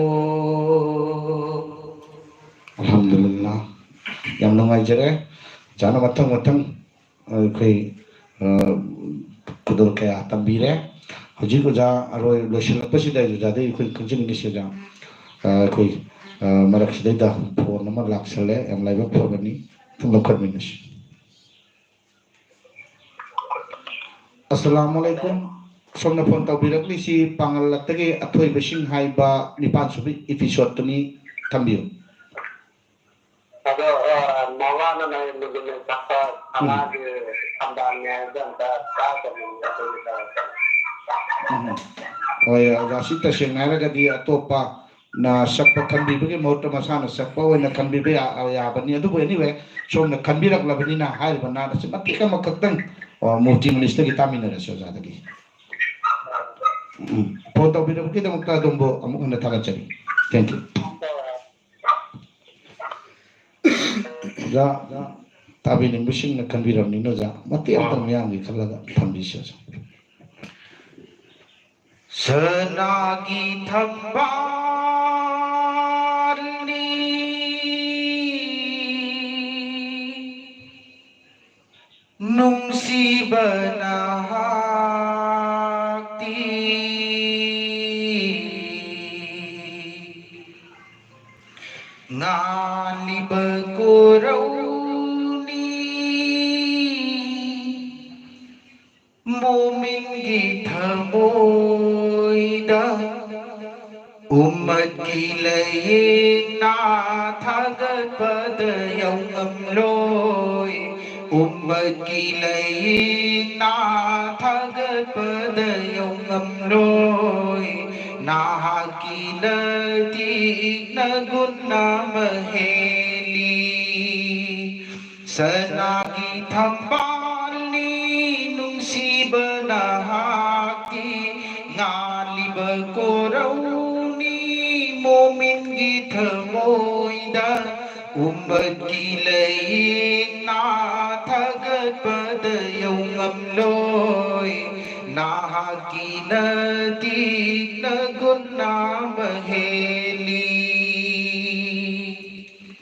ꯑꯜꯍꯝꯗꯨꯂꯤꯜꯂꯥ꯫ ꯌꯥꯝ ꯅꯨꯡꯉꯥꯏꯖꯔꯦ꯫ ꯑꯣꯖꯥꯅ ꯃꯊꯪ ꯃꯊꯪ ꯑꯩꯈꯣꯏ, ꯑ, ꯈꯨꯗꯣꯜ ꯀꯌꯥ ꯇꯝꯕꯤꯔꯦ꯫ ꯍꯧꯖꯤꯛ ꯑꯣꯖꯥ ꯑꯔꯣꯏ ꯂꯣꯏꯁꯤꯜꯂꯛꯄꯁꯤꯗ ꯑꯣꯖꯥꯗꯒꯤ ꯑꯩꯈꯣꯏ ꯈꯪꯖꯅꯤꯡꯉꯤꯁꯦ ꯑꯣꯖꯥ, ꯑ, ꯑꯩꯈꯣꯏ, ꯑ, ꯃꯔꯛꯁꯤꯗꯩꯗ ꯐꯣꯟ ꯑꯃ ꯂꯥꯛꯁꯜꯂꯦ꯫ ꯌꯥꯝ ꯂꯥꯏꯕꯛ ꯐꯕꯅꯤ꯫ ꯑꯗꯨꯝ ꯂꯧꯈꯠꯃꯤꯟꯅꯁꯤ꯫ ꯑꯁꯂꯥꯃꯨ ꯑꯂꯩꯀꯨꯝ꯫ ꯁꯣꯝꯅ ꯐꯣꯟ ꯇꯧꯕꯤꯔꯛꯂꯤꯁꯤ ꯄꯥꯡꯒꯜꯂꯛꯇꯒꯤ ꯑꯊꯣꯏꯕꯁꯤꯡ ꯍꯥꯏꯕ ꯅꯤꯄꯥꯟ ꯁꯨꯕ ꯏꯄꯤꯁꯣꯠꯇꯨꯅꯤ꯫ ꯊꯝꯕꯤꯌꯨ꯫ ꯑꯗꯣ, ꯑ, ꯃꯋꯥꯅ ꯅꯪ ꯅꯨꯃꯤꯠ ꯆꯠꯄ ꯎꯝ꯫ ꯁꯅꯥꯒꯤ ꯁꯝꯕꯥꯜꯅꯦ ꯍꯥꯏꯕꯗꯣ ꯑꯝꯇ ꯇꯥꯗꯕꯅꯤ, ꯑꯗꯨꯒꯤ ꯇꯧꯔꯛꯄꯅꯤ꯫ ꯎꯝ꯫ ꯍꯣꯏ, ꯑꯣꯖꯥ, ꯁꯤ ꯇꯁꯦꯡꯅ ꯍꯥꯏꯔꯒꯗꯤ ꯑꯇꯣꯞꯄꯅ ꯁꯛꯄ ꯈꯟꯕꯤꯕꯒꯤ ꯃꯍꯨꯠꯇ ꯃꯁꯥꯅ ꯁꯛꯄ ꯑꯣꯏꯅ ꯈꯟꯕꯤꯕ ꯌꯥ-, ꯌꯥꯕꯅꯤ꯫ ꯑꯗꯨꯕꯨ anyway, ꯁꯣꯝꯅ ꯈꯟꯕꯤꯔꯛꯂꯕꯅꯤꯅ ꯍꯥꯏꯔꯤꯕ ꯅꯥꯠ ꯑꯁꯤ ꯃꯇꯦꯛ ꯑꯃꯈꯛꯇꯪ, ꯑ, ꯃꯨꯐꯇꯤ ꯃꯅꯤꯁꯇꯒꯤ ꯇꯥꯃꯤꯟꯅꯔꯁꯤ ꯑꯣꯖꯥꯗꯒꯤ꯫ ꯎꯝ꯫ ꯐꯣꯟ ꯇꯧꯕꯤꯔꯛꯄꯒꯤꯗꯃꯛꯇ ꯑꯗꯣꯝꯕꯨ ꯑꯃꯨꯛ ꯍꯟꯅ ꯊꯥꯒꯠꯆꯔꯤ꯫ Thank you꯫ ꯑꯣꯖꯥ, ꯇꯥꯕꯤꯅꯤꯡꯕꯁꯤꯡꯅ ꯈꯟꯕꯤꯔꯕꯅꯤꯅ ꯑꯣꯖꯥ, ꯃꯇꯦꯛ ꯑꯃꯇꯪ ꯃꯤꯌꯥꯝꯒꯤ ꯈꯜꯂꯒ ꯊꯝꯕꯤꯁꯤ ꯑꯣꯖꯥ꯫ ꯁꯅꯥꯒꯤ ꯊꯝꯕꯥꯜꯅꯤ ꯅꯨꯡꯁꯤꯕ ꯅꯍꯥꯛꯇꯤ ꯉꯥꯜꯂꯤꯕ ꯀꯣꯔꯧꯅꯤ꯫ ꯃꯣꯃꯤꯟꯒꯤ ꯊꯃꯣꯏꯗ ꯎꯝꯃꯠꯀꯤ ꯂꯥꯏꯌꯦꯡꯅ ꯊꯥꯒꯠꯄꯗ ꯌꯧꯉꯝꯂꯣꯏ꯫ ꯎꯝꯃꯠꯀꯤ ꯂꯥꯏꯌꯦꯡꯅ ꯊꯥꯒꯠꯄꯗ ꯌꯧꯉꯝꯂꯣꯏ꯫ ꯅꯍꯥꯛꯀꯤ ꯅꯇꯤꯛꯅ ꯒꯨꯟ ꯑꯃ ꯍꯦꯜꯂꯤ꯫ ꯁꯅꯥꯒꯤ ꯊꯝꯕꯥꯜꯅꯤ ꯅꯨꯡꯁꯤꯕ ꯅꯍꯥꯛꯇꯤ, ꯉꯥꯜꯂꯤꯕ ꯀꯣꯔꯧꯅꯤ ꯃꯣꯃꯤꯟꯒꯤ ꯊꯃꯣꯏꯗ꯫ ꯎꯝꯃꯠꯀꯤ ꯂꯥꯏꯌꯦꯡꯅ ꯊꯥꯒꯠꯄꯗ ꯌꯧꯉꯝꯂꯣꯏ꯫ ꯅꯍꯥꯛꯀꯤ ꯅꯇꯤꯛꯅ ꯒꯨꯟ ꯑꯃ ꯍꯦꯜꯂꯤ꯫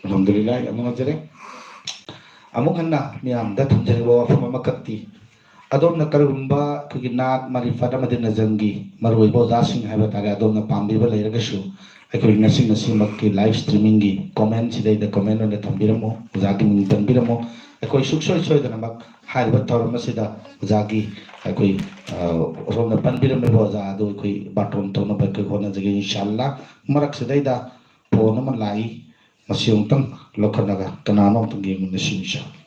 ꯑꯜꯍꯝꯗꯨꯂꯤꯜꯂꯥꯍ, ꯌꯥꯝ ꯅꯨꯡꯉꯥꯏꯖꯔꯦ꯫ ꯑꯃꯨꯛ ꯍꯟꯅ ꯃꯤꯌꯥꯝꯗ ꯊꯝꯖꯅꯤꯡꯕ ꯋꯥꯐꯝ ꯑꯃꯈꯛꯇꯤ, ꯑꯗꯣꯝꯅ ꯀꯔꯤꯒꯨꯝꯕ ꯑꯩꯈꯣꯏꯒꯤ ꯅꯥꯠ, ꯃꯥꯔꯤꯐꯠ ꯑꯃꯗꯤ ꯅꯖꯝꯒꯤ ꯃꯔꯨꯑꯣꯏꯕ ꯑꯣꯖꯥꯁꯤꯡ ꯍꯥꯏꯕ ꯇꯥꯔꯦ, ꯑꯗꯣꯝꯅ ꯄꯥꯝꯕꯤꯕ ꯂꯩꯔꯒꯁꯨ, ꯑꯩꯈꯣꯏ ꯉꯁꯤ ꯉꯁꯤꯃꯛꯀꯤ live streamingꯒꯤ comment ꯁꯤꯗꯩꯗ comment ꯑꯣꯏꯅ ꯊꯝꯕꯤꯔꯝꯃꯨ, ꯑꯣꯖꯥꯒꯤ ꯃꯤꯡ ꯄꯟꯕꯤꯔꯝꯃꯨ꯫ ꯑꯩꯈꯣꯏ ꯁꯨꯡꯁꯣꯏ ꯁꯣꯏꯗꯅꯃꯛ ꯍꯥꯏꯔꯤꯕ ꯊꯧꯔꯝ ꯑꯁꯤꯗ ꯑꯣꯖꯥꯒꯤ ꯑꯩꯈꯣꯏ, ꯑ, ꯑꯁꯣꯝꯗ ꯄꯟꯕꯤꯔꯝꯂꯤꯕ ꯑꯣꯖꯥ ꯑꯗꯨ ꯑꯩꯈꯣꯏ ꯕꯥꯔꯇꯣꯟ ꯇꯧꯅꯕ ꯑꯩꯈꯣꯏ ꯍꯣꯠꯅꯖꯒꯦ, ꯏꯟꯁꯥ ꯑꯜꯂꯥ꯫ ꯃꯔꯛꯁꯤꯗꯩꯗ phone ꯑꯃ ꯂꯥꯛꯏ, ꯃꯁꯤ ꯑꯃꯨꯛꯇꯪ ꯂꯧꯈꯠꯂꯒ ꯀꯅꯥꯅꯣ ꯑꯃꯨꯛꯇꯪ ꯌꯦꯡꯃꯤꯟꯅꯁꯤ, ꯏꯟꯁꯥ ꯑꯜꯂꯥ꯫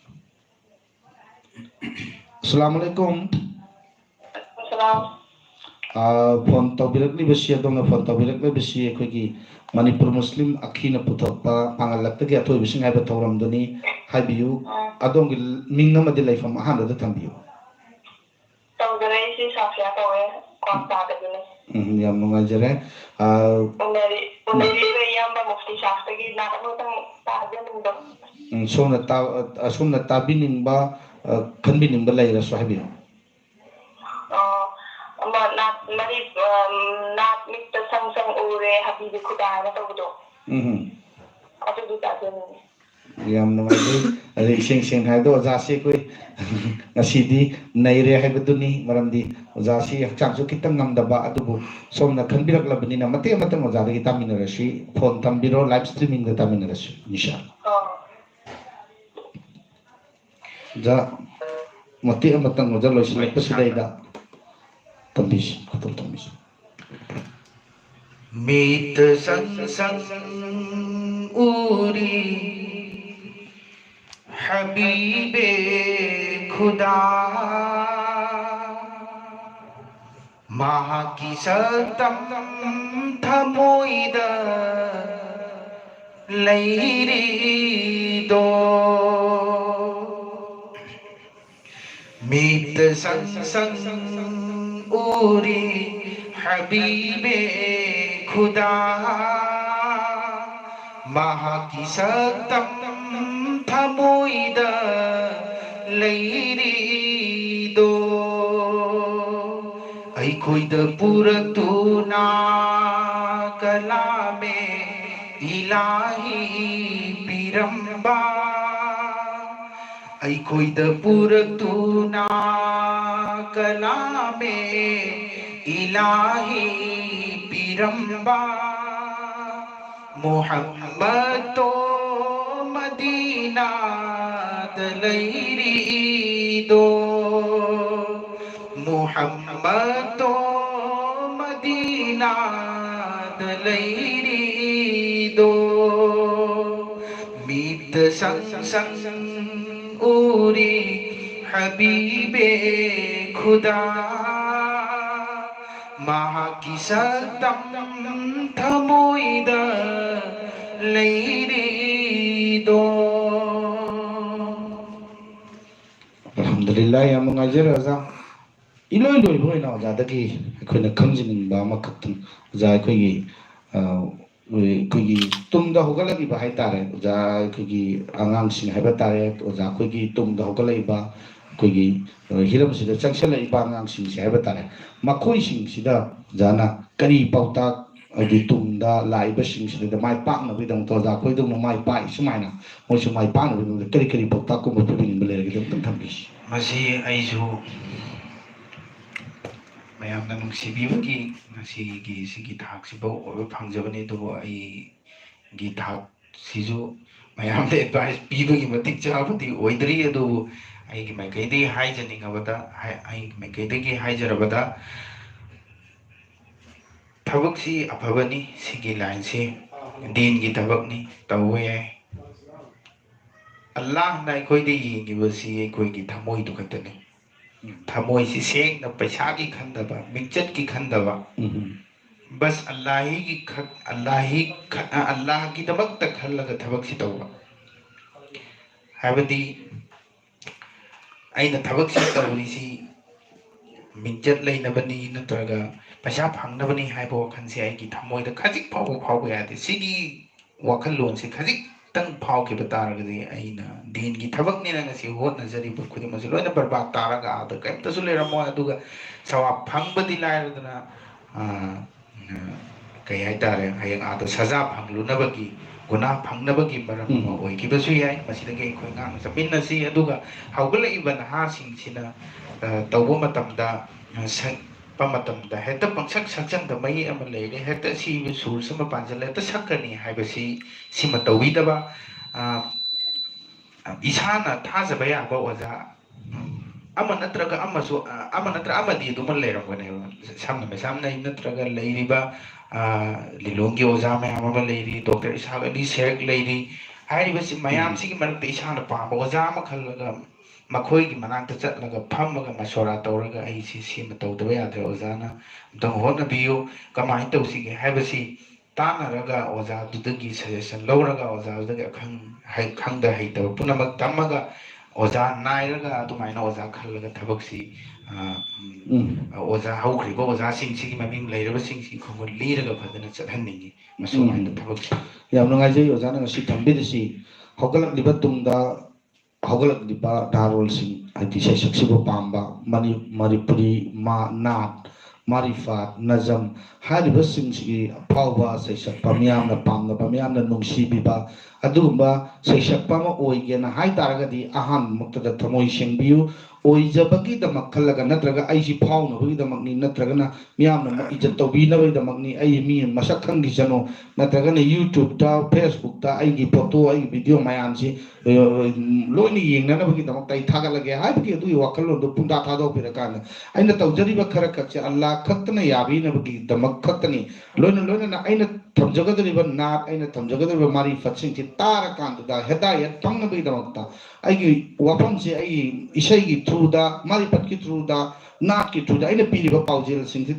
ꯑꯁꯂꯥꯃꯨ ꯑꯂꯩꯀꯨꯝ꯫ ꯑꯁꯂꯥꯝ꯫ ꯑ, phone ꯇꯧꯕꯤꯔꯛꯂꯤꯕꯁꯤ, ꯑꯗꯣꯝꯅ phone ꯇꯧꯕꯤꯔꯛꯂꯤꯕꯁꯤ ꯑꯩꯈꯣꯏꯒꯤ ꯃꯅꯤꯄꯨꯔ ꯃꯨꯁꯂꯤꯝ ꯑꯈꯤꯅ ꯄꯨꯊꯣꯛꯄ ꯄꯥꯡꯒꯜꯂꯛꯇꯒꯤ ꯑꯊꯣꯏꯕꯁꯤꯡ ꯍꯥꯏꯕ ꯊꯧꯔꯝꯗꯨꯅꯤ꯫ ꯍꯥꯏꯕꯤꯌꯨ, ꯑ꯫ ꯑꯗꯣꯝꯒꯤ ꯃꯤꯡ ꯑꯃꯗꯤ ꯂꯩꯐꯝ ꯑꯍꯥꯟꯕꯗ ꯊꯝꯕꯤꯌꯨ꯫ ꯇꯧꯖꯔꯛꯏꯁꯤ ꯁꯥꯐꯤꯌꯥ ꯀꯧꯋꯦ, ꯀ꯭ꯋꯥꯛꯇꯥꯗꯒꯤꯅꯦ꯫ ꯎꯝ, ꯌꯥꯝ ꯅꯨꯡꯉꯥꯏꯖꯔꯦ꯫ ꯑ, ꯎꯅꯔꯤ-, ꯎꯅꯔꯤꯕ ꯏꯌꯥꯝꯕ ꯃꯨꯐꯇꯤ ꯁꯥꯍꯕꯇꯒꯤ ꯅꯥꯠ ꯑꯃꯇꯪ ꯇꯥꯖꯅꯤꯡꯕ꯫ ꯎꯝ, ꯁꯣꯝꯅ ꯇꯥ-, ꯑ, ꯁꯣꯝꯅ ꯇꯥꯕꯤꯅꯤꯡꯕ, ꯑ, ꯈꯟꯕꯤꯅꯤꯡꯕ ꯂꯩꯔꯁꯨ ꯍꯥꯏꯕꯤꯌꯨ꯫ ꯑꯣ, ꯑꯃ ꯅꯥꯠ ꯃꯔꯤ-, ꯑ, ꯅꯥꯠ ꯃꯤꯠꯇ ꯁꯪ ꯁꯪ ꯎꯔꯦ, ꯍꯕꯤꯕꯤ ꯈꯨꯗꯥ ꯍꯥꯏꯅ ꯇꯧꯕꯗꯣ꯫ ꯎꯝ꯫ ꯑꯗꯨꯗꯨ ꯇꯥꯖꯅꯤꯡꯉꯤ꯫ ꯌꯥꯝ ꯅꯨꯡꯉꯥꯏꯖꯩ꯫ ꯑꯗꯩ ꯏꯁꯦꯡ ꯁꯦꯡꯅ ꯍꯥꯏꯕꯗ ꯑꯣꯖꯥꯁꯤ ꯑꯩꯈꯣꯏ ꯉꯁꯤꯗꯤ ꯅꯩꯔꯦ ꯍꯥꯏꯕꯗꯨꯅꯤ, ꯃꯔꯝꯗꯤ ꯑꯣꯖꯥꯁꯤ ꯍꯛꯆꯥꯡꯁꯨ ꯈꯤꯇꯪ ꯉꯝꯗꯕ, ꯑꯗꯨꯕꯨ ꯁꯣꯝꯅ ꯈꯟꯕꯤꯔꯛꯂꯕꯅꯤꯅ ꯃꯇꯦꯛ ꯑꯃꯇꯪ ꯑꯣꯖꯥꯗꯒꯤ ꯇꯥꯃꯤꯟꯅꯔꯁꯤ꯫ Phone ꯊꯝꯕꯤꯔꯣ, live streamingꯗ ꯇꯥꯃꯤꯟꯅꯔꯁꯤ, ꯏꯟꯁꯥ ꯑꯜꯂꯥ꯫ ꯑꯣ꯫ ꯑꯣꯖꯥ, ꯃꯇꯦꯛ ꯑꯃꯇꯪ ꯑꯣꯖꯥ ꯂꯣꯏꯁꯤꯜꯂꯛꯄꯁꯤꯗꯩꯗ ꯇꯝꯕꯤꯁꯤ, ꯈꯨꯇꯝ ꯇꯝꯕꯤꯁꯤ꯫ ꯃꯤꯠ ꯁꯪ ꯁꯪ ꯎꯔꯤ ꯍꯕꯤꯕꯦ ꯈꯨꯗꯥ, ꯃꯍꯥꯛꯀꯤ ꯁꯛꯇꯝ ꯊꯃꯣꯏꯗ ꯂꯩꯔꯤꯗꯣ꯫ ꯃꯤꯠ ꯁꯪ ꯁꯪ ꯎꯔꯤ ꯍꯕꯤꯕꯦ ꯈꯨꯗꯥ, ꯃꯍꯥꯛꯀꯤ ꯁꯛꯇꯝ ꯊꯃꯣꯏꯗ ꯂꯩꯔꯤꯗꯣ꯫ ꯑꯩꯈꯣꯏꯗ ꯄꯨꯔꯛꯇꯨꯅ ꯀꯂꯥꯃꯦ ꯏꯂꯥꯍꯤ ꯄꯤꯔꯝꯕ, ꯑꯩꯈꯣꯏꯗ ꯄꯨꯔꯛꯇꯨꯅ ꯀꯂꯥꯃꯦ ꯏꯂꯥꯍꯤ ꯄꯤꯔꯝꯕ, ꯃꯨꯍꯝꯃꯗꯣ ꯃꯗꯤꯅꯥꯗ ꯂꯩꯔꯤꯗꯣ, ꯃꯨꯍꯝꯃꯗꯣ ꯃꯗꯤꯅꯥꯗ ꯂꯩꯔꯤꯗꯣ꯫ ꯃꯤꯠ ꯁꯪ ꯁꯪ ꯎꯔꯤ ꯍꯕꯤꯕꯦ ꯈꯨꯗꯥ, ꯃꯍꯥꯛꯀꯤ ꯁꯛꯇꯝ ꯊꯃꯣꯏꯗ ꯂꯩꯔꯤꯗꯣ꯫ ꯑꯜꯍꯝꯗꯨꯂꯤꯜꯂꯥꯍ, ꯌꯥꯝ ꯅꯨꯡꯉꯥꯏꯖꯔꯦ ꯑꯣꯖꯥ꯫ ꯏꯂꯣꯏ ꯂꯣꯏꯕ ꯑꯣꯏꯅ ꯑꯣꯖꯥꯗꯒꯤ ꯑꯩꯈꯣꯏꯅ ꯈꯪꯖꯅꯤꯡꯕ ꯑꯃꯈꯛꯇꯪ, ꯑꯣꯖꯥ, ꯑꯩꯈꯣꯏꯒꯤ, ꯑ, ꯑꯩꯈꯣꯏꯒꯤ ꯇꯨꯡꯗ ꯍꯧꯒꯠꯂꯛꯂꯤꯕ ꯍꯥꯏꯇꯥꯔꯦ, ꯑꯣꯖꯥ, ꯑꯩꯈꯣꯏꯒꯤ ꯑꯉꯥꯡꯁꯤꯡ ꯍꯥꯏꯕ ꯇꯥꯔꯦ, ꯑꯣꯖꯥ ꯑꯩꯈꯣꯏꯒꯤ ꯇꯨꯡꯗ ꯍꯧꯒꯠꯂꯛꯏꯕ ꯑꯩꯈꯣꯏꯒꯤ, ꯑ, ꯍꯤꯔꯝꯁꯤꯗ ꯆꯪꯁꯤꯜꯂꯛꯏꯕ ꯑꯉꯥꯡꯁꯤꯡꯁꯦ ꯍꯥꯏꯕ ꯇꯥꯔꯦ, ꯃꯈꯣꯏꯁꯤꯡꯁꯤꯗ ꯑꯣꯖꯥꯅ ꯀꯔꯤ ꯄꯥꯎꯇꯥꯛ, ꯍꯥꯏꯗꯤ ꯇꯨꯡꯗ ꯂꯥꯛꯏꯕꯁꯤꯡꯁꯤꯗ ꯃꯥꯏ ꯄꯥꯛꯅꯕꯒꯤꯗꯃꯛꯇ ꯑꯣꯖꯥ ꯑꯩꯈꯣꯏꯗꯧꯅ ꯃꯥꯏ ꯄꯥꯛꯏ ꯁꯨꯃꯥꯏꯅ ꯃꯣꯏꯁꯨ ꯃꯥꯏ ꯄꯥꯛꯅꯕꯒꯤꯗꯃꯛꯇ ꯀꯔꯤ ꯀꯔꯤ ꯄꯥꯎꯇꯥꯛꯀꯨꯝꯕ ꯄꯤꯕꯤꯅꯤꯡꯕ ꯂꯩꯔꯒꯗꯤ ꯑꯃꯨꯛꯇꯪ ꯊꯝꯕꯤꯁꯤ꯫ ꯃꯁꯤ ꯑꯩꯁꯨ ꯃꯌꯥꯝꯅ ꯅꯨꯡꯁꯤꯕꯤꯕꯒꯤ ꯉꯁꯤꯒꯤ ꯁꯤꯒꯤ ꯊꯥꯛꯁꯤꯐꯥꯎ ꯑꯣꯏꯕ ꯐꯪꯖꯕꯅꯤ, ꯑꯗꯨꯕꯨ ꯑꯩꯒꯤ ꯊꯥꯛꯁꯤꯁꯨ ꯃꯌꯥꯝꯗ ꯑꯦꯗꯚꯥꯏꯁ ꯄꯤꯕꯒꯤ ꯃꯇꯤꯛ ꯆꯥꯕꯗꯤ ꯑꯣꯏꯗ꯭ꯔꯤ꯫ ꯑꯗꯨꯕꯨ ꯑꯩꯒꯤ ꯃꯥꯏꯀꯩꯗꯒꯤ ꯍꯥꯏꯖꯅꯤꯡꯉꯕꯗ, ꯍꯥꯏ-, ꯑꯩꯒꯤ ꯃꯥꯏꯀꯩꯗꯒꯤ ꯍꯥꯏꯖꯔꯕꯗ, ꯊꯕꯛꯁꯤ ꯑꯐꯕꯅꯤ, ꯁꯤꯒꯤ ꯂꯥꯏꯟꯁꯤ ꯗꯤꯟꯒꯤ ꯊꯕꯛꯅꯤ, ꯇꯧꯕ ꯌꯥꯏ꯫ ꯑꯜꯂꯥꯍꯅ ꯑꯩꯈꯣꯏꯗ ꯌꯦꯡꯉꯤꯕꯁꯤ ꯑꯩꯈꯣꯏꯒꯤ ꯊꯃꯣꯏꯗꯨ ꯈꯛꯇꯅꯤ꯫ ꯊꯃꯣꯏꯁꯤ ꯁꯦꯡꯅ ꯄꯩꯁꯥꯒꯤ ꯈꯟꯗꯕ, ꯃꯤꯡꯆꯠꯀꯤ ꯈꯟꯗꯕ, ꯎꯝ꯫ ꯕꯁ ꯑꯜꯂꯥꯍꯤꯒꯤ ꯈꯛ-, ꯑꯜꯂꯥꯍꯤ ꯈ-, ꯑ, ꯑꯜꯂꯥꯍꯒꯤꯗꯃꯛꯇ ꯈꯜꯂꯒ ꯊꯕꯛꯁꯤ ꯇꯧꯕ꯫ ꯍꯥꯏꯕꯗꯤ ꯑꯩꯅ ꯊꯕꯛꯁꯤ ꯇꯧꯔꯤꯁꯤ ꯃꯤꯡꯆꯠ ꯂꯩꯅꯕꯅꯤ ꯅꯠꯇ꯭ꯔꯒ ꯄꯩꯁꯥ ꯐꯪꯅꯕꯅꯤ ꯍꯥꯏꯕ ꯋꯥꯈꯜꯁꯦ ꯑꯩꯒꯤ ꯊꯃꯣꯏꯗ ꯈꯖꯤꯛ ꯐꯥꯎꯕ ꯐꯥꯎꯕ ꯌꯥꯗꯦ꯫ ꯁꯤꯒꯤ ꯋꯥꯈꯜꯂꯣꯟꯁꯤ ꯈꯖꯤꯛꯇꯪ ꯐꯥꯎꯈꯤꯕ ꯇꯥꯔꯒꯗꯤ ꯑꯩꯅ ꯗꯤꯟꯒꯤ ꯊꯕꯛꯅꯤꯅ ꯉꯁꯤ ꯍꯣꯠꯅꯖꯔꯤꯕ ꯈꯨꯗꯤꯡꯃꯛꯁꯤ ꯂꯣꯏꯅ ꯕꯔꯕꯥꯗ ꯇꯥꯔꯒ ꯑꯥꯗ ꯀꯔꯤꯝꯇꯁꯨ ꯂꯩꯔꯝꯃꯣꯏ꯫ ꯑꯗꯨꯒ ꯁꯋꯥꯕ ꯐꯪꯕꯗꯤ ꯂꯥꯏꯔꯗꯅ, ꯑ, ꯑ, ꯀꯩ ꯍꯥꯏꯇꯥꯔꯦ, ꯍꯌꯦꯡ ꯑꯥꯗ ꯁꯖꯥ ꯐꯪꯂꯨꯅꯕꯒꯤ, ꯒꯨꯅꯥ ꯐꯪꯅꯕꯒꯤ ꯃꯔꯝ ꯑꯃ ꯎꯝ꯫ ꯑꯣꯏꯈꯤꯕꯁꯨ ꯌꯥꯏ꯫ ꯃꯁꯤꯗꯒꯤ ꯑꯩꯈꯣꯏ ꯉꯥꯛꯅ ꯆꯠꯃꯤꯟꯅꯁꯤ꯫ ꯑꯗꯨꯒ ꯍꯧꯒꯠꯂꯛꯏꯕ ꯅꯍꯥꯁꯤꯡꯁꯤꯅ, ꯑ, ꯇꯧꯕ ꯃꯇꯝꯗ, ꯑ, ꯁꯛꯄ ꯃꯇꯝꯗ ꯍꯦꯛꯇ ꯄꯪꯁꯛ ꯁꯛꯆꯟꯗ ꯃꯌꯦꯛ ꯑꯃ ꯂꯩꯔꯦ, ꯍꯦꯛꯇ ꯁꯤꯕ ꯁꯨꯔꯁ ꯑꯃ ꯄꯥꯟꯁꯤꯜꯂꯦ, ꯍꯦꯛꯇ ꯁꯛꯀꯅꯤ ꯍꯥꯏꯕꯁꯤ, ꯁꯤꯃ ꯇꯧꯕꯤꯗꯕ꯫ ꯑ, ꯏꯁꯥꯅ ꯊꯥꯖꯕ ꯌꯥꯕ ꯑꯣꯖꯥ ꯑꯃ ꯅꯠꯇ꯭ꯔꯒ ꯑꯃꯁꯨ, ꯑ, ꯑꯃ ꯅꯠꯇ꯭ꯔ ꯑꯃꯗꯤ ꯑꯗꯨꯃ ꯂꯩꯔꯝꯒꯅꯦꯕ꯫ ꯁꯝꯅ ꯃꯁꯥꯝꯅ ꯅꯠꯇ꯭ꯔꯒ ꯂꯩꯔꯤꯕ, ꯑ, ꯂꯤꯂꯣꯡꯒꯤ ꯑꯣꯖꯥ ꯃꯌꯥꯝ ꯑꯃ ꯂꯩꯔꯤ, ꯗꯣꯛꯇꯔ ꯏꯁꯥꯛ ꯑꯂꯤ ꯁꯦꯔꯛ ꯂꯩꯔꯤ꯫ ꯍꯥꯏꯔꯤꯕꯁꯤ ꯃꯌꯥꯝꯁꯤꯒꯤ ꯃꯔꯛꯇ ꯏꯁꯥꯅ ꯄꯥꯝꯕ ꯑꯣꯖꯥ ꯑꯃ ꯈꯜꯂꯒ ꯃꯈꯣꯏꯒꯤ ꯃꯅꯥꯛꯇ ꯆꯠꯂꯒ ꯐꯝꯃꯒ ꯃꯁꯣꯔꯥ ꯇꯧꯔꯒ ꯑꯩꯁꯤ ꯁꯤꯃ ꯇꯧꯗꯕ ꯌꯥꯗ꯭ꯔꯦ, ꯑꯣꯖꯥꯅ ꯑꯝꯇꯪ ꯍꯣꯠꯅꯕꯤꯌꯨ, ꯀꯃꯥꯏꯅ ꯇꯧꯁꯤꯒꯦ ꯍꯥꯏꯕꯁꯤ ꯇꯥꯟꯅꯔꯒ ꯑꯣꯖꯥꯗꯨꯗꯒꯤ ꯁꯖꯦꯁꯟ ꯂꯧꯔꯒ ꯑꯣꯖꯥꯗꯨꯗꯒꯤ ꯑꯈꯪ-, ꯍꯩ-, ꯈꯪꯗ ꯍꯩꯇꯕ ꯄꯨꯝꯅꯃꯛ ꯇꯝꯃꯒ ꯑꯣꯖꯥ ꯅꯥꯏꯔꯒ ꯑꯗꯨꯃꯥꯏꯅ ꯑꯣꯖꯥ ꯈꯜꯂꯒ ꯊꯕꯛꯁꯤ, ꯑ, ꯎꯝ, ꯎꯝ꯫ ꯑꯣꯖꯥ ꯍꯧꯈ꯭ꯔꯤꯕ ꯑꯣꯖꯥꯁꯤꯡꯁꯤꯒꯤ ꯃꯃꯤꯡ ꯂꯩꯔꯕꯁꯤꯡꯁꯤ ꯈꯣꯡꯒꯨꯜ ꯂꯤꯔꯒ ꯐꯖꯅ ꯆꯠꯍꯟꯅꯤꯡꯉꯤ꯫ ꯃꯁꯨꯃꯥꯏꯅ ꯎꯝ꯫ ꯊꯕꯛꯁꯤ꯫ ꯌꯥꯝ ꯅꯨꯡꯉꯥꯏꯖꯩ ꯑꯣꯖꯥꯅ ꯉꯁꯤ ꯊꯝꯕꯤꯔꯤꯁꯤ꯫ ꯍꯧꯒꯠꯂꯛꯂꯤꯕ ꯇꯨꯡꯗ ꯍꯧꯒꯠꯂꯛꯂꯤꯕ ꯅꯍꯥꯔꯣꯜꯁꯤꯡ, ꯍꯥꯏꯗꯤ ꯁꯩꯁꯛꯁꯤꯕꯨ ꯄꯥꯝꯕ, ꯃꯅꯤ-, ꯃꯅꯤꯄꯨꯔꯤ ꯃꯥ-, ꯅꯥꯠ, ꯃꯥꯔꯤꯐꯥꯠ, ꯅꯖꯝ ꯍꯥꯏꯔꯤꯕꯁꯤꯡꯁꯤꯒꯤ ꯑꯐꯥꯎꯕ ꯁꯩꯁꯛꯄ, ꯃꯤꯌꯥꯝꯅ ꯄꯥꯝꯅꯕ, ꯃꯤꯌꯥꯝꯅ ꯅꯨꯡꯁꯤꯕꯤꯕ ꯑꯗꯨꯒꯨꯝꯕ ꯁꯩꯁꯛꯄ ꯑꯃ ꯑꯣꯏꯒꯦꯅ ꯍꯥꯏ ꯇꯥꯔꯒꯗꯤ ꯑꯍꯥꯟꯕꯃꯛꯇꯗ ꯊꯃꯣꯏ ꯁꯦꯡꯕꯤꯌꯨ꯫ ꯑꯣꯏꯖꯕꯒꯤꯗꯃꯛ ꯈꯜꯂꯒ, ꯅꯠꯇ꯭ꯔꯒ ꯑꯩꯁꯤ ꯐꯥꯎꯅꯕꯒꯤꯗꯃꯛꯅꯤ, ꯅꯠꯇ꯭ꯔꯒꯅ ꯃꯤꯌꯥꯝꯅ ꯏꯖꯠ ꯇꯧꯕꯤꯅꯕꯒꯤꯗꯃꯛꯅꯤ, ꯑꯩ ꯃꯤ ꯃꯁꯛ ꯈꯪꯈꯤꯁꯅꯨ, ꯅꯠꯇ꯭ꯔꯒꯅ YouTube-ꯇ, Facebook-ꯇ ꯑꯩꯒꯤ photo, ꯑꯩꯒꯤ video ꯃꯌꯥꯝꯁꯤ, ꯑ, ꯂꯣꯏꯅ ꯌꯦꯡꯅꯅꯕꯒꯤꯗꯃꯛꯇ ꯑꯩ ꯊꯥꯒꯠꯂꯒꯦ ꯍꯥꯏꯕꯒꯤ ꯑꯗꯨꯒꯤ ꯋꯥꯈꯜꯂꯣꯟꯗꯣ ꯄꯨꯡꯇꯥ ꯊꯥꯗꯣꯛꯄꯤꯔꯀꯥꯟꯗ, ꯑꯩꯅ ꯇꯧꯖꯔꯤꯕ ꯈꯔ ꯈꯛꯁꯦ ꯑꯜꯂꯥꯍ ꯈꯛꯇꯅ ꯌꯥꯕꯤꯅꯕꯒꯤꯗꯃꯛ ꯈꯛꯇꯅꯤ꯫ ꯂꯣꯏꯅ ꯂꯣꯏꯅꯅ ꯑꯩꯅ ꯊꯝꯖꯒꯗꯧꯔꯤꯕ ꯅꯥꯠ, ꯑꯩꯅ ꯊꯝꯖꯒꯗꯧꯔꯤꯕ ꯃꯥꯔꯤꯐꯠꯁꯤꯡꯁꯤ ꯇꯥꯔꯀꯥꯟꯗꯨꯗ ꯍꯤꯗꯥꯌꯠ ꯐꯪꯅꯕꯒꯤꯗꯃꯛꯇ ꯑꯩꯒꯤ ꯋꯥꯐꯝꯁꯦ ꯑꯩꯒꯤ ꯏꯁꯩꯒꯤ through-ꯗ, ꯃꯥꯔꯤꯐꯠꯀꯤ through-ꯗ, ꯅꯥꯠꯀꯤ through-ꯗ ꯑꯩꯅ ꯄꯤꯔꯤꯕ ꯄꯥꯎꯖꯦꯜꯁꯤꯡꯁꯤ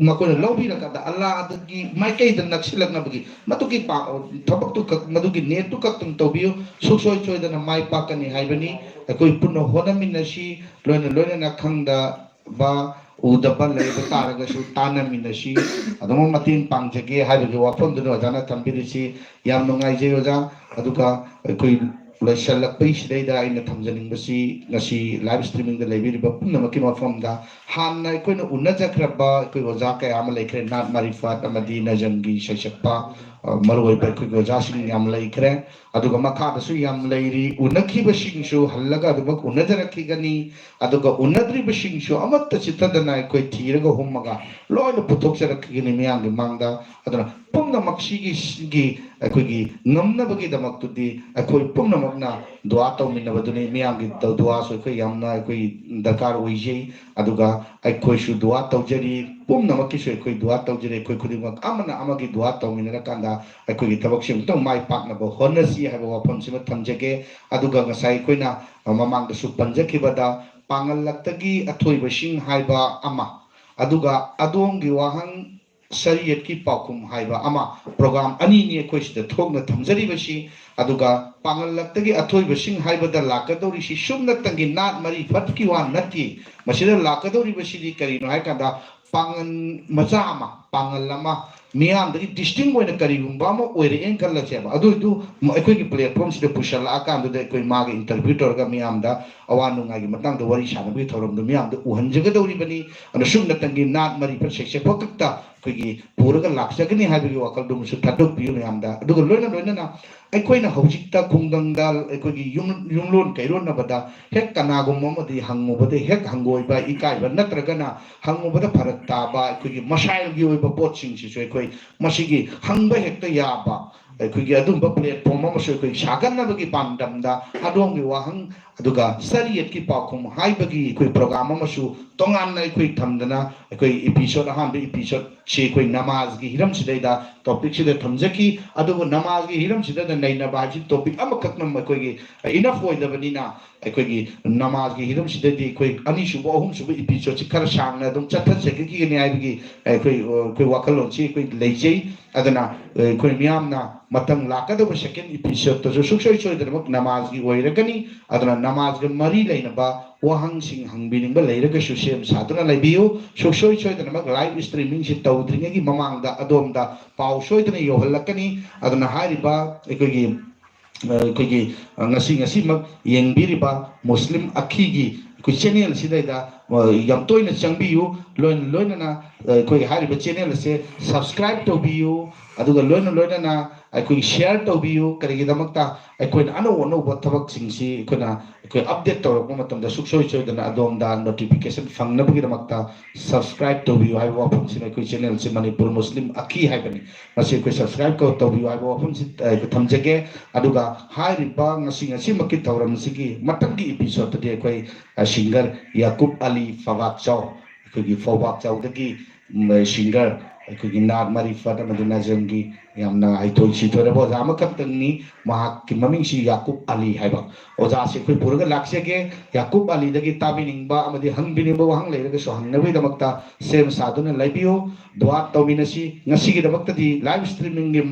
ꯃꯈꯣꯏꯅ ꯂꯧꯕꯤꯔꯀꯥꯟꯗ ꯑꯜꯂꯥꯍꯒꯤ ꯃꯥꯏꯀꯩꯗ ꯅꯛꯁꯤꯜꯂꯛꯅꯕꯒꯤ ꯃꯗꯨꯒꯤ ꯄꯥ-, ꯊꯕꯛꯇꯨ ꯈꯛ, ꯃꯗꯨꯒꯤ ꯅꯦꯠꯇꯨ ꯈꯛꯇꯪ ꯇꯧꯕꯤꯌꯨ, ꯁꯨꯡꯁꯣꯏ ꯁꯣꯏꯗꯅ ꯃꯥꯏ ꯄꯥꯛꯀꯅꯤ ꯍꯥꯏꯕꯅꯤ꯫ ꯑꯩꯈꯣꯏ ꯄꯨꯟꯅ ꯍꯣꯠꯅꯃꯤꯟꯅꯁꯤ, ꯂꯣꯏꯅ ꯂꯣꯏꯅꯅ ꯈꯪꯗꯕ ꯎꯗꯕ ꯂꯩꯕ ꯇꯥꯔꯒꯁꯨ ꯇꯥꯟꯅꯃꯤꯟꯅꯁꯤ, ꯑꯗꯨꯃꯛ ꯃꯇꯦꯡ ꯄꯥꯡꯖꯒꯦ ꯍꯥꯏꯕꯒꯤ ꯋꯥꯐꯝꯗꯨꯅ ꯑꯣꯖꯥꯅ ꯊꯝꯕꯤꯔꯤꯁꯤ꯫ ꯌꯥꯝ ꯅꯨꯡꯉꯥꯏꯖꯩ ꯑꯣꯖꯥ꯫ ꯑꯗꯨꯒ ꯑꯩꯈꯣꯏ ꯂꯣꯏꯁꯤꯜꯂꯛꯄꯩꯁꯤꯗꯩꯗ ꯑꯩꯅ ꯊꯝꯖꯅꯤꯡꯕꯁꯤ, ꯉꯁꯤ live streaming-ꯗ ꯂꯩꯕꯤꯔꯤꯕ ꯄꯨꯝꯅꯃꯛꯀꯤ ꯃꯐꯝꯗ ꯍꯥꯟꯅ ꯑꯩꯈꯣꯏꯅ ꯎꯅꯖꯈ꯭ꯔꯕ ꯑꯩꯈꯣꯏ ꯑꯣꯖꯥ ꯀꯌꯥ ꯑꯃ ꯂꯩꯈ꯭ꯔꯦ, ꯅꯥꯠ ꯃꯥꯔꯤꯐꯥꯠ ꯑꯃꯗꯤ ꯅꯖꯝꯒꯤ ꯁꯩꯁꯛꯄ, ꯑ, ꯃꯔꯨꯑꯣꯏꯕ ꯑꯩꯈꯣꯏꯒꯤ ꯑꯣꯖꯥꯁꯤꯡ ꯌꯥꯝ ꯂꯩꯈ꯭ꯔꯦ꯫ ꯑꯗꯨꯒ ꯃꯈꯥꯗꯁꯨ ꯌꯥꯝ ꯂꯩꯔꯤ, ꯎꯅꯈꯤꯕꯁꯤꯡꯁꯨ ꯍꯜꯂꯒ ꯑꯗꯨꯃꯛ ꯎꯅꯖꯔꯛꯈꯤꯒꯅꯤ꯫ ꯑꯗꯨꯒ ꯎꯅꯗ꯭ꯔꯤꯕꯁꯤꯡꯁꯨ ꯑꯃꯠꯇ ꯆꯤꯠꯊꯗꯅ ꯑꯩꯈꯣꯏ ꯊꯤꯔꯒ ꯍꯨꯝꯃꯒ ꯂꯣꯏꯅ ꯄꯨꯊꯣꯛꯆꯔꯛꯈꯤꯒꯅꯤ ꯃꯤꯌꯥꯝꯒꯤ ꯃꯥꯡꯗ꯫ ꯑꯗꯨꯅ ꯄꯨꯝꯅꯃꯛ ꯁꯤꯒꯤ, ꯁꯤꯒꯤ ꯑꯩꯈꯣꯏꯒꯤ ꯉꯝꯅꯕꯒꯤꯗꯃꯛꯇꯨꯗꯤ ꯑꯩꯈꯣꯏ ꯄꯨꯝꯅꯃꯛꯅ ꯗꯨꯋꯥ ꯇꯧꯃꯤꯟꯅꯕꯗꯨꯅꯤ꯫ ꯃꯤꯌꯥꯝꯒꯤ ꯗ-, ꯗꯨꯋꯥꯁꯨ ꯑꯩꯈꯣꯏ ꯌꯥꯝꯅ ꯑꯩꯈꯣꯏ ꯗꯔꯀꯥꯔ ꯑꯣꯏꯖꯩ꯫ ꯑꯗꯨꯒ ꯑꯩꯈꯣꯏꯁꯨ ꯗꯨꯋꯥ ꯇꯧꯖꯔꯤ, ꯄꯨꯝꯅꯃꯛꯀꯤꯁꯨ ꯑꯩꯈꯣꯏ ꯗꯨꯋꯥ ꯇꯧꯖꯔꯤ꯫ ꯑꯩꯈꯣꯏ ꯈꯨꯗꯤꯡꯃꯛ ꯑꯃꯅ ꯑꯃꯒꯤ ꯗꯨꯋꯥ ꯇꯧꯃꯤꯟꯅꯔꯀꯥꯟꯗ ꯑꯩꯈꯣꯏꯒꯤ ꯊꯕꯛꯁꯤ ꯑꯃꯨꯛꯇꯪ ꯃꯥꯏ ꯄꯥꯛꯅꯕ ꯍꯣꯠꯅꯁꯤ ꯍꯥꯏꯕ ꯋꯥꯐꯝꯁꯤꯃ ꯊꯝꯖꯒꯦ꯫ ꯑꯗꯨꯒ ꯉꯁꯥꯏ ꯑꯩꯈꯣꯏꯅ, ꯑ, ꯃꯃꯥꯡꯗꯁꯨ ꯄꯟꯖꯈꯤꯕꯗ ꯄꯥꯡꯒꯜꯂꯛꯇꯒꯤ ꯑꯊꯣꯏꯕꯁꯤꯡ ꯍꯥꯏꯕ ꯑꯃ, ꯑꯗꯨꯒ ꯑꯗꯣꯝꯒꯤ ꯋꯥꯍꯪ ꯁꯔꯤꯌꯠꯀꯤ ꯄꯥꯎꯈꯨꯝ ꯍꯥꯏꯕ ꯑꯃ, program ꯑꯅꯤꯅꯤ ꯑꯩꯈꯣꯏ ꯁꯤꯗ ꯊꯣꯛꯅ ꯊꯝꯖꯔꯤꯕꯁꯤ꯫ ꯑꯗꯨꯒ ꯄꯥꯡꯒꯜꯂꯛꯇꯒꯤ ꯑꯊꯣꯏꯕꯁꯤꯡ ꯍꯥꯏꯕꯗ ꯂꯥꯛꯀꯗꯧꯔꯤꯁꯤ ꯁꯨꯞꯅꯇꯪꯒꯤ ꯅꯥꯠ ꯃꯔꯤꯐꯠꯀꯤ ꯋꯥ ꯅꯠꯇꯦ꯫ ꯃꯁꯤꯗ ꯂꯥꯛꯀꯗꯧꯔꯤꯕꯁꯤꯗꯤ ꯀꯔꯤꯅꯣ ꯍꯥꯏ ꯀꯥꯟꯗ, ꯄꯥꯡꯒꯜ ꯃꯆꯥ ꯑꯃ, ꯄꯥꯡꯒꯜ ꯑꯃ, ꯃꯤꯌꯥꯝꯗꯒꯤ distinct ꯑꯣꯏꯅ ꯀꯔꯤꯒꯨꯝꯕ ꯑꯃ ꯑꯣꯏꯔꯛꯑꯦꯅ ꯈꯜꯂꯁꯦꯕ, ꯑꯗꯨꯏꯗꯨ ꯃ-, ꯑꯩꯈꯣꯏꯒꯤ platform-ꯁꯤꯗ ꯄꯨꯁꯜꯂꯛꯑꯀꯥꯟꯗꯨꯗ ꯑꯩꯈꯣꯏ ꯃꯥꯒ interview ꯇꯧꯔꯒ ꯃꯤꯌꯥꯝꯗ ꯑꯋꯥ ꯅꯨꯡꯉꯥꯏꯒꯤ ꯃꯇꯥꯡꯗ ꯋꯥꯔꯤ ꯁꯥꯟꯅꯕꯒꯤ ꯊꯧꯔꯝꯗꯨ ꯃꯤꯌꯥꯝꯗ ꯎꯍꯟꯖꯒꯗꯧꯔꯤꯕꯅꯤ꯫ ꯑꯗꯨꯅ ꯁꯨꯞꯅꯇꯪꯒꯤ ꯅꯥꯠ ꯃꯔꯤꯐꯠ ꯁꯩꯁꯛꯄ ꯈꯛꯇ ꯑꯩꯈꯣꯏꯒꯤ ꯄꯨꯔꯒ ꯂꯥꯛꯆꯒꯅꯤ ꯍꯥꯏꯕꯒꯤ ꯋꯥꯈꯜꯗꯨꯃꯁꯨ ꯊꯥꯗꯣꯛꯄꯤꯌꯨ ꯃꯌꯥꯝꯗ꯫ ꯑꯗꯨꯒ ꯂꯣꯏꯅ ꯂꯣꯏꯅꯅ ꯑꯩꯈꯣꯏꯅ ꯍꯧꯖꯤꯛꯇ ꯈꯨꯡꯒꯪꯗ ꯑꯩꯈꯣꯏꯒꯤ ꯌꯨꯝ ꯌꯨꯝꯂꯣꯟ ꯀꯩꯔꯣꯟꯅꯕꯗ ꯍꯦꯛ ꯀꯅꯥꯒꯨꯝꯕ ꯑꯃꯗꯤ ꯍꯪꯉꯨꯕꯗ ꯍꯦꯛ ꯍꯪꯒꯣꯏꯕ, ꯏꯀꯥꯏꯕ, ꯅꯠꯇ꯭ꯔꯒꯅ ꯍꯪꯉꯨꯕꯗ ꯐꯔꯛ ꯇꯥꯕ ꯑꯩꯈꯣꯏꯒꯤ ꯃꯁꯥꯏꯜꯒꯤ ꯑꯣꯏꯕ ꯄꯣꯠꯁꯤꯡꯁꯤꯁꯨ ꯑꯩꯈꯣꯏ ꯃꯁꯤꯒꯤ ꯍꯪꯕ ꯍꯦꯛꯇ ꯌꯥꯕ ꯑꯩꯈꯣꯏꯒꯤ ꯑꯗꯨꯝꯕ ꯄ꯭ꯂꯦꯠꯐꯣꯝ ꯑꯃꯁꯨ ꯑꯩꯈꯣꯏ ꯁꯥꯒꯠꯅꯕꯒꯤ ꯄꯥꯟꯗꯝꯗ ꯑꯗꯣꯝꯒꯤ ꯋꯥꯍꯪ ꯑꯗꯨꯒ ꯆꯔꯤꯌꯦꯠꯀꯤ ꯄꯥꯎꯈꯨꯝ ꯍꯥꯏꯕꯒꯤ ꯑꯩꯈꯣꯏ ꯄ꯭ꯔꯣꯒ꯭ꯔꯥꯝ ꯑꯃꯁꯨ ꯇꯣꯉꯥꯟꯅ ꯑꯩꯈꯣꯏ ꯊꯝꯗꯅ ꯑꯩꯈꯣꯏ ꯏꯄꯤꯁꯣꯠ ꯑꯍꯥꯟꯕ ꯏꯄꯤꯁꯣꯠꯁꯤ ꯑꯩꯈꯣꯏ ꯅꯃꯥꯖꯒꯤ ꯍꯤꯔꯝꯁꯤꯗꯩꯗ ꯇꯣꯄꯤꯛꯁꯤꯗ ꯊꯝꯖꯈꯤ꯫ ꯑꯗꯨꯕꯨ ꯅꯃꯥꯖꯒꯤ ꯍꯤꯔꯝꯁꯤꯗ ꯅꯩꯅꯕ ꯍꯥꯏꯕꯁꯤ ꯇꯣꯄꯤꯛ ꯑꯃꯈꯛꯅ ꯑꯩꯈꯣꯏꯒꯤ ꯏꯅꯐ ꯑꯣꯏꯗꯕꯅꯤꯅ ꯑꯩꯈꯣꯏꯒꯤ ꯅꯃꯥꯖꯒꯤ ꯍꯤꯔꯝꯁꯤꯗꯗꯤ ꯑꯩꯈꯣꯏ ꯑꯅꯤꯁꯨꯕ ꯑꯍꯨꯝꯁꯨꯕ ꯏꯄꯤꯁꯣꯠꯁꯤ ꯈꯔ ꯁꯥꯡꯅ ꯑꯗꯨꯝ ꯆꯠꯊꯖꯈꯤꯒꯅꯤ ꯍꯥꯏꯕꯒꯤ ꯑꯩꯈꯣꯏ ꯑꯩꯈꯣꯏ ꯋꯥꯈꯜꯂꯣꯟꯁꯤ ꯑꯩꯈꯣꯏ ꯂꯩꯖꯩ꯫ ꯑꯗꯨꯅ ꯑꯩꯈꯣꯏ ꯃꯤꯌꯥꯝꯅ ꯃꯊꯪ ꯂꯥꯛꯀꯗꯕ ꯁꯦꯀꯦꯟ ꯏꯄꯤꯁꯣꯠꯇꯁꯨ ꯁꯨꯡꯁꯣꯏ ꯁꯣꯏꯗꯅꯃꯛ ꯅꯃꯥꯖꯒꯤ ꯑꯣꯏꯔꯒꯅꯤ꯫ ꯑꯗꯨꯅ ꯅꯃꯥꯖꯒ ꯃꯔꯤ ꯂꯩꯅꯕ ꯋꯥꯍꯪꯁꯤꯡ ꯍꯪꯕꯤꯅꯤꯡꯕ ꯂꯩꯔꯒꯁꯨ ꯁꯦꯝ ꯁꯥꯗꯨꯅ ꯂꯩꯕꯤꯌꯨ꯫ ꯁꯨꯡꯁꯣꯏ ꯁꯣꯏꯗꯅꯃꯛ ꯂꯥꯏꯚ ꯏꯁꯇ꯭ꯔꯤꯃꯤꯡꯁꯤ ꯇꯧꯗ꯭ꯔꯤꯉꯩꯒꯤ ꯃꯃꯥꯡꯗ ꯑꯗꯣꯝꯗ ꯄꯥꯎ ꯁꯣꯏꯗꯅ ꯌꯧꯍꯜꯂꯛꯀꯅꯤ꯫ ꯑꯗꯨꯅ ꯍꯥꯏꯔꯤꯕ ꯑꯩꯈꯣꯏꯒꯤ ꯑꯩꯈꯣꯏꯒꯤ ꯉꯁꯤ ꯉꯁꯤꯃꯛ ꯌꯦꯡꯕꯤꯔꯤꯕ ꯃꯨꯁꯂꯤꯝ ꯑꯈꯤꯒꯤ ꯑꯩꯈꯣꯏ ꯆꯦꯅꯦꯜꯁꯤꯗꯩꯗ ꯌꯥꯝ ꯇꯣꯏꯅ ꯆꯪꯕꯤꯌꯨ꯫ ꯂꯣꯏꯅ ꯂꯣꯏꯅꯅ ꯑꯩꯈꯣꯏ ꯍꯥꯏꯔꯤꯕ ꯆꯦꯅꯦꯜ ꯑꯁꯦ ꯁꯕꯁꯀ꯭ꯔꯥꯏꯕ ꯇꯧꯕꯤꯌꯨ꯫ ꯑꯗꯨꯒ ꯂꯣꯏꯅ ꯂꯣꯏꯅꯅ ꯑꯩꯈꯣꯏꯒꯤ ꯁꯤꯌꯥꯔ ꯇꯧꯕꯤꯌꯨ꯫ ꯀꯔꯤꯒꯤꯗꯃꯛꯇ? ꯑꯩꯈꯣꯏꯅ ꯑꯅꯧ ꯑꯅꯧꯕ ꯊꯕꯛꯁꯤꯡꯁꯤ ꯑꯩꯈꯣꯏꯅ ꯑꯩꯈꯣꯏ ꯑꯞꯗꯦꯠ ꯇꯧꯔꯛꯄ ꯃꯇꯝꯗ ꯁꯨꯡꯁꯣꯏ ꯁꯣꯏꯗꯅ ꯑꯗꯣꯝꯗ ꯅꯣꯇꯤꯐꯤꯀꯦꯁꯟ ꯐꯪꯅꯕꯒꯤꯗꯃꯛꯇ ꯁꯕꯁꯀ꯭ꯔꯥꯏꯕ ꯇꯧꯕꯤꯌꯨ ꯍꯥꯏꯕ ꯋꯥꯐꯝꯁꯤꯅ ꯑꯩꯈꯣꯏ ꯆꯦꯅꯦꯜꯁꯤ ꯃꯅꯤꯄꯨꯔ ꯃꯨꯁꯂꯤꯝ ꯑꯈꯤ ꯍꯥꯏꯕꯅꯤ꯫ ꯃꯁꯤ ꯑꯩꯈꯣꯏ ꯁꯕꯁꯀ꯭ꯔꯥꯏꯕ ꯇꯧꯕꯤꯌꯨ ꯍꯥꯏꯕ ꯋꯥꯐꯝꯁꯤ ꯑꯩꯈꯣꯏ ꯊꯝꯖꯒꯦ꯫ ꯑꯗꯨꯒ ꯍꯥꯏꯔꯤꯕ ꯉꯁꯤ ꯉꯁꯤꯃꯛꯀꯤ ꯊꯧꯔꯝꯁꯤꯒꯤ ꯃꯊꯪꯒꯤ ꯏꯄꯤꯁꯣꯠꯇꯗꯤ ꯑꯩꯈꯣꯏ ꯁꯤꯡꯒꯔ ꯌꯥꯀꯨꯕ ꯑꯂꯤ ꯐꯕꯥꯛꯆꯥꯎ, ꯑꯩꯈꯣꯏꯒꯤ ꯐꯧꯕꯥꯛꯆꯥꯎꯗꯒꯤ ꯁꯤꯡꯒꯔ ꯑꯩꯈꯣꯏꯒꯤ ꯅꯥꯠ ꯃꯥꯔꯤꯐꯠ ꯑꯃꯗꯤ ꯅꯖꯝꯒꯤ ꯌꯥꯝꯅ ꯍꯩꯊꯣꯏ ꯁꯤꯊꯣꯏꯔꯕ ꯑꯣꯖꯥ ꯑꯃꯈꯛꯇꯪꯅꯤ꯫ ꯃꯍꯥꯛꯀꯤ ꯃꯃꯤꯡꯁꯤ ꯌꯥꯀꯨꯕ ꯑꯂꯤ ꯍꯥꯏꯕ꯫ ꯑꯣꯖꯥꯁꯤ ꯑꯩꯈꯣꯏ ꯄꯨꯔꯒ ꯂꯥꯛꯆꯒꯦ꯫ ꯌꯥꯀꯨꯕ ꯑꯂꯤꯗꯒꯤ ꯇꯥꯕꯤꯅꯤꯡꯕ ꯑꯃꯗꯤ ꯍꯪꯕꯤꯅꯤꯡꯕ ꯋꯥꯍꯪ ꯂꯩꯔꯒꯁꯨ ꯍꯪꯅꯕꯒꯤꯗꯃꯛꯇ ꯁꯦꯝ ꯁꯥꯗꯨꯅ ꯂꯩꯕꯤꯌꯨ꯫ ꯗꯨꯋꯥ ꯇꯧꯃꯤꯟꯅꯁꯤ꯫ ꯉꯁꯤꯒꯤꯗꯃꯛꯇꯗꯤ ꯂꯥꯏꯚ ꯏꯁꯇ꯭ꯔꯤꯃꯤꯡꯒꯤ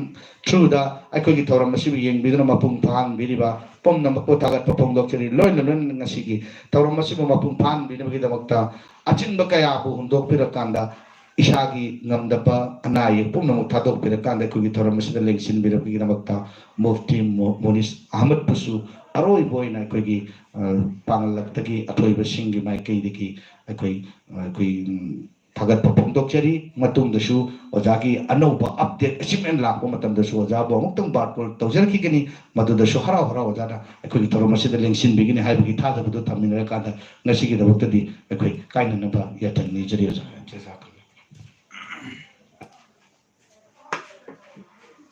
ꯊ꯭ꯔꯨꯗ ꯑꯩꯈꯣꯏꯒꯤ ꯊꯧꯔꯝ ꯑꯁꯤꯕꯨ ꯌꯦꯡꯕꯤꯗꯨꯅ ꯃꯄꯨꯡ ꯐꯥꯍꯟꯕꯤꯔꯤꯕ ꯄꯨꯝꯅꯃꯛꯄꯨ ꯊꯥꯒꯠꯄ ꯐꯣꯡꯗꯣꯛꯆꯔꯤ꯫ ꯂꯣꯏꯅ ꯂꯣꯏꯅꯅ ꯉꯁꯤꯒꯤ ꯊꯧꯔꯝ ꯑꯁꯤꯕꯨ ꯃꯄꯨꯡ ꯐꯥꯍꯟꯕꯤꯅꯕꯒꯤꯗꯃꯛꯇ ꯑꯆꯤꯟꯕ ꯀꯌꯥꯕꯨ ꯍꯨꯟꯗꯣꯛꯄꯤꯔꯀꯥꯟꯗ ꯏꯁꯥꯒꯤ ꯉꯝꯗꯕ ꯑꯅꯥ ꯑꯌꯦꯛ ꯄꯨꯝꯅꯃꯛ ꯊꯥꯗꯣꯛꯄꯤꯔꯀꯥꯟꯗ ꯑꯩꯈꯣꯏꯒꯤ ꯊꯧꯔꯝ ꯑꯁꯤꯗ ꯂꯦꯡꯁꯤꯟꯕꯤꯔꯛꯄꯒꯤꯗꯃꯛꯇ ꯃꯨꯐꯇꯤ ꯃꯨ-, ꯃꯨꯅꯤꯁ ꯑꯍꯃꯗꯄꯨꯁꯨ ꯑꯔꯣꯏꯕ ꯑꯣꯏꯅ ꯑꯩꯈꯣꯏꯒꯤ, ꯑ, ꯄꯥꯡꯒꯜꯂꯛꯇꯒꯤ ꯑꯊꯣꯏꯕꯁꯤꯡꯒꯤ ꯃꯥꯏꯀꯩꯗꯒꯤ ꯑꯩꯈꯣꯏ, ꯑ, ꯑꯩꯈꯣꯏ, ꯎꯝ, ꯊꯥꯒꯠꯄ ꯐꯣꯡꯗꯣꯛꯆꯔꯤ꯫ ꯃꯇꯨꯡꯗꯁꯨ ꯑꯣꯖꯥꯒꯤ ꯑꯅꯧꯕ update, achievement ꯂꯥꯛꯄ ꯃꯇꯝꯗꯁꯨ ꯑꯣꯖꯥꯕꯨ ꯑꯃꯨꯛꯇꯪ ꯕꯥꯔꯇꯣꯟ ꯇꯧꯖꯔꯛꯈꯤꯒꯅꯤ꯫ ꯃꯗꯨꯗꯁꯨ ꯍꯔꯥꯎ ꯍꯔꯥꯎ ꯑꯣꯖꯥꯅ ꯑꯩꯈꯣꯏꯒꯤ ꯊꯧꯔꯝ ꯑꯁꯤꯗ ꯂꯦꯡꯁꯤꯟꯕꯤꯒꯅꯤ ꯍꯥꯏꯕꯒꯤ ꯊꯥꯖꯕꯗꯨ ꯊꯝꯃꯤꯟꯅꯔꯀꯥꯟꯗ ꯉꯁꯤꯒꯤꯗꯃꯛꯇꯗꯤ ꯑꯩꯈꯣꯏ ꯀꯥꯏꯅꯅꯕ ꯌꯥꯊꯪ ꯅꯤꯖꯔꯤ ꯑꯣꯖꯥ꯫